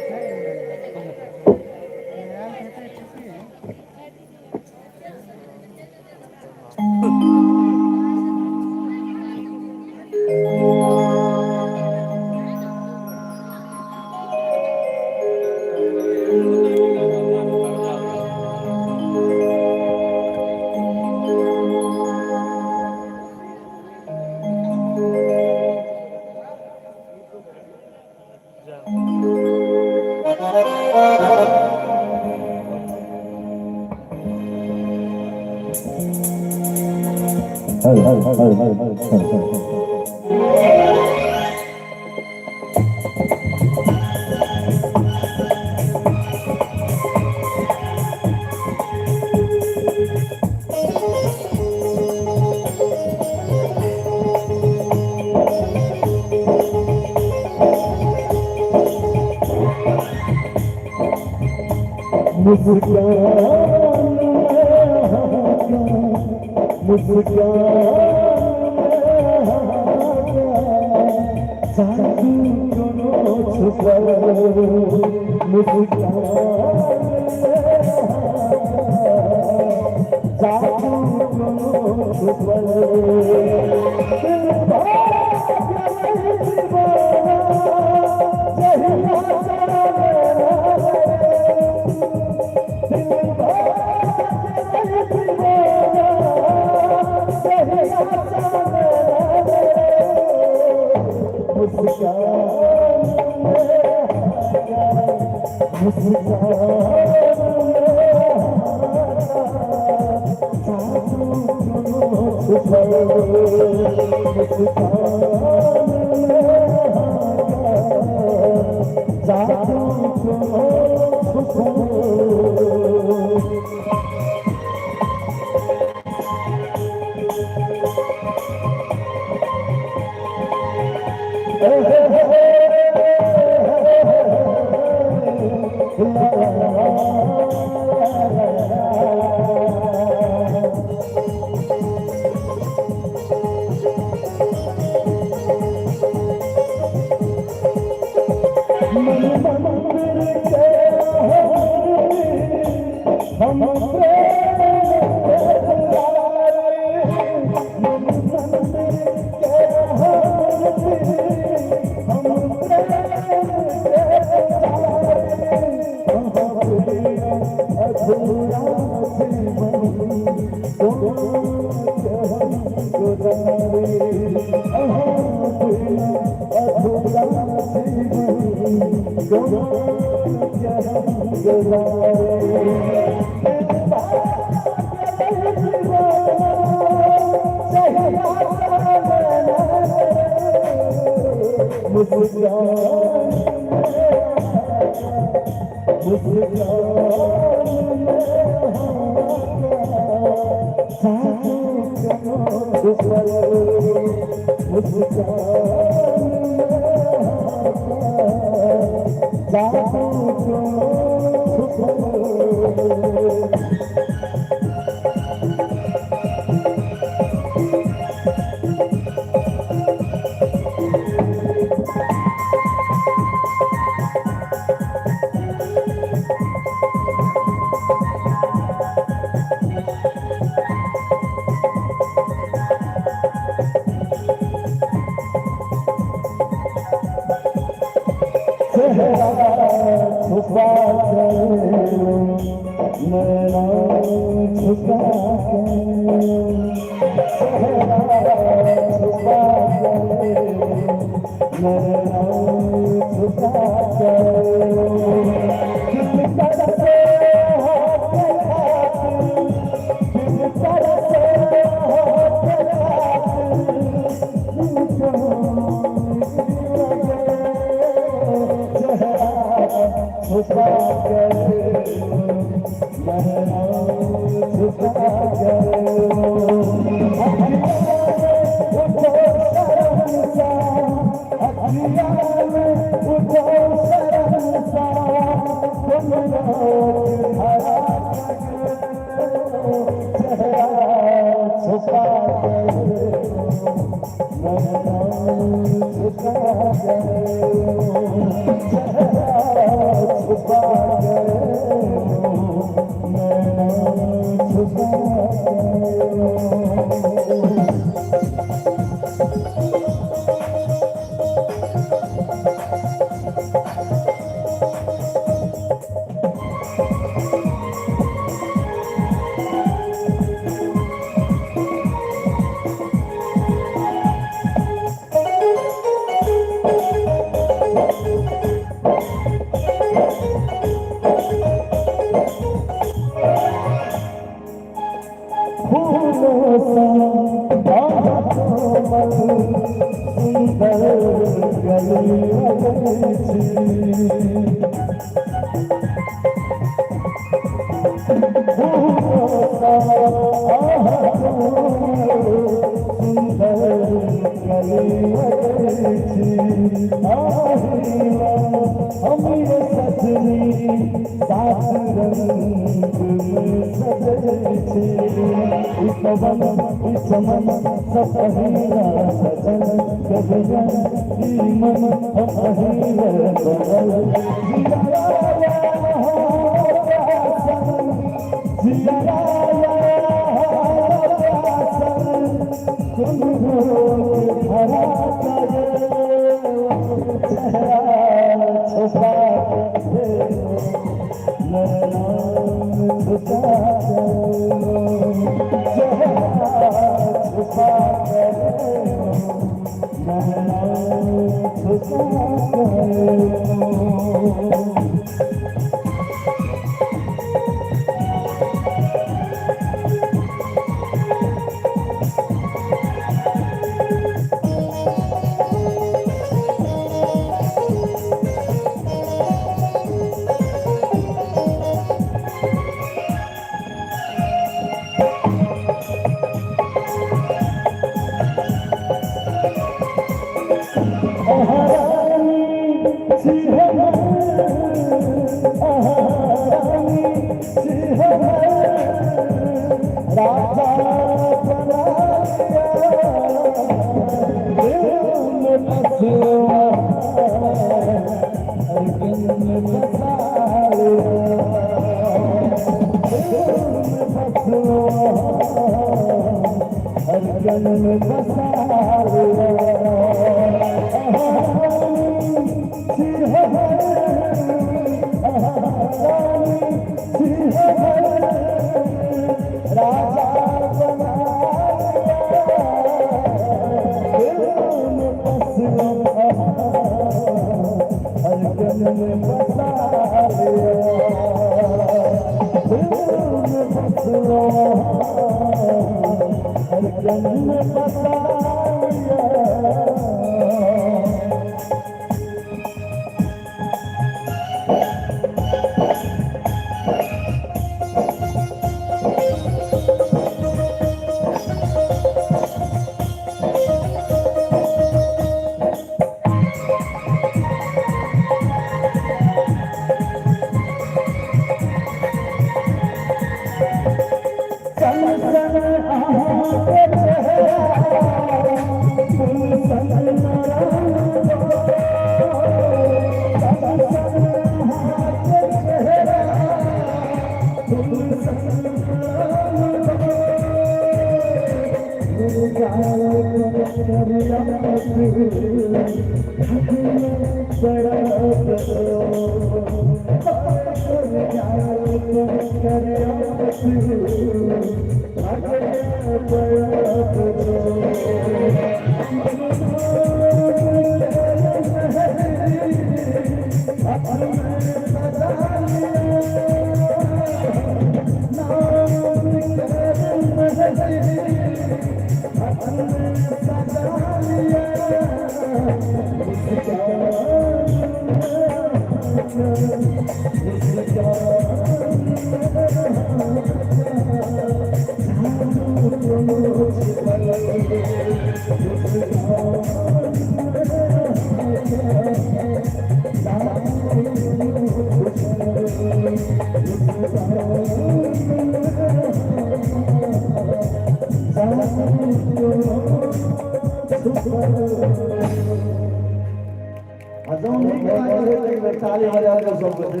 आ जौं नीक लागल है तऽ एक बेर ताली बजा दियौ सब गोटे।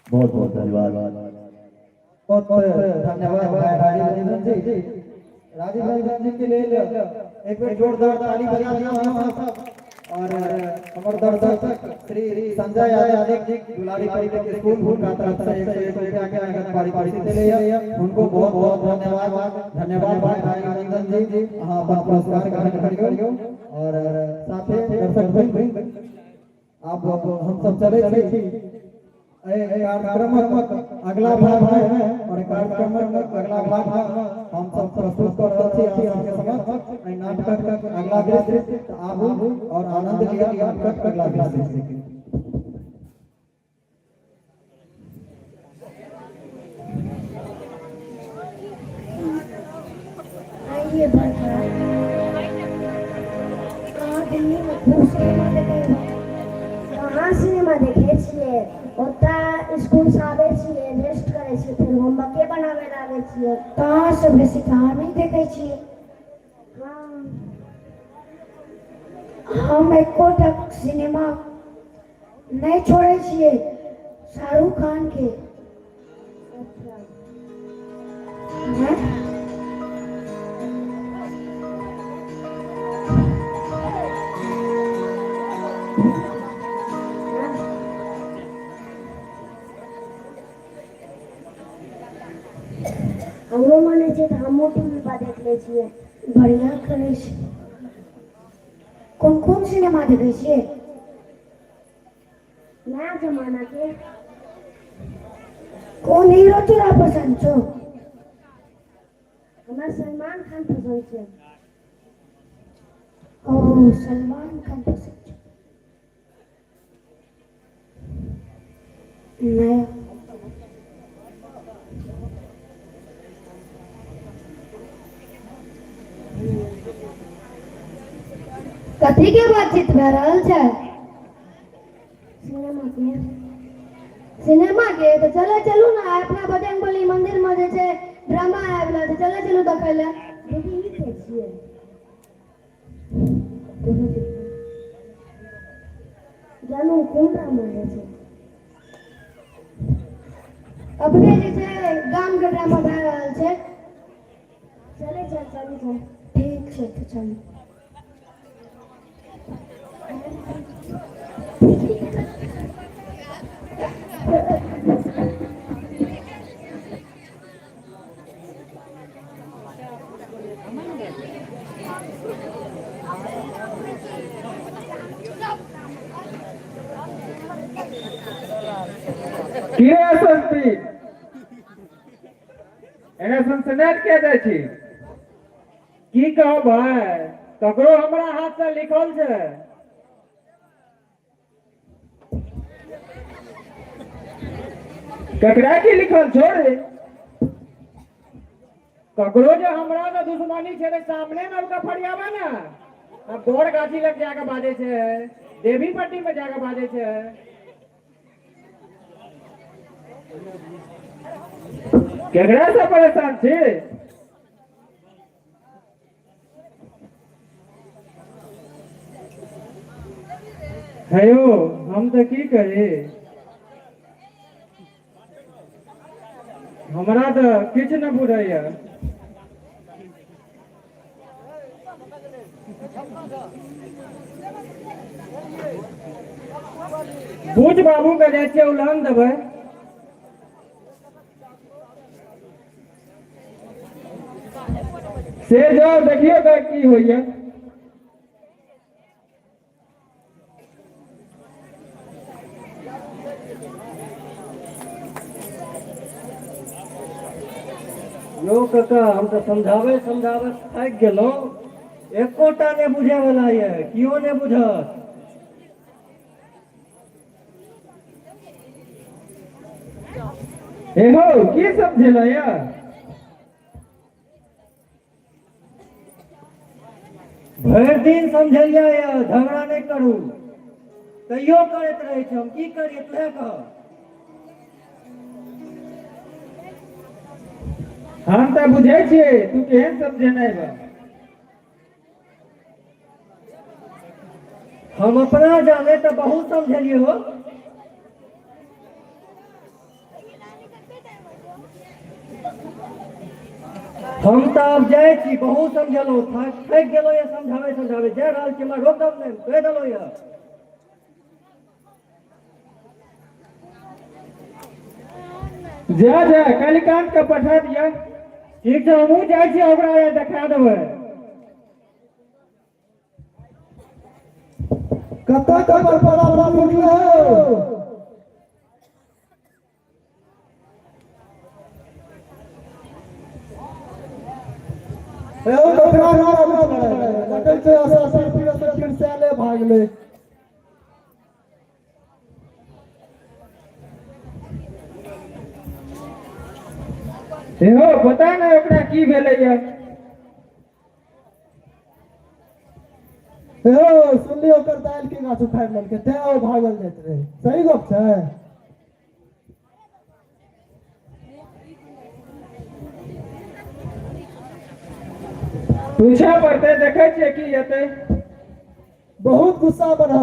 बहुत बहुत धन्यवाद। बहुत बहुत धन्यवाद भाई राजीव रंजन जी। राजीव रंजन जी के लेल एक बेर जोरदार ताली बजा दियौ अहाँ सब। और हमर दर्शक श्री संजय यादव जी दुलारी पब्लिक स्कूल हुनका तरफ से 101 रुपया के नगद पारितोषिक देले हुनको बहुत बहुत धन्यवाद। धन्यवाद भाई राजीव रंजन जी, अहाँ अपन पुरस्कार ग्रहण करियौ। और साथे दर्शक वृंद, आब हम सब चलै छी एहि कार्यक्रमक अगला भाग में, और कार्यक्रमक अगला भाग में हम सब प्रस्तुत कर रहल छी अहाँ सबके समक्ष एहि नाटकक अगला दृश्य। तऽ आबू और आनंद लिअ नाटकक अगला दृश्य। आइए बड़का, अहाँ दिल्लीमे खूब सिनेमा देखै, कहाँ सिनेमा देखै छियै? ओतऽ स्कूलसँ आबै छियै, रेस्ट करै छियै, फेर होमवर्के बनाबै लागै छियै। तऽ अहाँ सब बेसी तऽ अहाँ नहि देखै छियै? हँ। हम एकोटा सिनेमा नहि छोड़ै छियै शाहरुख खान के। अच्छा। हैं? हमरो मन होइ छै तऽ हमहूँ टीवी पर देख लै छियै। बढ़िआँ करै छी। कोन कोन सिनेमा देखै छियै? नया जमाना के। कोन हीरो तोरा पसन्द छौ? हमरा सलमान खान पसन्द छै। ओ सलमान खान पसन्द छौ। नया कथी के बातचीत भए रहल छै? सिनेमा के। सिनेमा के? तऽ चलै चलू ने, आइ अपना बजरंगबली मंदिर मे जे छै ड्रामा आबि रहल छै, चलै चलू देखै लए। दीदी, ई के छियै? जानू कोन ड्रामा होइ छै? अपने जे छै गाम के ड्रामा भए रहल छै। चलै चल, चलू चल। ठीक छै तऽ चलू। की रे एसएसपी, एना सनसनाइत किया जाइ छी? की कहब भाय, ककरो हमरा हाथ से लिखल छै। ककरा की लिखल छौ रे? ककरो जे हमरा से दुश्मनी छै तऽ सामने मे आबि कऽ फरियाबे ने। आ बड़ गाछी लग जाके बाजै छै, देवी पट्टी मे जाके बाजै छै। केकरा से परेशान छी? हे यौ, हम तऽ की कही, हमरा तऽ किछु नहि बुझैया। बुझ बाबू के जाइ छियै उलहन देबै। से जाउ, देखियौ तऽ की होइया। यौ काका, हम तऽ समझाबै समझाबै थाकि गेलहुँ, एकोटा नहि बुझैवला यऽ, केओ नहि बुझत। हे हो, की समझेला या? भरि दिन समझेलियै यऽ झगड़ा नहि करू, तैयो करैत रहै छै। हम की करियै, तुहे कह। हम तऽ बुझै छियै तू केहन समझेनाइ बा। हम अपना जाने तऽ बहुत समझेलियै हो। हम तऽ आब जाइ छी, बहुत समझेलहुँ, थाकि गेलहुँ यऽ समझाबै समझाबै, जा रहल छी, हमरा रोकब नहि, कहि देलहुँ यऽ। जा जा कालीकांत के पठा दिअ। ठीक छै, हमहूँ जाइ छी, ओकरा देखा देबै। कतऽ कमर पर अपन उठलो? यौ बकरा लगै छै असर फिर से खिरसाले भागलै। हेहो पता नहि ओकरा की भेलैया। यौ सुनली ओकर दालि के गाछ उखाड़ि लेलकै तें ओ भागल जाइत रहै, सही गप छै? पूछे पड़तै, देखै छियै की हेतै। बहुत गुस्सा बढ़।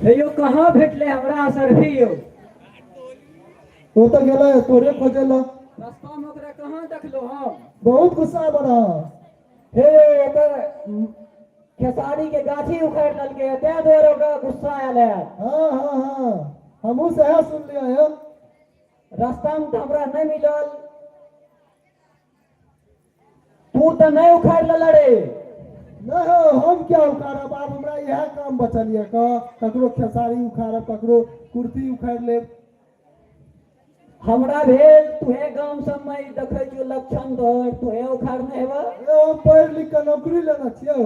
हे यौ कहाँ भेटलै हमरा असरफी यौ? ओ तऽ गेलै तोरे खोजै लए। रास्ता में ओकरा कहाँ देखलो हम? बहुत गुस्सा बढ़। हे यौ ओकर खेसारी के गाछी उखाड़ि लेलकै तें दुआरे ओकरा गुस्सा आयल है। हाँ हाँ हाँ हमहूँ सएह सुनलियै यौ। रास्ता में तऽ हमरा नहि मिलल। तू तऽ नहि उखाड़ि लेलऽ रे। नहि हो, हम क्या उखाड़ब, आब हमरा इएह काम बचल यऽ ककरो खेसारी उखाड़ब, ककरो कुर्ती उखाड़ि लेब। हमरा भेल तुहे गाम सबमे ई देखै छियौ लक्षण तोहर, तुहे उखाड़ने हेबऽ। यौ हम पढ़ि लिख कऽ नौकरी लेने छियौ।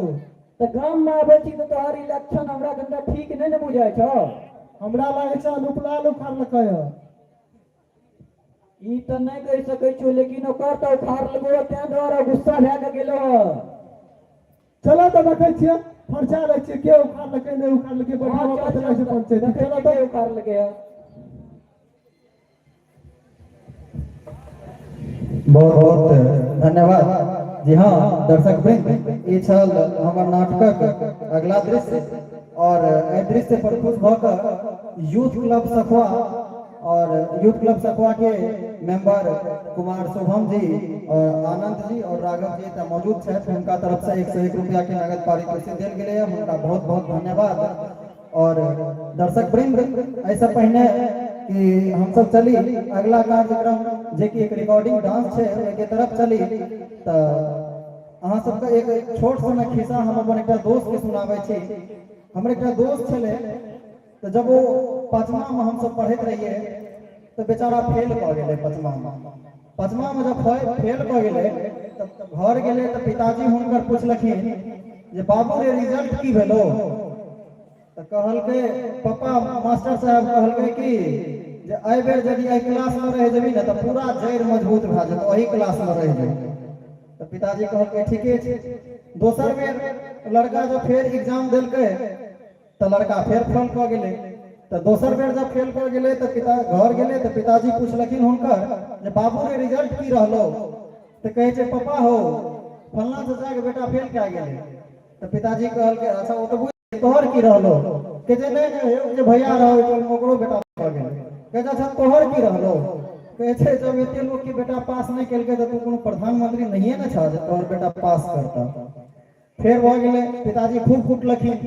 तऽ गाममे आबै छी तऽ तोहर ई लक्षण हमरा कनिटा ठीक नहि ने बुझाइ छौ। हमरा लागै छै अनुपलाल उखाड़लकै यऽ। ई तऽ नहि कहि सकै छियौ, लेकिन ओकर तऽ उखाड़लको तें दुआरे गुस्सा भए कऽ गेलो हँ। चलो तऽ देखै छियै, फरछा लै छियै के उखाड़लकै नहि उखाड़लकै, बैठाबऽ पड़तै लागै छै पंचायती। देखै चलो छियै तऽ के उखाड़लकै हँ। बहुत बहुत धन्यवाद। जी हाँ दर्शक वृंद, ई छल हमर नाटकक अगला दृश्य और एहि दृश्य पर खुश भऽ कऽ यूथ क्लब सखुआ और यूथ क्लब सखुआ के मेंबर कुमार शुभम जी और आनंद जी और राघव जी एतऽ मौजूद छथि, हुनका तरफ से 101 रुपया के नगद पारितोषिक देल गेलै हँ, हुनका बहुत बहुत धन्यवाद। और दर्शक वृंद, एहिसँ पहिने कि हमसब चली अगला कार्यक्रम जे कि एक रिकॉर्डिंग डांस छै ओहिके तरफ चली, तऽ अहाँ सबके एक छोट सन खिस्सा हम अपन एकटा दोस्त के सुनाबै छी। हमर एकटा दोस्त छलै, तऽ जब ओ पाँचमामे हमसब पढ़ैत रहियै तऽ बेचारा फेल कऽ गेलै पाँचमामे। पाँचमामे जब फेल कऽ गेलै तऽ घर गेलै तऽ पिताजी हुनकर पुछलखिन जे बाबू रे रिजल्ट की भेलो? तऽ कहलकै पप्पा मास्टर साहब कहलकै कि जे एहि बेर यदि एहि क्लासमे रहि जेबही ने तऽ पूरा जड़ि मजबूत भए जेतौ, एहि क्लासमे रहि जेबही। तऽ पिताजी कहलकै ठीके छै। दोसर बेर लड़का जब फेर एग्जाम देलकै तऽ लड़का फेर फेल कऽ गेलै। तऽ दोसर बेर जब फेल कऽ गेलै तऽ पिता घर गेलै तऽ पिताजी पुछलखिन हुनकर जे बाबू रे रिजल्ट की रहलो? तऽ कहै छै पप्पा हो फलना चाचाके बेटा फेल कए गेलै। तऽ पिताजी कहलकै अच्छा ओ तऽ बुझि तोहर की रहलो? कहै छै नहि नहि जे भैया रहो ओहि ओकरो बेटा भऽ गेलै। कहै छै अच्छा तोहर की रहलो? कहै छै जब एते लोकके बेटा पास नहि केलकै तऽ तू कोनो प्रधानमंत्री नहिए ने छह जे तोहर बेटा पास करतह। फेर भऽ गेलै, पिताजी खूब कुटलखिन।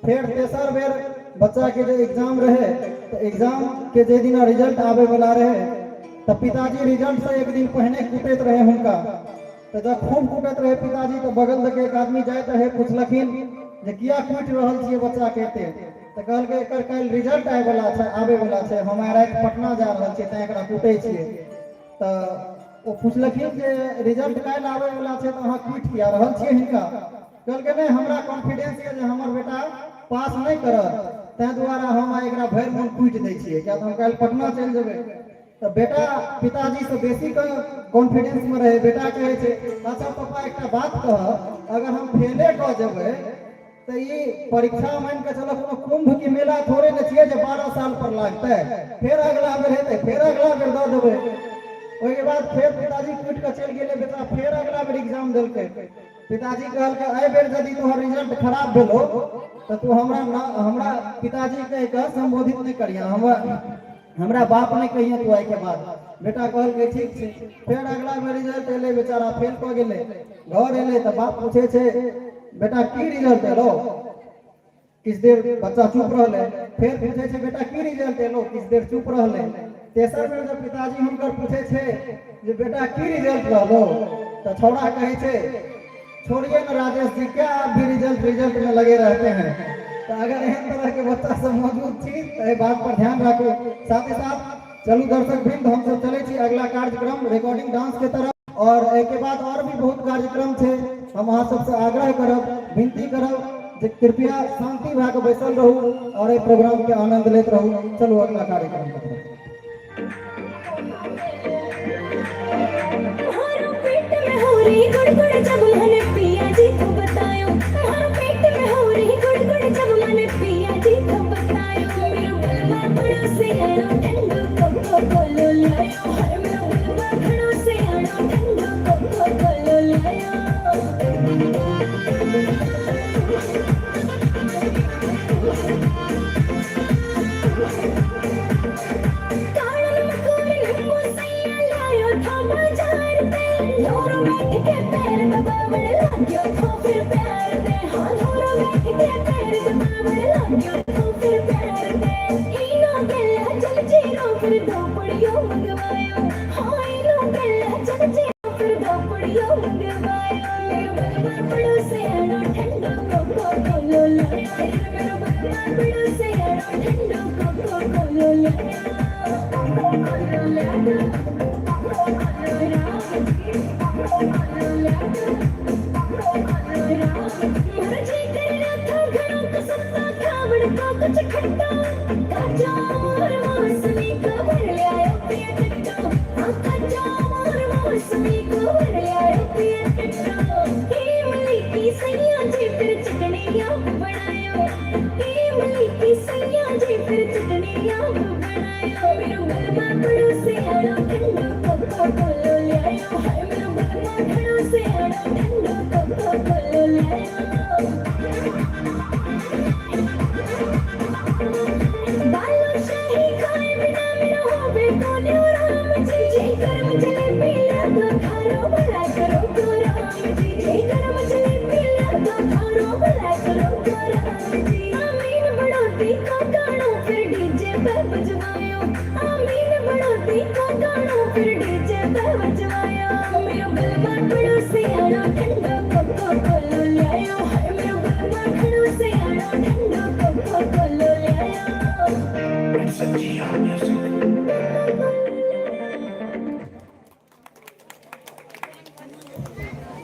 फेर तेसर बेर बच्चाके जे एग्जाम रहै तऽ एग्जामके जे दिना रिजल्ट आबैवला रहै तऽ पिताजी रिजल्टसँ एक दिन पहिने कुटैत रहै हुनका। तऽ जब खूब कुटैत रहै पिताजी तऽ बगल दके एक आदमी जाइत रहै, पुछलखिन जे किया कुटि रहल छियै बच्चाके एते? तऽ कहलकै एकर काल्हि रिजल्ट आबैवला छै, आबैवला छै, हम आइ राति पटना जा रहल छियै तैँ एकरा कुटै छियै। तऽ ओ पुछलखिन जे रिजल्ट काल्हि आबैवला छै तऽ अहाँ कुटि किया रहल छियै हिनका? कहलकै नहि हमरा कॉन्फिडेंस यऽ जे हमर बेटा पास नहि करत, ताहि दुआरे हम आइ एकरा भरि मोन कुटि दै छियै, किया तऽ हम काल्हि पटना चलि जेबै। तऽ बेटा पिताजीसँ बेसी कॉन्फिडेंसमे रहै। बेटा कहै छै अच्छा पापा एकटा बात कहब, अगर हम फेले कऽ जेबै तऽ ई परीक्षा मानि कऽ चलऽ कोनो कुंभ के मेला थोड़े ने छियै जे 12 साल पर लागतै, फेर अगला बेर हेतै, फेर अगला बेर दऽ देबै। ओहिके बाद फेर पिताजी कुटि कऽ चलि गेलै बेटा, फेर अगला बेर एग्जाम देलकै। पिताजी कहलकै एहि बेर यदि तोहर रिजल्ट खराब भेलो तऽ तू हमरा न हमरा पिताजी कहि कऽ सम्बोधित नहि करिहे, हमरा हमरा बाप नहि कहिए तू एहिके बाद। बेटा कहलकै ठीक छै। फेर अगला बेर रिजल्ट एलै, बेचारा फेल कऽ गेलै। घर एलै तऽ बाप पूछै छै बेटा की रिजल्ट एलो? किछु देर बच्चा चुप रहलै। फेर पूछै छै बेटा की रिजल्ट एलो? किछु देर चुप रहलै। तेसर बेर जब पिताजी हुनकर पूछै छै जे बेटा की रिजल्ट रहलो, तऽ छौड़ा कहै छै छोड़िए न राजेश जी, क्या आप भी रिजल्ट रिजल्ट में लगे रहते हैं। तो अगर एहन तरह के बच्चा सब मौजूद छी तो एहि बात पर ध्यान राखू। साथ ही साथ चलू दर्शक वृंद, हम सब चले छी अगला कार्यक्रम रिकॉर्डिंग डांस के तरफ, और एहिके बाद और भी बहुत कार्यक्रम छै। हम अहाँ सबसे आग्रह करब, विनती करब जे कृपया शांति भए के बैसल रहू और एहि प्रोग्राम के आनंद लेत रहू। चलू अगला कार्यक्रम के तरफ। मारो पेट में हो रही गुड़गुड़ जब मैंने पिया जी को बतायो, मारो पेट में हो रही गुड़गुड़ जब मैंने पिया जी को बतायो, मेरो बलमा घणो से आनो ठंडो कोको कोलो लायो, हाय मेरो बलमा घणो से आनो ठंडो कोको कोलो लायो।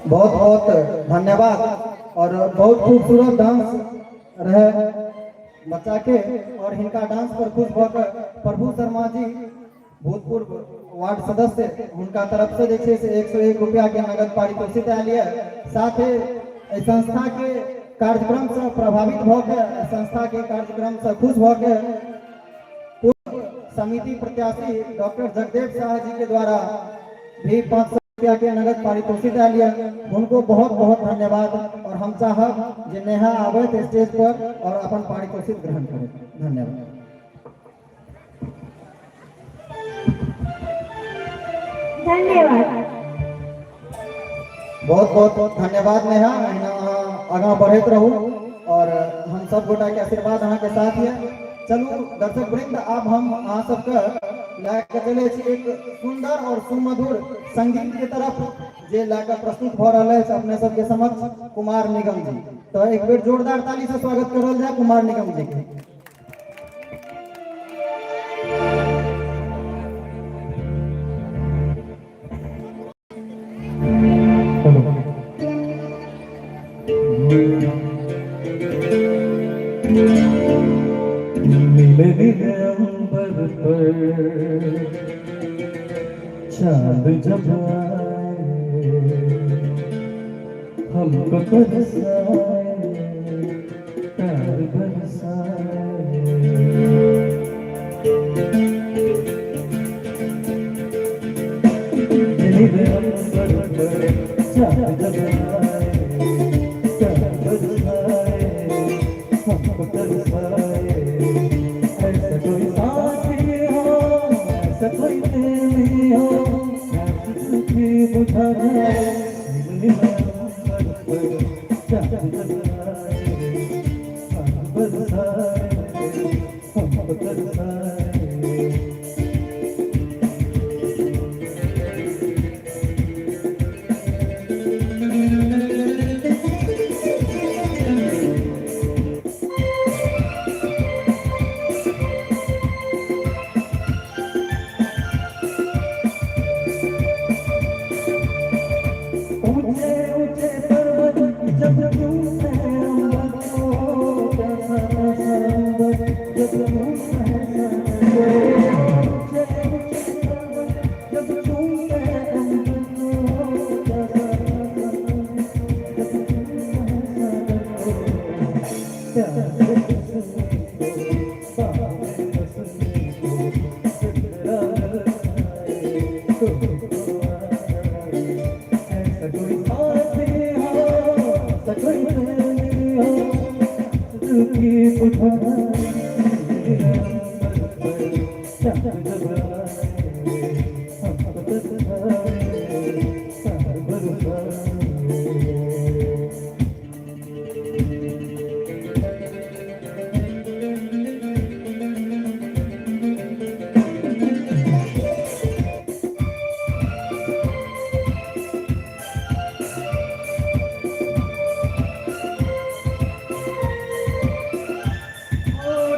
बहुत बहुत धन्यवाद और बहुत खूबसूरत डांस रहे बच्चा के, और हिनका डांस पर खुश भऽ कऽ प्रभु शर्मा जी भूतपूर्व वार्ड सदस्य हुनका तरफ से जे छै से 101 रुपया के नगद पारितोषिक आयल यऽ। साथ ही एहि संस्था के कार्यक्रम से प्रभावित भऽ के, संस्था के कार्यक्रम से खुश भऽ के पूर्व समिति प्रत्याशी डॉक्टर जगदेव शाह जी के द्वारा भी 500 रुपया के नगद पारितोषिक आयल यऽ। हुनको बहुत बहुत धन्यवाद और हम चाहब जे नेहा आबैत स्टेज पर और अपन पारितोषिक ग्रहण करैत। धन्यवाद। धन्यवाद। बहुत बहुत धन्यवाद नेहा, अहिना अहाँ आगाँ बढ़ैत रहू और हम सब गोटा के आशीर्वाद अहाँ के साथ है। चलू दर्शक वृंद, आब हम अहाँ सबके लए के चलै छी एक सुंदर और सुमधुर संगीत के तरफ जे लए के प्रस्तुत भऽ रहल अछि अपने सबके समक्ष कुमार निगम जी। तो एक बेर जोरदार ताली से स्वागत करल जाय कुमार निगम जी के। नीले नीले अंबर पर चांद जब आए हमको तरसाए। हमको तरसाए। ऐसा कोई साथी हो, ऐसा कोई प्रेमी हो, प्यास की बुझा जाए। नीले अंबर पर चांद जब आए, साग बरसाए, हमको तरसाए। ऊंचे ऊंचे पर्वत जब चूमते अंबर को, प्यासा प्यासा अंबर जब चूमते सागर को। ऊंचे ऊंचे पर्वत जब चूमते अंबर को, प्यासा प्यासा अंबर जब चूमते सागर को। प्यार बरसने को, बाहें बसने को, सिदरा बरसाए, तो आए। ऐसा कोई साथी हो, ऐसा कोई प्रेमी हो, दिल की बुझा अंबर पर चांद जब आए, हमको तरसाए, साग बरसाए।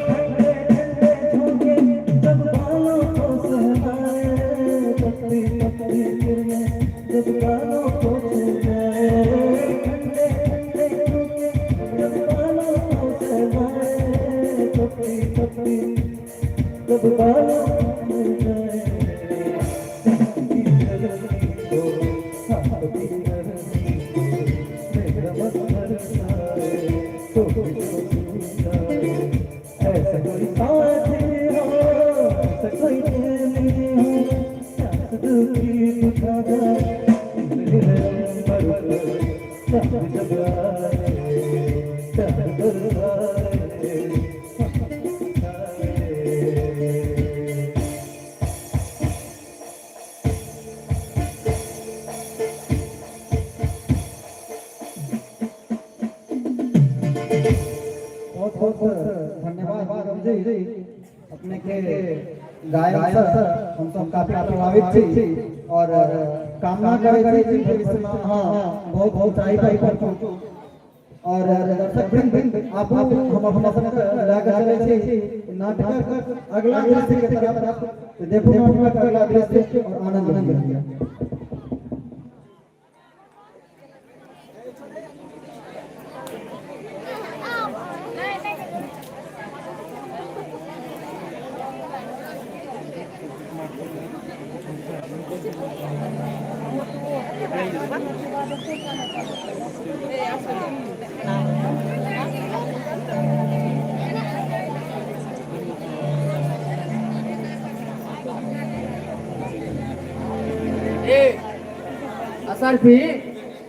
ठंडे ठंडे झोंके जब बालों को सहलाए, तपती तपती किरणें जब गालों को छू जाए। ठंडे ठंडे झोंके जब बालों को सहलाए, तपती तपती जब बालों को छू जाए। की गर्मी को, हाथ की गर्मी को, मेरा मन बरसाए, तो जाए। ऐसा कोई साथी हो, ऐसा कोई प्रेमी हो, प्यास दिल की बुझा जाए। नीले अंबर पर चांद जब आए, चांद बरसाए, हमको तरसाए। बहुत बहुत धन्यवाद विक्रम जी, अपने के गायन से हम सब काफी प्रभावित छी और कामना करै छी कि भविष्य में अहाँ बहुत बहुत ऊंचाई पर पहुंचू। और दर्शक वृंद, आबू हम अपना सबके लए के चलै छी नाटकक अगला दृश्य के तरफ। तो देखू नाटकक अगला दृश्य और आनंद लिअ। ए असरफी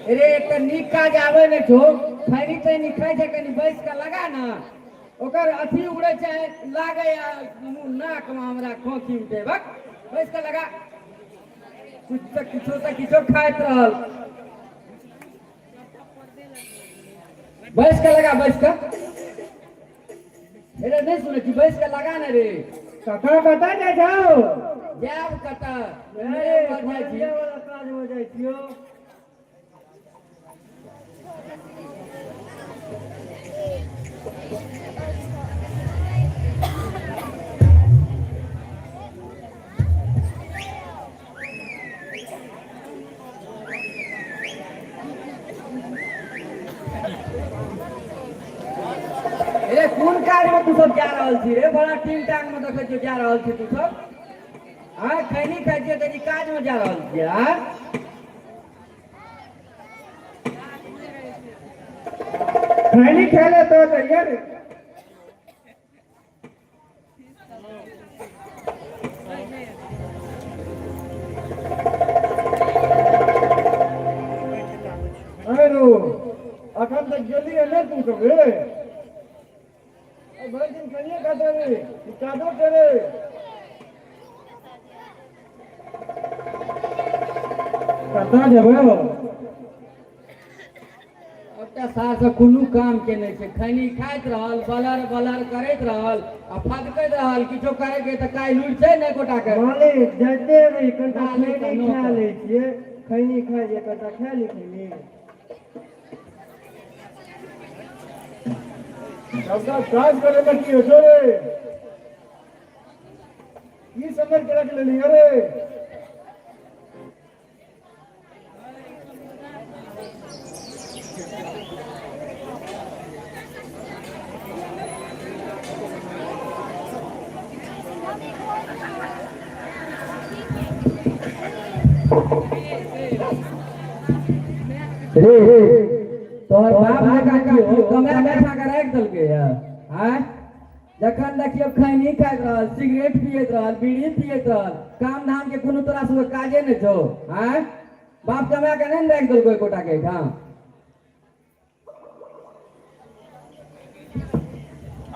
रे, एकटा नीक काज आबै नहि छौ। खैनी तैनी खाइ छै, कनि बैस कऽ लगा ने, ओकर अथी उड़ै छै, लागै मुँह नाकमे, हमरा खोखी उठे। बक, बैस कऽ लगा। कुछ तऽ किछो तऽ किछो खाइत रहल। बैस कऽ लगा, बैस कऽ। अरे नहि सुनै छी? बैस कऽ लगा ने रे। कका, कतऽ जाइ छौ? जायब कतऽ? अरे जाइ छी। वाला काजमे जाइ छियौ। रे, कोन काज में तू सब जा रहल छी रे? बड़ा टीम टांग में देखै छियौ जा रहल छी तू सब। आँ, खैनी खाइ छियै तऽ काज में जा रहल छियै? आँ, खैनी खेले तो तैयार। अरे रो, अखन तक गेलियै नहि तू सब रे? भरि दिन कनिए खाते रे ई काजो करे। कतऽ जेबै हो? एकटा सार से कोनो काम के नहि छै, खैनी खाइत रहल, बलर बलर करैत रहल आ फदकैत रहल। किछो करे के तऽ काल्हि लुरि छै ने एकोटा के। मालिक जाइते रही, कनिटा मालिक खैनी नौकर। खा लै छियै, खैनी खाइ छियै, कनिटा खा ली खैनी। सबटा काज करे में की होइ छौ रे? की समझ के रख लेली अरे? रे तोहर बाप जकाँ की हो कमा के खा के राखि देलकै ये? आँय, जखन देखियौ खैनी खाइत रहल, सिगरेट पियैत रहल, बीड़ी पियैत रहल, काम धाम के कोनो तोरा सबके काजे नहि छौ। आँय, बाप कमा के नहि ने राखि देलकौ एकोटा के एहिठाम?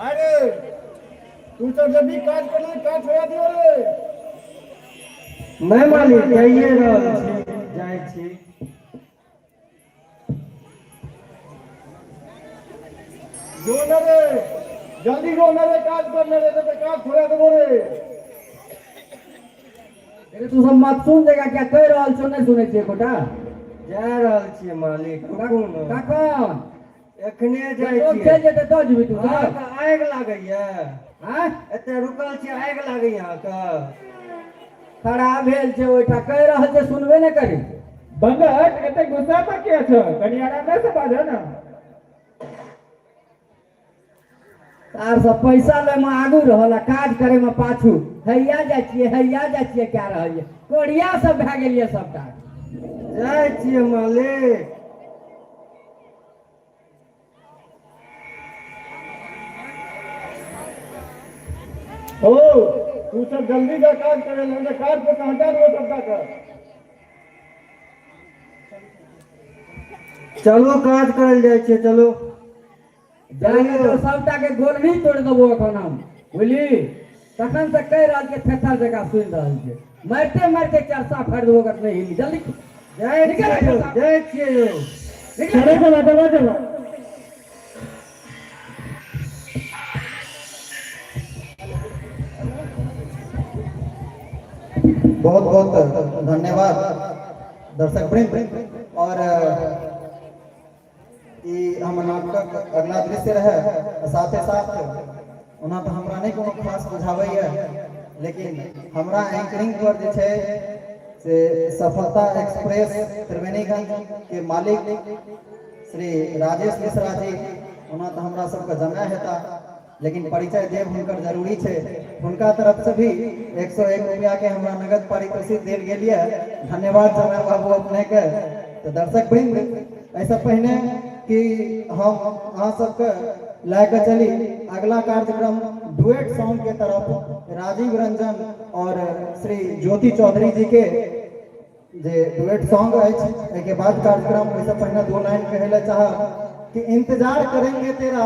अरे तू सब जब भी काज करना काज छोड़ा दियो रे। नहि मालिक, जाइए रहल छी, जाइ छी। जो न रे, जल्दी जो न रे, काज कर न रे, नहीं तो काज छोड़ा देबो रे। अरे तू सब मत सुन जगह क्या कहि रहल छौ, नहि सुनै छियै एकोटा? जा रहल छियै मालिक, रुकू ने। कखन? एखने जाइ लोग छियै। चलि जेतै तऽ जेबही तू सब? अहाँके आगि लागैया? आँय, एते रुकल छियै, आगि लागैया अहाँके? खड़ा भेल छै ओहिठाम, कहि रहल छै, सुनबे नहि करी। बंगट, एते गुस्सा पर किया छौ? कनि आराम से बाजऽ ने। आर सब पैसा लै मे आगू रहल आ काज करे मे पाछू। हैया जाइ छियै, हैया जाइ छियै कए रहल ये, कोढ़िया सब भए गेल ये सबटा। जाइ छियै मालिक। हो तू सब जल्दी जा काज करे ले, नहीं तो काज पे हटा देबो सबटा के। चलू काज करल जाइ छियै, चलू। जाने तो सबटा के गोलनी तोड़ि देबो एखन हम, बुझली? तखन से कहि रहल छियै, थेथर जकाँ सुनि रहल छियै। मारिते मारिते चरसा फाड़ि देबो अगर नहि हिली। जल्दी जाइ निकल छियै यौ, एहिठाम। जाइ छियै यौ। निकल। चलो चलो चलो चलो। बहुत बहुत धन्यवाद दर्शक वृंद। और ई हमर नाटकक अगला दृश्य रहे। साथे साथ ओना तऽ हमरा नहि कोनो खास बुझाबैए, लेकिन हमरा एंकरिंग पर जे छै से सफलता एक्सप्रेस त्रिवेणीगंज के मालिक श्री राजेश मिश्रा जी, ओना तऽ हमरा सबके जमाय हेता, लेकिन परिचय देब हुनकर जरूरी छै, हुनका तरफ से भी 101 रुपया के हमरा नगद पारितोषिक देल गेल ये। धन्यवाद जमाय बाबू अपने के। तो दर्शक वृंद, ऐसा पहिने कि हम अहाँ सबके लए के चली अगला कार्यक्रम डुएट सॉन्ग के तरफ, राजीव रंजन और श्री ज्योति चौधरी जी के जे डुएट सॉन्ग अछि एहिके बाद कार्यक्रम। ओहिसँ पहिने दो लाइन कहै लए चाहब कि इंतजार करेंगे तेरा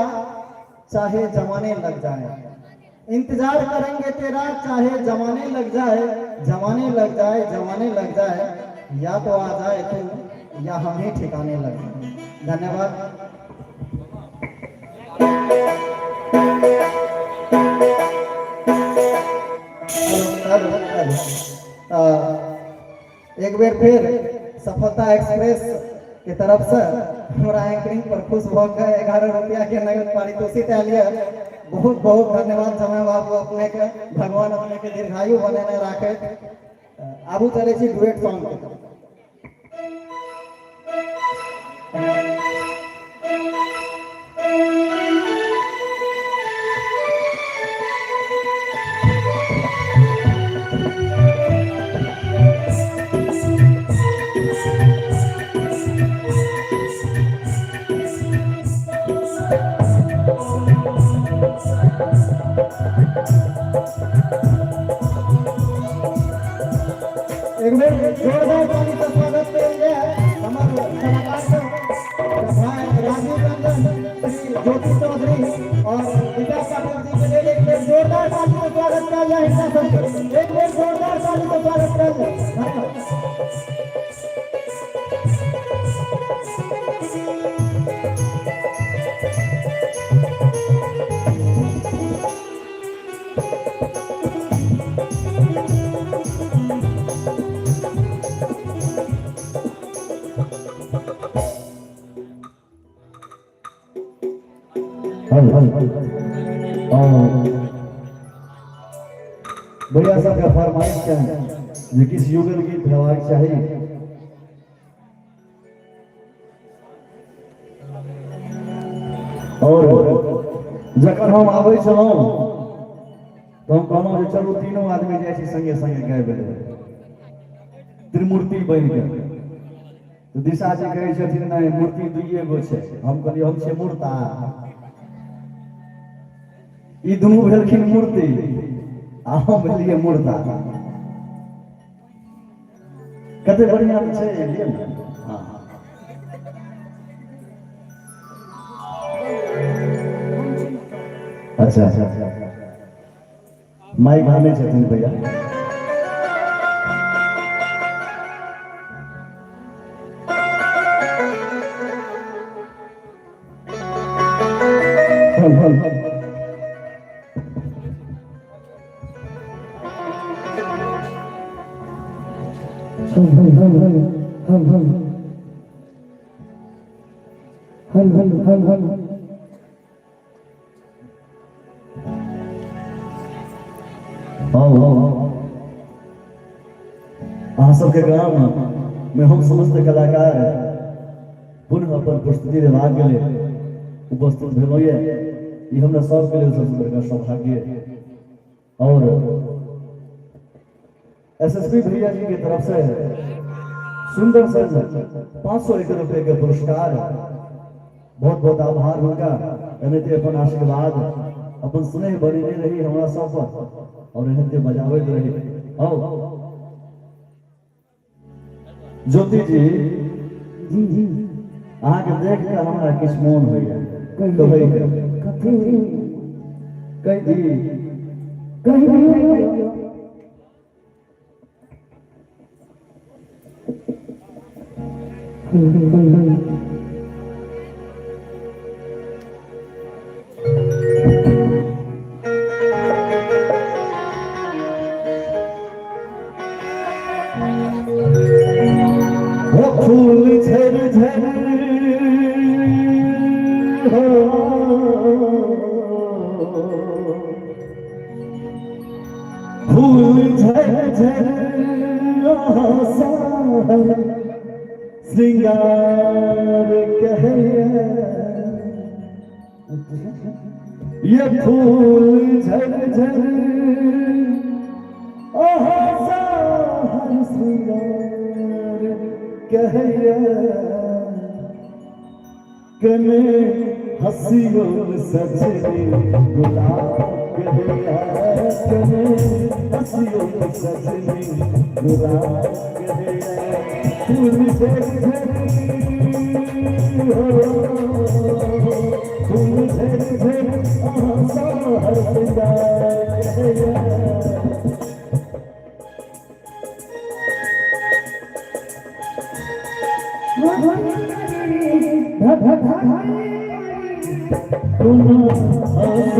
चाहे जमाने लग जाए, इंतजार करेंगे तेरा चाहे जमाने लग जाए, जमाने लग जाए, जमाने लग जाए, या तो आ जाए तू या हम ही ठिकाने लग जाए। धन्यवाद। हेलो हेलो हेलो, एक बेर फिर सफलता एक्सप्रेस के तरफ से हमरा एंकरिंग पर खुश भऽ के 11 रुपया के नगद पारितोषिक आयल ये। बहुत बहुत धन्यवाद समय बाबू अपने के, भगवान अपने के दीर्घायु बनेने राखे। आबू चले छी डुएट सॉन्ग के तरफ। एक बेर जोरदार ताली से स्वागत करल जाय हमर कलाकार सब भाई राजीव रंजन, श्री ज्योति चौधरी। चौधरी और विकास पाठक जी के लेल एक बेर जोरदार ताली से स्वागत कयल जाय हिनका सबके। एक बेर जोरदार ताली से स्वागत कयल जाय। धन्यवाद। भैया सबके फरमाइश छनि जे किछु युगल गीत हेबाक चाही। और जखन हम आबै छलहुँ तऽ हम कहलहुँ जे चलू तीनू आदमी जाइ छी संगे संगे गाबि लेबै त्रिमूर्ति बनि कऽ। तऽ दिशा जी कहै छथिन नहि मूर्ति दुइए गो छै। हम कहलियै हम छियै मूर्ता, ई दुनू भेलखिन मूर्ति आ हम भेलियै मूर्ता। कते बढ़िया तऽ छै लिअ ने। हँ अच्छा अच्छा माइक आनै छथिन भैया। हल हल हल हल हल हल हल हल हल हल हल आओ अहाँ सबके गाम में हम समस्त कलाकार पुनः अपन प्रस्तुति देबाक लेल उपस्थित भेलहुँ ये। ई हमरा सबके लेल सबसँ बड़का सौभाग्य। और एसएसपी भैया जी के तरफ से सुंदर सन 501 रुपए के पुरस्कार, बहुत बहुत आभार हुनका। एनाहिते अपन आशीर्वाद अपन स्नेह बनेने रही हमरा सब पर और एनाहिते बजाबैत रही। आओ ज्योति जी जी जी अहाँके देख के हमरा किछु मोन होइया कहैके। कथी? कहि दी? कहि दियौ। हल हल हल ओ फूल झर झर हो, फूल झर झर आसार श्रृंगार कहे, ये फूल झर झर आसार श्रृंगार कहे, कने हसियो सजनी गुलाब कहे, कने हसियो सजनी गुलाब कहे, फूल झर झर हो, फूल झर झर आसार श्रृंगार कहे। तुम हंस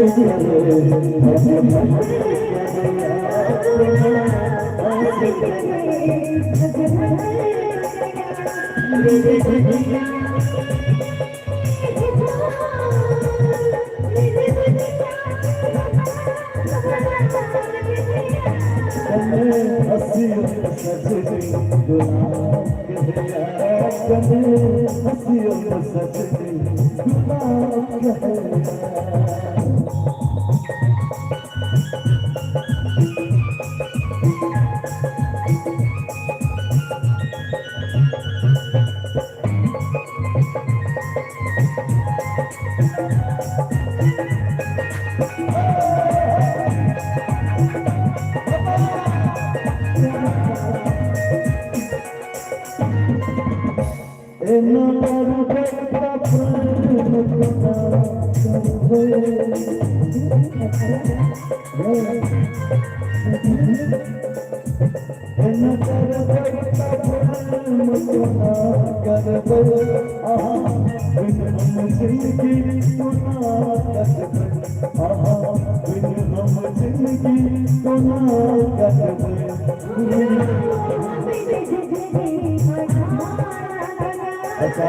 हसियो सजनी गुलाब कहे, हसियो सजनी गुलाब कहे। एना एना करबै तऽ जुल्म कोना करबै अहाँ बिन हम जिंदगी कोना कटबै अहाँ बिन हम जिंदगी कोना कटबै। अच्छा।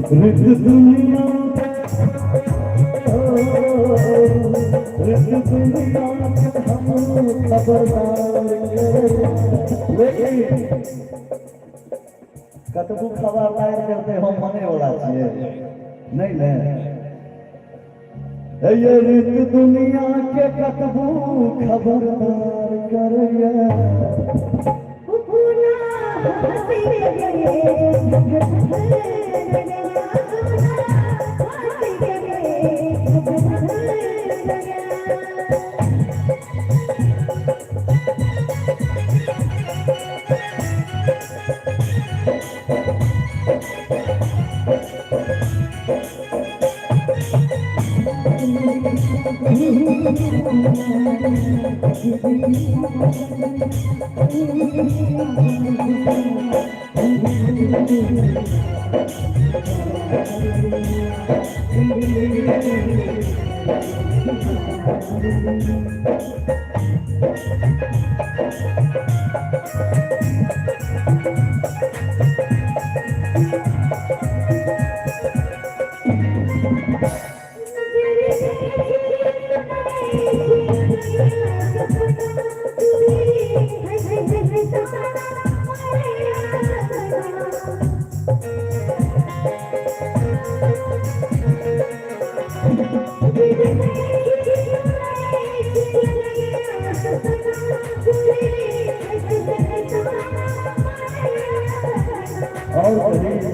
रित दुनिया, रित दुनिया के हम खबरदार, लेकिन कतबो खबरदार करते हम मने वाला छियै नहीं ने। ये रित दुनिया के कतबो खबरदार करैया। और कहीं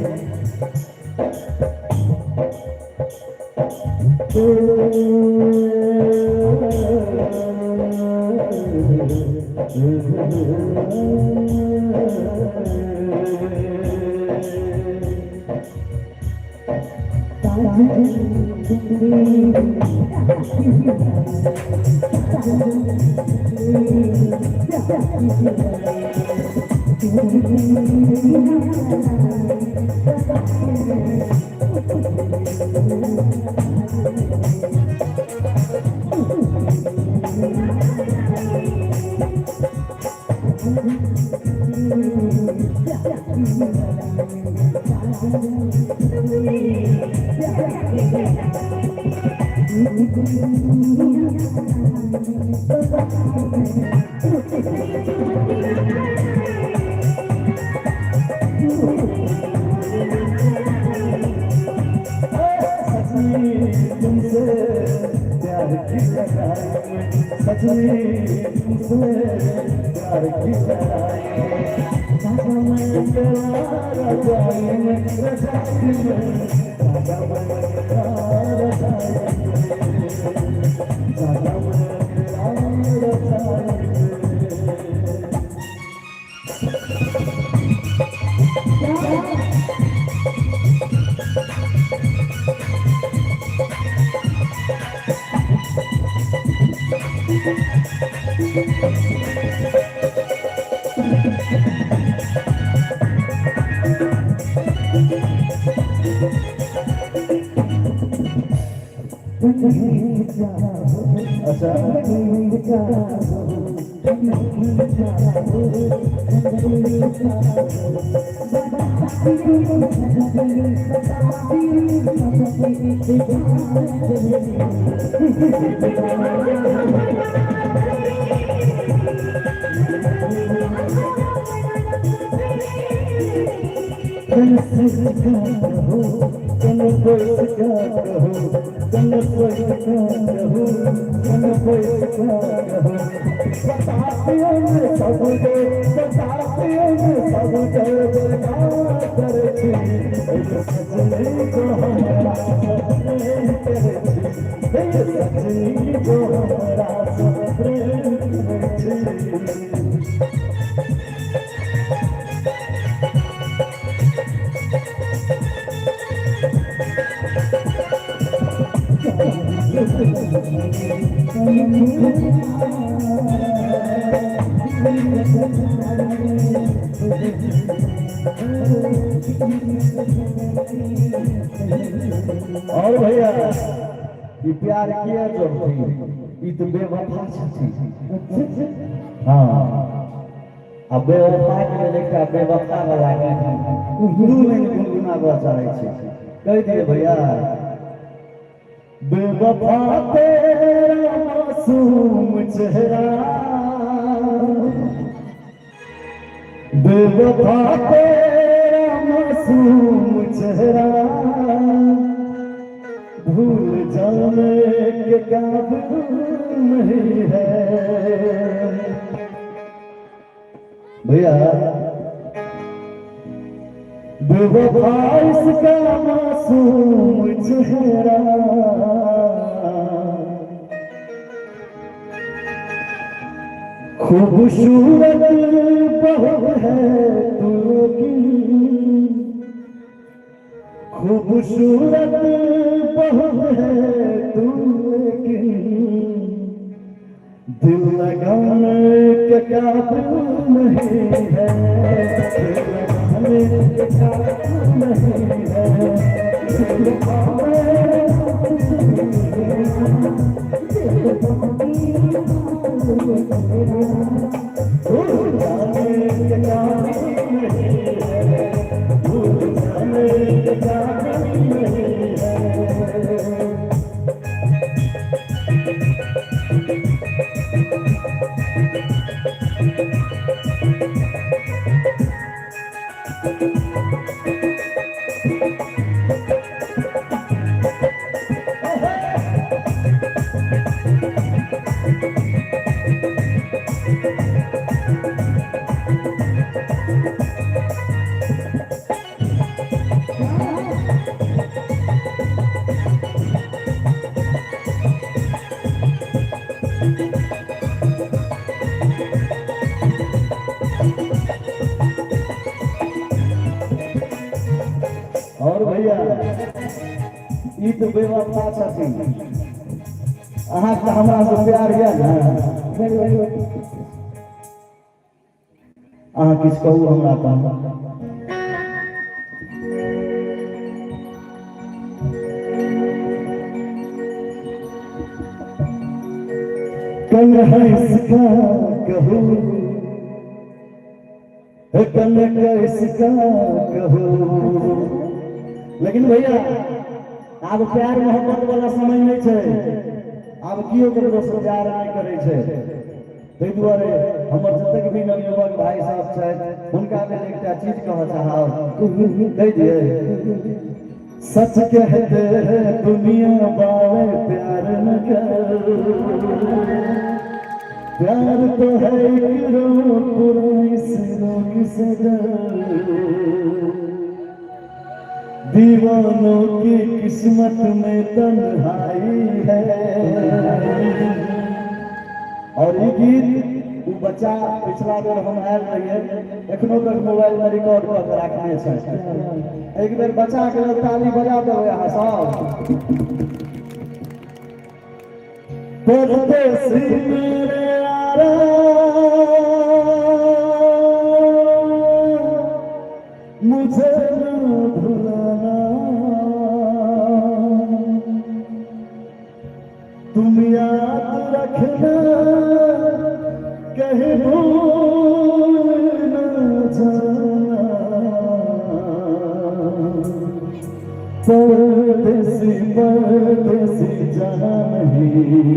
सजनी तुमसे प्यार की लड़ाई में, सजनी तुमसे प्यार की लड़ाई में, राजा मैं तेरा रजाई में, रजाई में, राजा मैं तेरा रजाई में, राजा मैं तेरा रजाई में। अच्छा। बैस कऽ कहू, कन बैस कऽ कहू, कन बैस कऽ कहू। बता दियौ ने सबके, बता दियौ ने सबके जे का करै छी। हे सजनी जो हमरा से प्रेम करै छी, हे सजनी जो हमरा से प्रेम करै छी। और भैया, ई प्यार किया जोड़ती, ई तो बेवफा छथि। हाँ, आ बेवफा के लेल एकटा बेवफा वाला गीत दू लाइन गुनगुनाबऽ चाहै छी। कहि दिए भैया। बेवफा तेरा मासूम चेहरा, बेवफा तेरा मासूम चेहरा भूल जाने के काबिल नहीं है। भैया, बेवफा इसका मासूम चेहरा खूबसूरत बहुत है तू लेकिन, खूबसूरत बहुत है तू लेकिन, दिल लगाने के काबिल नहीं है, दिल लगाने के काबिल नहीं है। दिल भूल जाने के काबिल नहीं है, भूल जाने के काबिल नहीं है। और भैया, ई तऽ बेवफा छथिन। अहाँके हमरा से प्यार यऽ ने? अहाँ किछु कहू हमरा तऽ। कन हंस कऽ कहू, हे कन हंस कऽ कहू। लेकिन भैया, आब प्यार मोहब्बत वाला समय नहि छै। आब केओ ककरो से प्यार नहि करै छै। ताहि दुआरे हमर जतेक भी नवयुवक भाई साहब छथि, हुनका लेल एकटा चीज कहऽ चाहब। कहि दियै। सच कहते हैं दुनिया वाले, प्यार न कर, प्यार तो है एक रोग बुरा, इस रोग से डर। दीवानों की किस्मत में तन्हाई है। और ई गीत ओ बच्चा पिछला बेर हम आयल रहिए, एखनो तक मोबाइल में रिकॉर्ड कऽ के राखने छै। एक बेर बच्चा के लेल ताली बजा देबै अहाँ सब। परदेसी मेरे यारा, मुझे न भुलाना, तुम याद रखना, कहीं भूल न जाना। परदेसी परदेसी जाना नहीं।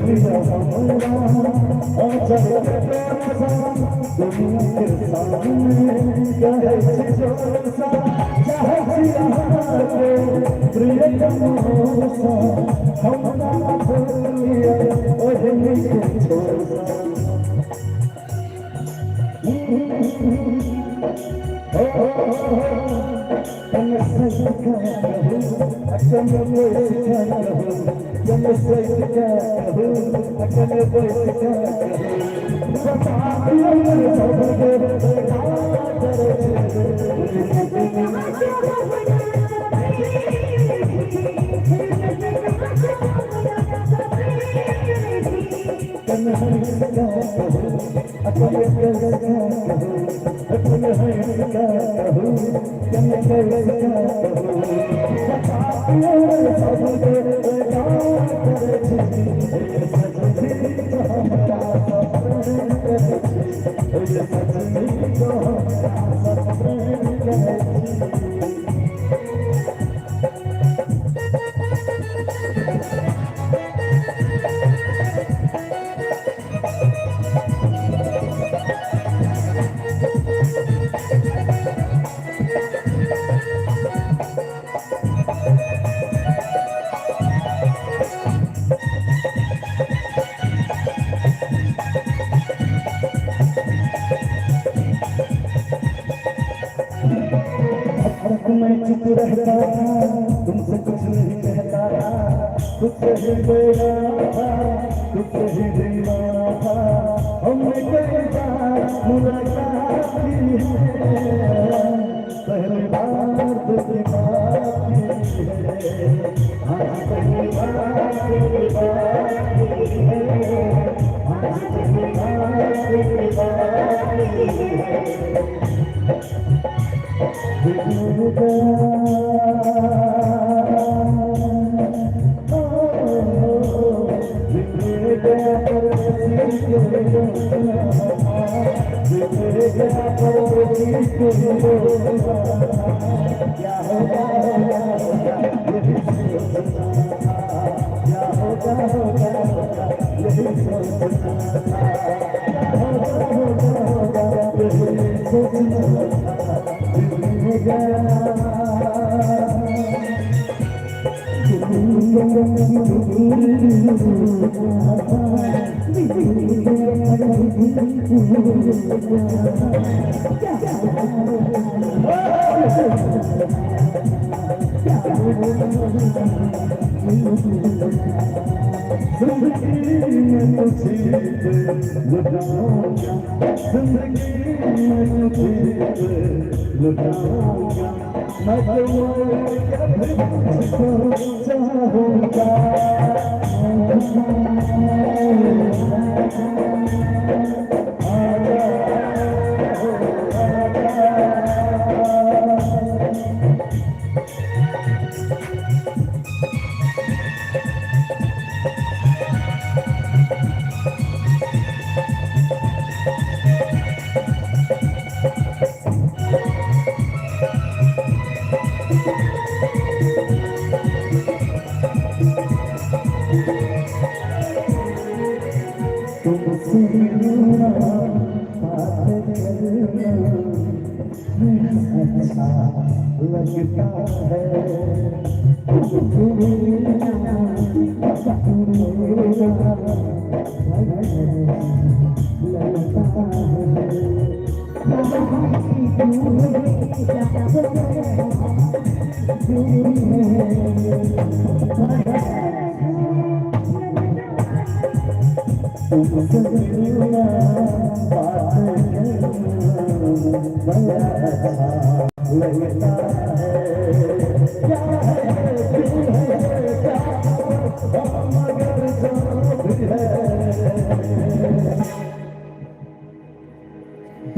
लिअ हमरा आँचर के डोरसँ दुनिया के सामने कहै छी जोरसँ चाहै छी अहाँके प्रियतम होसँ हमरा छोड़ि लिअ ओढ़नी के छोरसँ मैं चुप रहता था, तुमसे कुछ नहीं कहता था, खुद से ही बेगाना था, खुद से ही दीवाना था। हमने कई बार मुलाकात की है, पहली बार तुझसे बात की है। हाँ पहली बार तेरी बात की है, हाँ पहली बार तेरी बात की है। जिंदगी में तुझे लुटाऊंगा, जिंदगी में तुझे लुटाऊंगा, मैं तो कभी तुझको चाहूंगा। आजा हो आजा। तुमसे मिलना, बात करना अच्छा लगता है। तुमसे मिलना, बात करना लगता है। तुमसे मिलना, बात करना बड़ा अच्छा लगता है। क्या है, क्यों है, क्या मगर जो भी है,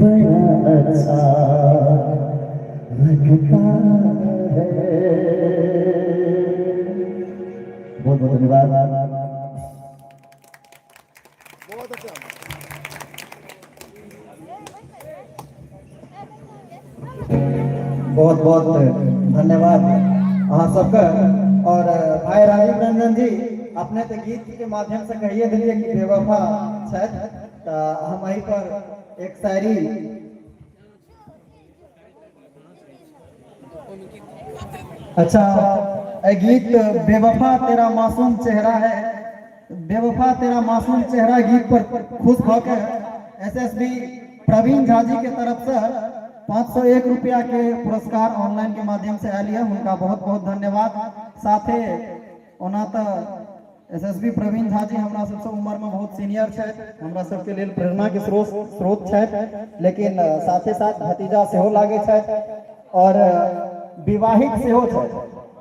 बड़ा अच्छा लगता है। बहुत बहुत धन्यवाद। बहुत अच्छा। बहुत बहुत धन्यवाद अहाँ सबके और भाई राजीव रंजन जी। अपने तऽ गीत के माध्यम से कहिए देलियै कि बेवफा छथि, तऽ हम एहि पर एक शायरी। अच्छा, एहि गीत बेवफा तेरा मासूम चेहरा है, बेवफा तेरा मासूम चेहरा गीत पर खुश भऽ के एसएसबी प्रवीण झा जी के तरफ से 501 रुपया के पुरस्कार ऑनलाइन के माध्यम से आयल यऽ, हुनका बहुत बहुत धन्यवाद। साथे ओना तऽ एसएसबी प्रवीण झा जी हमरा सबसँ उम्र में बहुत सीनियर छथि, हमरा सबके लेल प्रेरणा के स्रोत स्रोत छथि, लेकिन साथे साथ भतीजा सेहो लागै छथि और विवाहित सेहो छथि,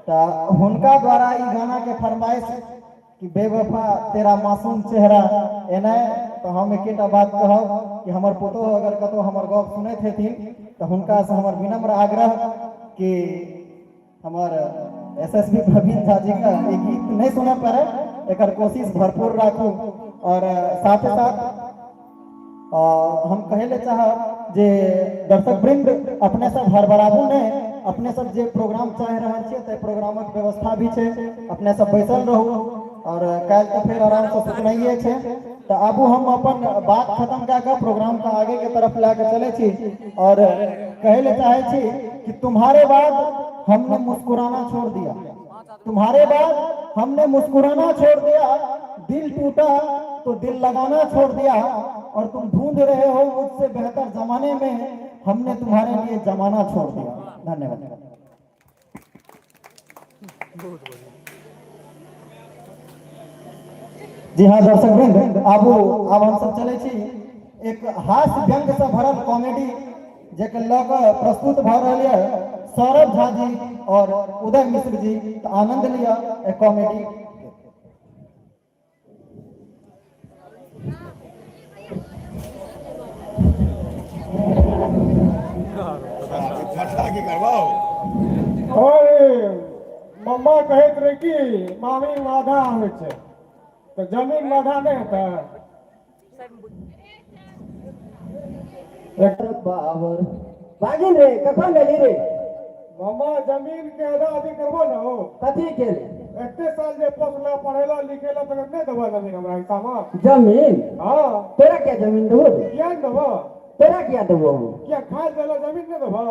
तऽ हुनका द्वारा ई गाना के फरमाइश कि बेवफा तेरा मासूम चेहरा एनाइ, तऽ हम एकेटा बात कहब कि हमर पुतोह अगर कतहु हमर गप सुनैत हेथिन तऽ हुनकासँ हमर विनम्र आग्रह कि हमर एसएसबी प्रवीण झा जी के ई गीत नहि सुनय पड़े, एकर कोशिश भरपूर राखू। और साथे साथ हम कहै लए चाहब जे दर्शक वृंद अपने सब हड़बड़ाबू नहि, अपने सब जे प्रोग्राम चाहि रहल छियै ताहि प्रोग्रामक व्यवस्था भी छै, अपने सब बैसल रहू और काल्हि तऽ फेर आरामसँ सुतनाइए छै। तऽ आबू हम अपन बात खत्म कए कऽ प्रोग्राम के आगे के तरफ लए कऽ चलै छी और कहै लए चाहै छी कि तुम्हारे बाद हमने मुस्कुराना छोड़ दिया, तुम्हारे बाद हमने मुस्कुराना छोड़ दिया, दिल टूटा तो दिल लगाना छोड़ दिया, और तुम ढूंढ रहे हो मुझसे बेहतर जमाने में, हमने तुम्हारे लिए जमाना छोड़ दिया। धन्यवाद। जी हाँ दर्शक वृंद, आबू आब हम सब चले छी एक हास्य व्यंग से भरल कॉमेडी जेकर लऽ कऽ प्रस्तुत भऽ रहल यऽ सौरभ झा जी और उदय मिश्र जी, तऽ आनंद लिअ एहि कॉमेडी। अरे मम्मा कहैत रहे कि मामी आधा होइ छै, तऽ जमीन आधा नहि हेतै? बाबर भागिन रे, कखन एली रे? मामा जमीन के आधा आधी करबो ने हो। कथी के रे? एते साल जे पोसला पढ़ेला लिखेला तऽ नहि देबो जमीन हमरा हिस्सा मे? जमीन? हाँ। तोरा क्या जमीन देबो रे? किया नहि देबो? तोरा किया देबो हम? किया खाइ देला जमीन नहि देबो?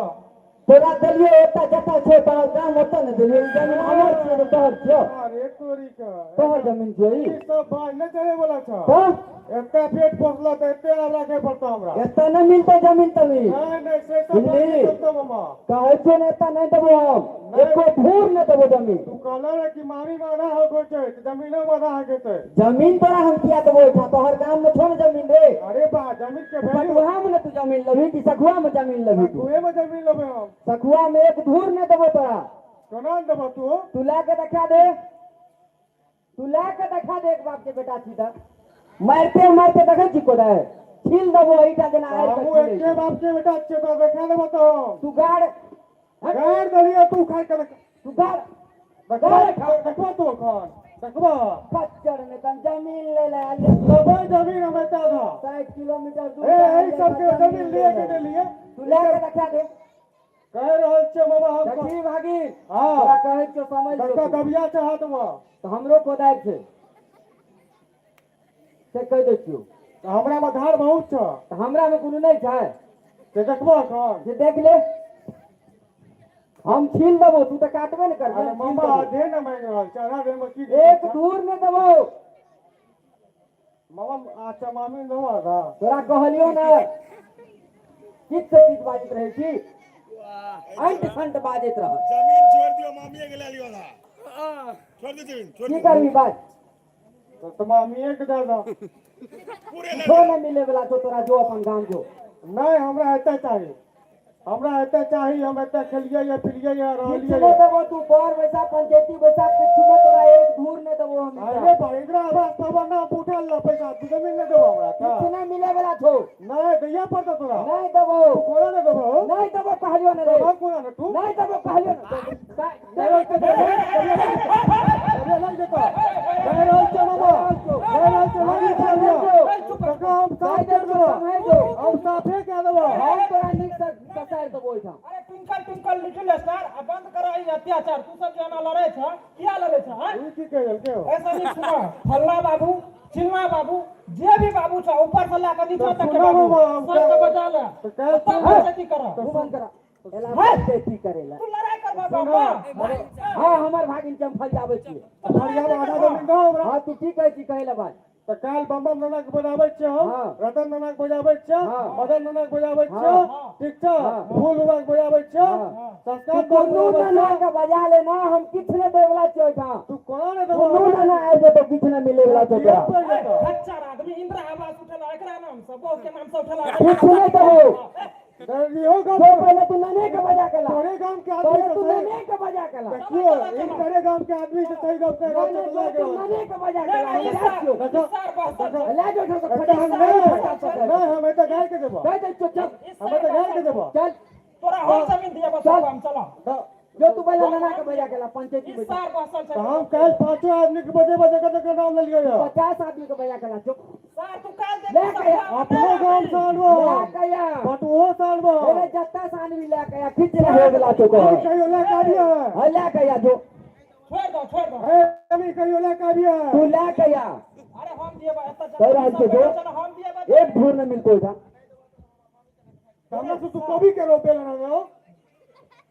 तोरा देलियो ओतऽ जतऽ छौ तोहर गाम ओतऽ ने देलियो, ई जमीन हमर छियो तऽ तोहर छियो? अरे तोरी के तोहर जमीन छियो ई? ई सब बात नहि चले वाला छौ। तऽ एते पेट पोसला तऽ एते आब राखे पड़तौ हमरा। एतऽ नहि मिलतौ जमीन तमीन। नहि नहि से सब बात नहि चलतौ मामा। कहै छियो ने एतऽ नहि देबो हम, एको धूर नहि देबो जमीन। तू कहला रे कि मामी मे आधा हक होइ छै तऽ जमीनो मे आधा हक हेतै। जमीन तोरा हम किया देबो एहिठाम, तोहर गाम मे छौ ने जमीन रे। अरे बा जमीन के वैल्यू पटुआ मे ने तू जमीन लेबही कि सखुआ मे जमीन लेबही तू? सखुए मे जमीन लेबै हम। सखुआ मे एक धूर नहि देबो तोरा। केना नहि देबो तू? तू लए के देखा दे, तू लए के देखा दे, एक बाप के बेटा छी तऽ मारिते मारिते देखै छी कोदारि छील देबो एहिटा जेना आड़ि के हमहूँ छीलै एके बाप के बेटा छियै, तोरा देखा देबो तऽ। तू गाड़ गाड़ देलियै तू खाइ के देख। तू गाड़ देखबो देखबो तू एखन देखबो। खच्चर ने तन जमीन ले ले आयल। लेबै जमीन हम एते आधा। 60 किलोमीटर दूर। ए एहि सबके जमीन लिए के नहि लिए? तू लए के देखा दे। कहि रहल छियै बाबा हम। देखी भागिन। हाँ। तोरा कहै छियौ समझ जो बड़का तू। दबिया छै हाथ मे। तऽ हमरो कोदारि छै से कहि दै छियौ। तऽ हमरा मे धार बहुत छौ। तऽ हमरा मे कोनो नहि छै। से देखबो एखन। से देख ले, हम छील देबो, तू तऽ काटबे ने करबे। अरे मामा आधे ने मांगि रहल छै, आधा देमे की? एक धूर नहि देबो मामा। अच्छा मामी देबो आधा। तोरा कहलियौ ने, किछु से किछु बाजैत रहै छी, अंट संट बाजैत रह। जमीन छोड़ दियो, मामीए के ले लियो आधा। छोड़ दे जमीन, छोड़ की दे। करबी बाज? तऽ मामीए के दे दो। पूरे ले किछो नहि मिले वाला छौ तोरा, जो अपन गाम जो। नहि, हमरा एतऽ चाही, हमरा एतऽ चाही, हम एतऽ खेलियै ये पिलियै ये किछु रहलियै। नहि देबो तू, पर बैसा पंचायती बैसा, किछु नहि तोरा, एक धूर नहि देबो हम। अरे बा एकरा आवाज तब ना उठा ल पैसा, तू जमीन नहि देबो हमरा? किछु नहि मिले वाला छौ। नहि दैया पड़तौ तोरा। नहि देबो। तू कोना नहि देबो? नहि देबो कहलियौ ने रे। देबो कोना ने तू? नहि देबो कहलियौ ने। लग जेतौ। कहि रहल छियौ मामा, कहि रहल छियौ, लग जेतौ। कका हम साफ कर देबो, हम साफे कए देबो। हम तोरा नीक से ससारि देबो ओहिठाम। अरे ट्विंकल ट्विंकल लिटिल स्टार, आ बंद कर ई अत्याचार। तू सब जे एना लड़ै छ, किया लड़ै छ? ई की कहि देलकै हो? ऐसा नहीं सुना फल्ला बाबू चिल्ला बाबू जे भी बाबू छौ ऊपर से लए कऽ नीचा तक के सुना बाबू बाबा, हम सबके बजा ले तऽ काल्हि तब पंचायती करऽ तू बंद करा एला पंचायती करेला तू लड़ाई करबा बाबा हाँ हमर भागिन के हम फरियाबै छियै फरियाब आधा जमीन दहो हमरा हाँ तू की कहै छी कहै ला बात तऽ काल्हि बम बम नाना के बजाबै छियै हम हाँ। रतन नाना के बजाबै छियै हाँ। मदन नाना के बजाबै छियै हाँ। ठीक छै हाँ। फूल बाबा के बजाबै छियै हाँ। संस्कार तू बाबा के कोनो बजाबै नाना छियै के बजा लेना हम किछु नहि दै वला छियै ओहिठाम तू कोना नहि देबो कोनो नाना आबि जेतौ किछु नहि मिलै वला छौ तोरा पड़ि जेतौ खच्चर आदमी इंदिरा आवास उठेला एकरा नाम से बहू के नाम से उठेला किछु नहि देबो इहो गाम जो पहिले तू नाने के बजा के ला तोरे गाम के आदमी पहिले के तू सही नाने के बजा के ला देखियो ई तोरे गाम के आदमी से सही गप कह रहल नहीं, छै नहीं, तऽ तू लए नाने के बजा के ला हम नहीं, जाइ छियौ। देखो, सार बहसल ले जो एहिठाम से एतऽ हम फटा नहि फटा फटा। नहि हम एतऽ गाय के देबो कहि दै छियौ चल हम एतऽ गाय के देबो चल तोरा हम जमीन दिया बस चल। हम चला जो तू पहिले नाना के बजा के ला पंचायती ई बजा सार बहसल छै तऽ हम काल्हि पाँचो आदमी के बजेबो जकर जकर नाम लेलियै यऽ 50 आदमी के बजा के ला जो सार तू काल देख ले के आ। अपनो गाम से आनबो ले के आ। बटुओ से आनबो अरे जत्ता से आनबी ले के आ किछु नहि होय वला छौ तोहर। कहियो लए के आबियै हाँ ले के आ जो छोड़ दो छोड़ दो हे अभी कहियो लए के आबियै तू ले के आ अरे हम दिएबा एतऽ कहि रहल छियौ जो चल हम दिएबा एक धूर नहि मिलतौ ओहिठाम हमरा से तू कोबी के रोपे ला ना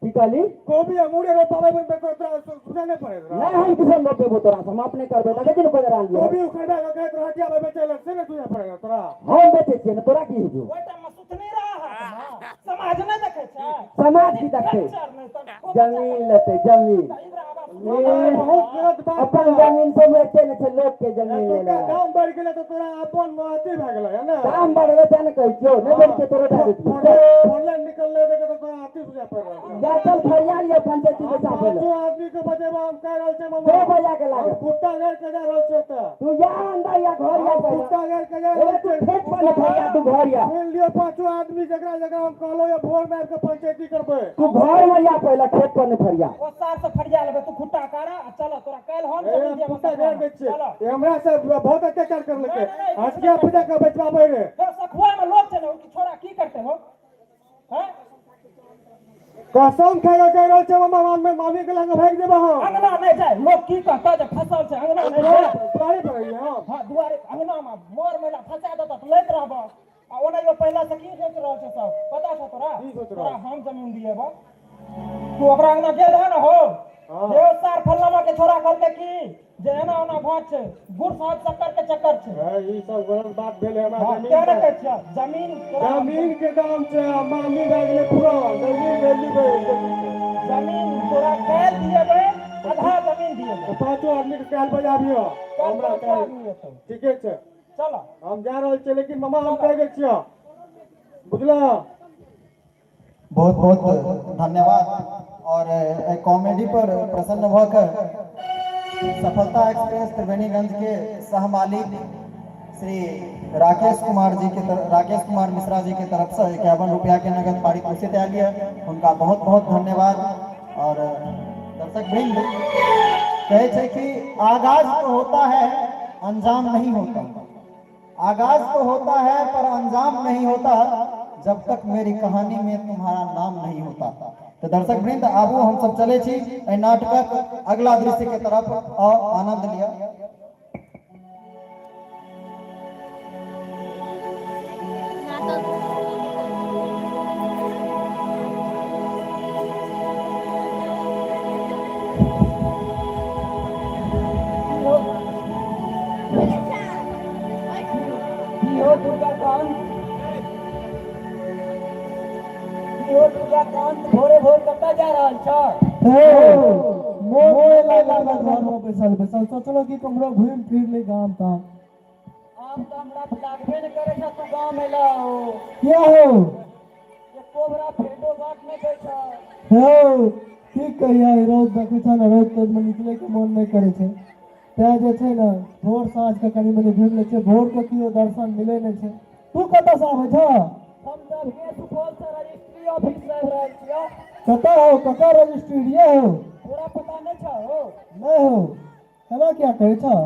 की कहली कोबी आ मूड़ी रोपाबै में तोरा सुनै नहि पड़े तोरा नहि हम किसान रोपेबो तोरा से हम अपने करबै देखै छी ने कोइ रहल कोबी उखड़बा के कहैत रहत आबै बेचै लए से नहि सुनै पड़े तोरा हम बेचै छियै ने तोरा की होइ छौ ओहि टाइम में सुतने रहा ना समाज नहि देखै छै समाज की देखतै खच्चर नहि सब जमीन लेतै जमीन इंदिरा आवास ए, बहुत गलत बात अपन जमीन सब बेचै नहि छै लोक के जमीन ले एतुका ला दाम बढ़ि गेलै तऽ तोरा अपन अथी भए गेलै है ने दाम बढ़ले तें ने कहै छियौ नहि बढ़तै तोरो दए दै छियौ फोरलेन निकललै तऽ तोरा अथी बुझाय पड़ि रहल छै जा चल फरिया लिअ पंचायती बैसा पहिले पाँचो आदमी के बजेबा हम कहि रहल छियै दो मामा बजा के हम लागत कुत्ता घेर के जा रहल छियै एतऽ तू जा अंदर या घर या हम पहिले कुत्ता घेर के जा ए रहल तू छियै खेत पर ने फरिया तू घर या सुनि लियौ पाँचो आदमी जकरा जकरा हम कहलहुँ यऽ भोर मे आबि कऽ पंचायती करबै तू घर में या पहिले खेत पर ने फरिया ओ सार से फरिया लेबै तू खुट्टा कारा आ चल तोरा काल्हि हम ए, जमीन हम दिएबा कुत्ता घेर दै छियै चल ए, हमरा से बहुत अत्याचार करलकै हटिया पूजा के बेचबाबै रे हे सखुआ में लोग छै ने ओ की छोरा की करते हो हैं कसम खाय के कहि रहल छियै मामा मामी मामी के लग भागि जेबै हम अंगना नहि जाय लोग की कहता जे फसल छै अंगना नहि जाय दुआरे पर रहियै हम हाँ दुआरे अंगना में मोर मेला फंसा देता तऽ लैत रहब आ ओनाहियो पहला से की सोच रहल छै सब पता छौ तोरा की सोच रहल? तोरा हम जमीन दिएबो तू ओकरा अंगना गेल रहे ने हो हाँ। जे सार फल्लामा के छोरा कहलकै की जे एना ओना भात छै गुड़ साथ शक्कर के चक्कर छै ए, ई सब गलत बात भेलै हमरा हाँ, जमीन तें ने के। कहै छियौ जमीन तोरा हम- जमीन के दाम छै आ मामी भए गेलै पुरान जमीन वैल्यू भए गेलै जमीन तोरा काल्हि दिएबै आधा जमीन दिएबै तऽ पाँचो आदमी के काल्हि बजाबियौ काल्हि हमरा पाँचो काल्हि आदमी एतौ ठीके छै चल हम जा रहल छियै लेकिन मामा हम कहि दै छियौ बुझलह बहुत बहुत धन्यवाद और एहि कॉमेडी पर प्रसन्न भऽ कऽ सफलता एक्सप्रेस त्रिवेणीगंज के सह मालिक श्री राकेश कुमार जी के तरफ राकेश कुमार मिश्रा जी के तरफ से 51 रुपया के नगद पारितोषिक आयल यऽ हुनका बहुत बहुत धन्यवाद। और दर्शक वृंद कहै छै कि आगाज तो होता है अंजाम नहीं होता, आगाज तो होता है पर अंजाम नहीं होता, जब तक मेरी कहानी में तुम्हारा नाम नहीं होता। तो दर्शक वृंद आबू हम सब चले छी एहि नाटकक अगला दृश्य के तरफ और आनंद लिअ। की हो दुर्गाकांत, की हो दुर्गाकांत, भोरे भोर कतऽ जा रहल छ? मोन नहि लागल घर में बैसल बैसल सोचलहुँ कि कम्हरो घुमि फिर ली गाम ताम। आब तऽ हमरा लागबे नहि करै छ तू गाम एला हो। किया हो? एको बेरा भेंटो घाट नहि दै छ। हौ की कहिया, ई रौद देखै छ ने, रौद तौद में निकले के मोन नहि करै छै, तैं जे छै ने भोर साँझ के कनि मनि घुमि लै छियै, भोर के केओ दर्शन मिलै नहि छै। तू कतऽ से आबै छह? हम तऽ अभिये सुपौल से रजिस्ट्री ऑफिस से आबि रहल छियौ। कतऽ हो, ककर रजिस्ट्री रे हो? तोरा पता नहि छौ हो? नहि हो, एना किया कहै छह?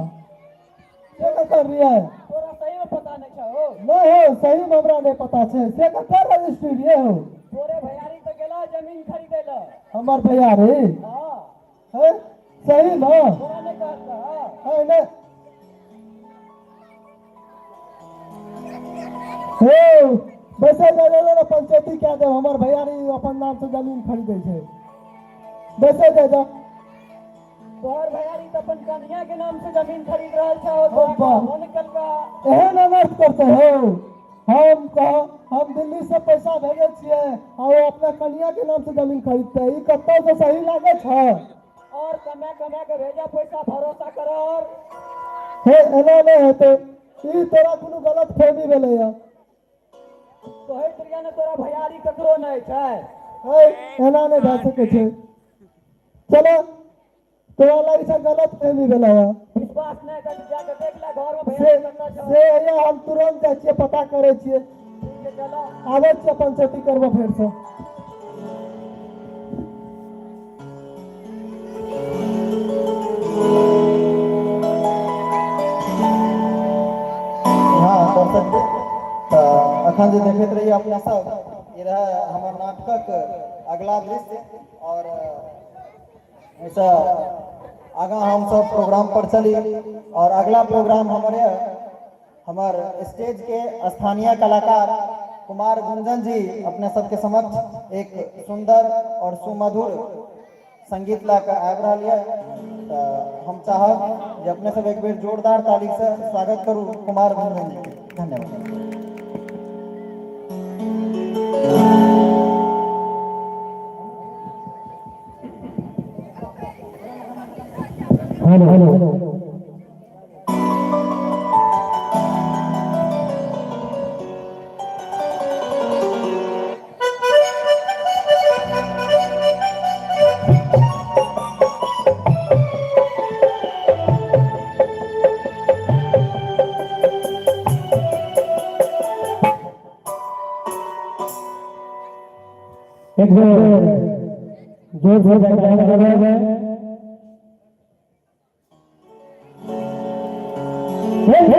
से ककर रियै? तोरा सही में पता नहि छौ हो? नहि हो, सही में हमरा नहि पता छै, से ककर रजिस्ट्री रे हो? तोरे भैयारी तऽ गेला जमीन खरीदै लए। हमर भैयारी? हाँ। है सही ने? तोरा नहि कहलका? है ने? हे, बैसे जा जा ने, पंचायती कए देब। हमर भैयारी अपन नाम से जमीन खरीदै छै। बैसे जा जा। तोहर भैयारी तऽ अपन कन्या के नाम से जमीन खरीद रहल छौ, तोरा वाह। कहबो नहि केलका। एहन अनर्थ करते हो? हम कह, हम दिल्ली से पैसा भेजै छियै आ ओ अपना कनिया के नाम से जमीन खरीदते, ई कतौ से सही लागै छै? और कमा कमा के भेजा पैसा, भरोसा कर। और हे, एना नहि हेतै। ई तोरा कोनो गलत फहमी भेलैया। कहैत रहियै ने तोरा, भैयारी ककरो नहि छै। हे, एना नहि भए सकै छै। चलो, तोरा लागै छै गलत फहमी भेलैया। विश्वास नहि कर, जाके देख ले घर में से भैयारी कतऽ छौ। से हैया, हम तुरंत जाइ छियै, पता करै छियै। ठीक छै, चलो। आबै छियै, पंचायती करबो फेरसँ। हँ दर्शक, तऽ अखन जे देखैत रहियै अपना सब, ई रहै हमर नाटकक अगला दृश्य आओर एहिसँ आगाँ हमसब प्रोग्राम पर चली और अगला प्रोग्राम हमर यऽ हमर स्टेज के स्थानीय कलाकार कुमार गुंजन जी अपने सबके समक्ष एक सुंदर और सुमधुर संगीत लऽ कऽ आबि रहल यऽ। तऽ हम चाहब जे अपने सब एक बेर जोरदार ताली से स्वागत करू कुमार गुंजन जी के। धन्यवाद। Hello hello. एक बेर जोर से जयकार करेंगे। जगत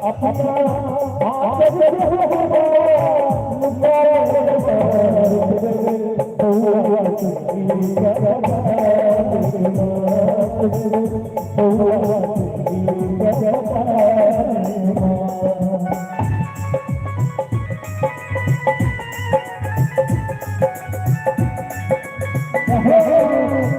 अपना आचर आचर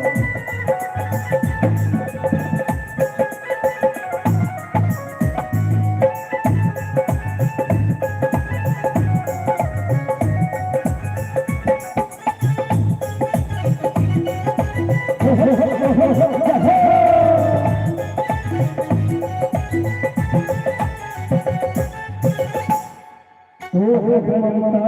ममता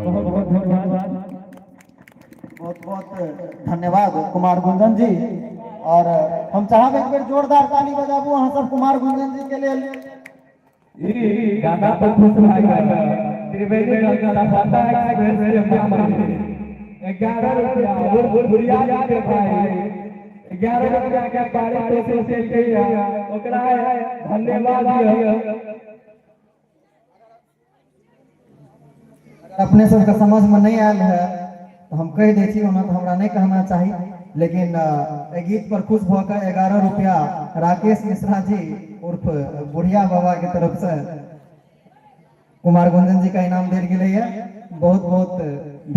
बहुत बहुत धन्यवाद। बहुत बहुत धन्यवाद कुमार गुंजन जी। और हम चाहब एक बेर जोरदार ताली बजाबू अहाँ सब कुमार गुंजन जी के लेल। ई गाना पर खुश भए गेल त्रिवेणी गंगा सफलता एक्सप्रेस के मामा 11 रुपया और बुढ़िया के भाई 11 रुपया के पारितोषिक देलकै ओकरा धन्यवाद दिअ। अपने सबके समझ में नहीं आयल है तो हम कहि दै छी, ओना तऽ हमरा नहीं कहना चाही, लेकिन एहि गीत पर खुश भऽ कऽ 11 रुपया राकेश मिश्रा जी उर्फ बुढ़िया बाबा के तरफ से कुमार गुंजन जी का इनाम देल गेलैए। बहुत बहुत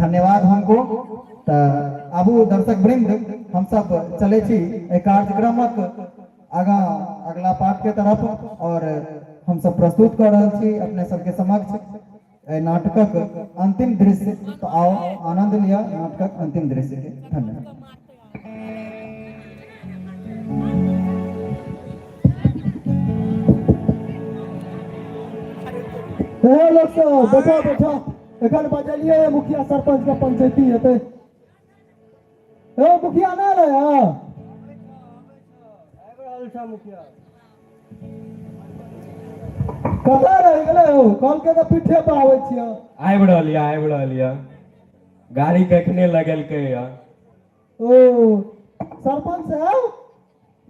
धन्यवाद हमको। तऽ आबू दर्शक वृंद, हम सब चलै छी एहि कार्यक्रमक आगाँ अगला पाठ के तरफ, और हम सब प्रस्तुत कऽ रहल छी अपने सबके समक्ष एहि नाटकक अंतिम दृश्य। तो आओ आनंद लिअ नाटकक अंतिम दृश्य के। धन्यवाद। हे लोग सब बैठो बैठो, एखन बजलियै मुखिया सरपंच के पंचायती हेतै। हे मुखिया नहि रहै? मुखिया कतऽ रहि गेलै हौ? कहलकै तऽ पीठे पर आबै छियै। आबि रहल यऽ, आबि रहल यऽ, गाड़ी कखने लगेलकै यऽ। ओ सरपंच साहब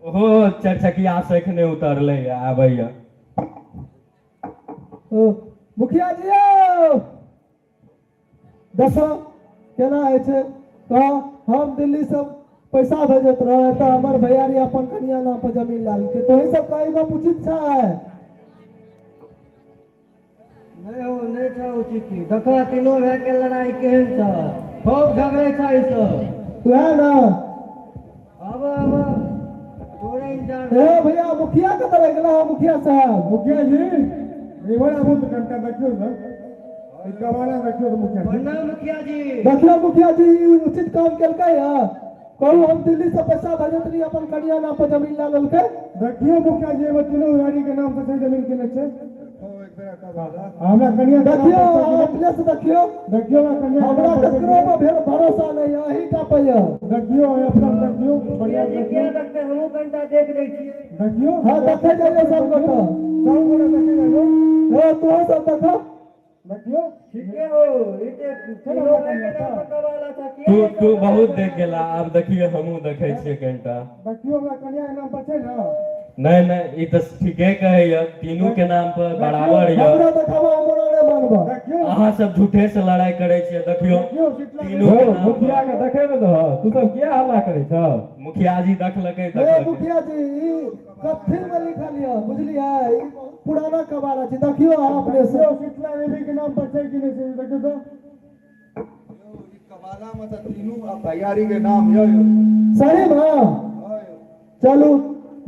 ओहो चारिचकिया से एखने उतरलै यऽ, आबै यऽ। ओ मुखिया जी यौ, देखो केना होइ छै। तऽ हम दिल्ली से पैसा भेजैत रह, तऽ हमर भैयारी अपन कनिया नाम पर जमीन ला लेलकै। तोही सब कहै गप उचित छै? नहीं हो, नहीं छै उचित। देखो तीनों भाई के लड़ाई केहन छै, खूब झगड़े छै ई सब। वएह ना। अब अब तोरे इंतजार। हे भैया मुखिया कतऽ रहि गेला? मुखिया साहब। मुखिया जी इम्हर आबू तऽ कनिटा देखियौ ने ई कबाड़ा, देखियौ तऽ मुखिया जी। प्रणाम मुखिया जी। देखियौ मुखिया जी, ई उचित काम केलकै है? कहू, हम दिल्ली से पैसा भेजैत रही, अपन कनिया नाम पर जमीन ला लेलकै। देखियौ मुखिया जी, एहिमे तीनू गाड़ी के नाम से छै जमीन केने छै। हमरा कनिया के नाम देखियौ पर छै कि अहाँ अपने से देखियौ। देखियौ हमरा कनिया के हमरा नाम पर छै कि ककरो पर भेल भरोसा नहीं है, अही टा पर यऽ। देखियौ अपना देखियौ मुखिया बढ़िया जी देखियौ। किया देखते, हमहूँ कनिटा देख दै छियै। देखियौ। हाँ देखे जाइए सब गोटा। सब गोटा देखे जाइए। हे तोहू सब देखो। देखियौ। ठीके हो, ई तऽ तीनों भाई के नाम पर कबाला छै। तू तू बहुत देख गेला, आब देखिए हमहूँ देखै छियै कनिटा। देखियौ हमरा कनिया के नाम पर छै ने? नहीं नहीं, ई तऽ ठीके कहैया, तीनू के नाम पर बराबर यऽ। हमरा देखाबो, हम ओना नहि मानबो। देखियौ। अहाँ सब झूठे से लड़ाई करै छियै। देखियौ देखियौ शीतला तीनू के नाम मुखिया पर। के देखे ने दह, तू सब किया हल्ला करै छह? मुखिया जी देखलकै हे देखलकै। मुखिया जी, ई कथी में लिखल यऽ बुझलियै? ई बहुत पुराना कबाड़ा छै, देखियौ अहाँ अपने से। देखियौ शीतला देवी के नाम पर छै कि नहि छै, देखियौ तऽ। कबाला में तऽ तीनू भैयारी के नाम यऽ। सही में? चलू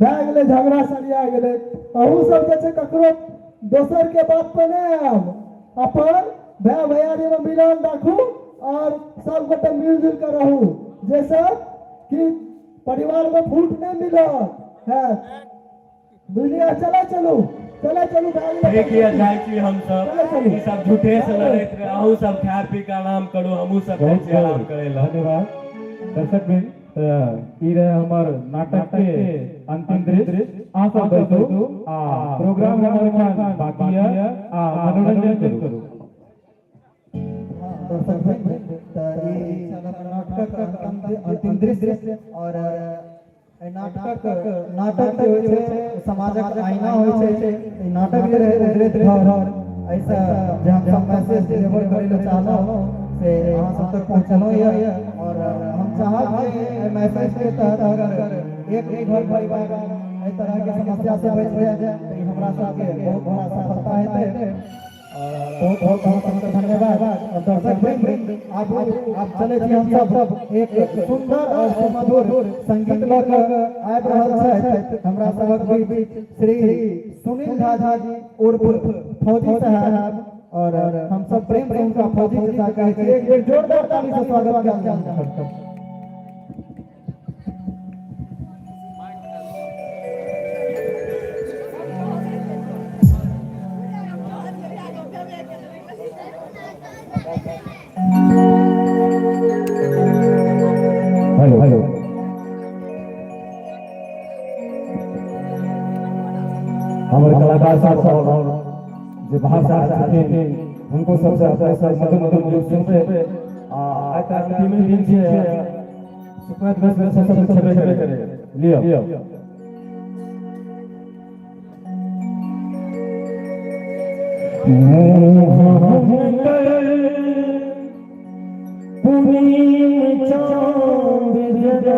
भए गेलै, झगड़ा सरिया गेलै। अहूँ सब जे छै ककरो दोसर के बात पर नहि आयब, अपन भाय भैयारी में मिलान राखू और सब गोटे मिलजुल के रहू, जैसे कि परिवार में फूट नहीं मिलत है। बुझलियै? चलै चलू, चलै चलू गाड़ी लऽ ठीक यऽ, जाइ छी हमसब। चलै चलू। ई सब झूठे से लड़ैत रहे। अहूँ सब खा पी के आराम करू, हमहूँ सब जाइ बहुत छी आराम बहुत करै लए। धन्यवाद दर्शक वृंद। तऽ ई रहे हमर नाटक के अंतिम दृश्य। अहाँ सब बैसू आ प्रोग्राम हमर एखन बाकी यऽ आ मनोरंजन करू। दर्शक वृंद, तऽ ई छल हमर नाटकक अंतिम दृश्य। और एहि नाटकक, नाटक जे होइ छै समाजक आईना होइ छै। ई नाटक जे रहै उजरैत घर, एहिसँ जे हमसब मैसेज डिलीवर करै लए चाहलहुँ से अहाँ सब तक पहुँचेलहुँ यऽ। और हम चाहब जे एहि मैसेज के तहत अगर एक भी घर परिवार एहि तरहके समस्या से बचि जाय तऽ ई हमरा सबके बहुत बड़ा सफलता हेतै। बहुत बहुत अहाँ सबके धन्यवाद। और दर्शक वृंद, आब आब चलै छी हम सब एक सुंदर और सुमधुर संगीत लऽ कऽ। आबि रहल छथि हमरा सबक बीच श्री सुनील झा जी उर्फ फौजी साहब, और हम सब प्रेम से हुनका फौजी चाचा कहै छी। एक बेर जोरदार ताली से स्वागत कयल जाय। हेलो हेलो, हमर कलाकार सब और जे बाहर से आयल छथिन हुनको सबसे अपने सब मधुर मधुर गीत सुनबै। आ आइ तऽ अंतिमे दिन छै, शुक्र दिवस में सब सब छेबे करे लियो। पुनीत चांद जना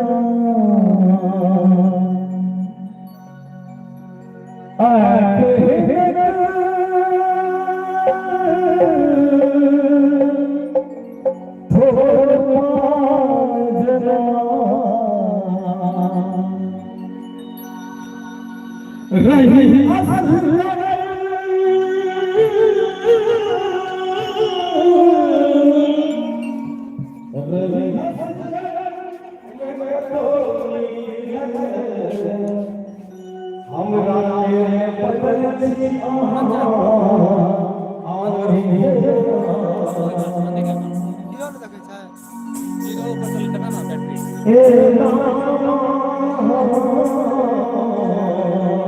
रही हमरा बदल छी अहाँ।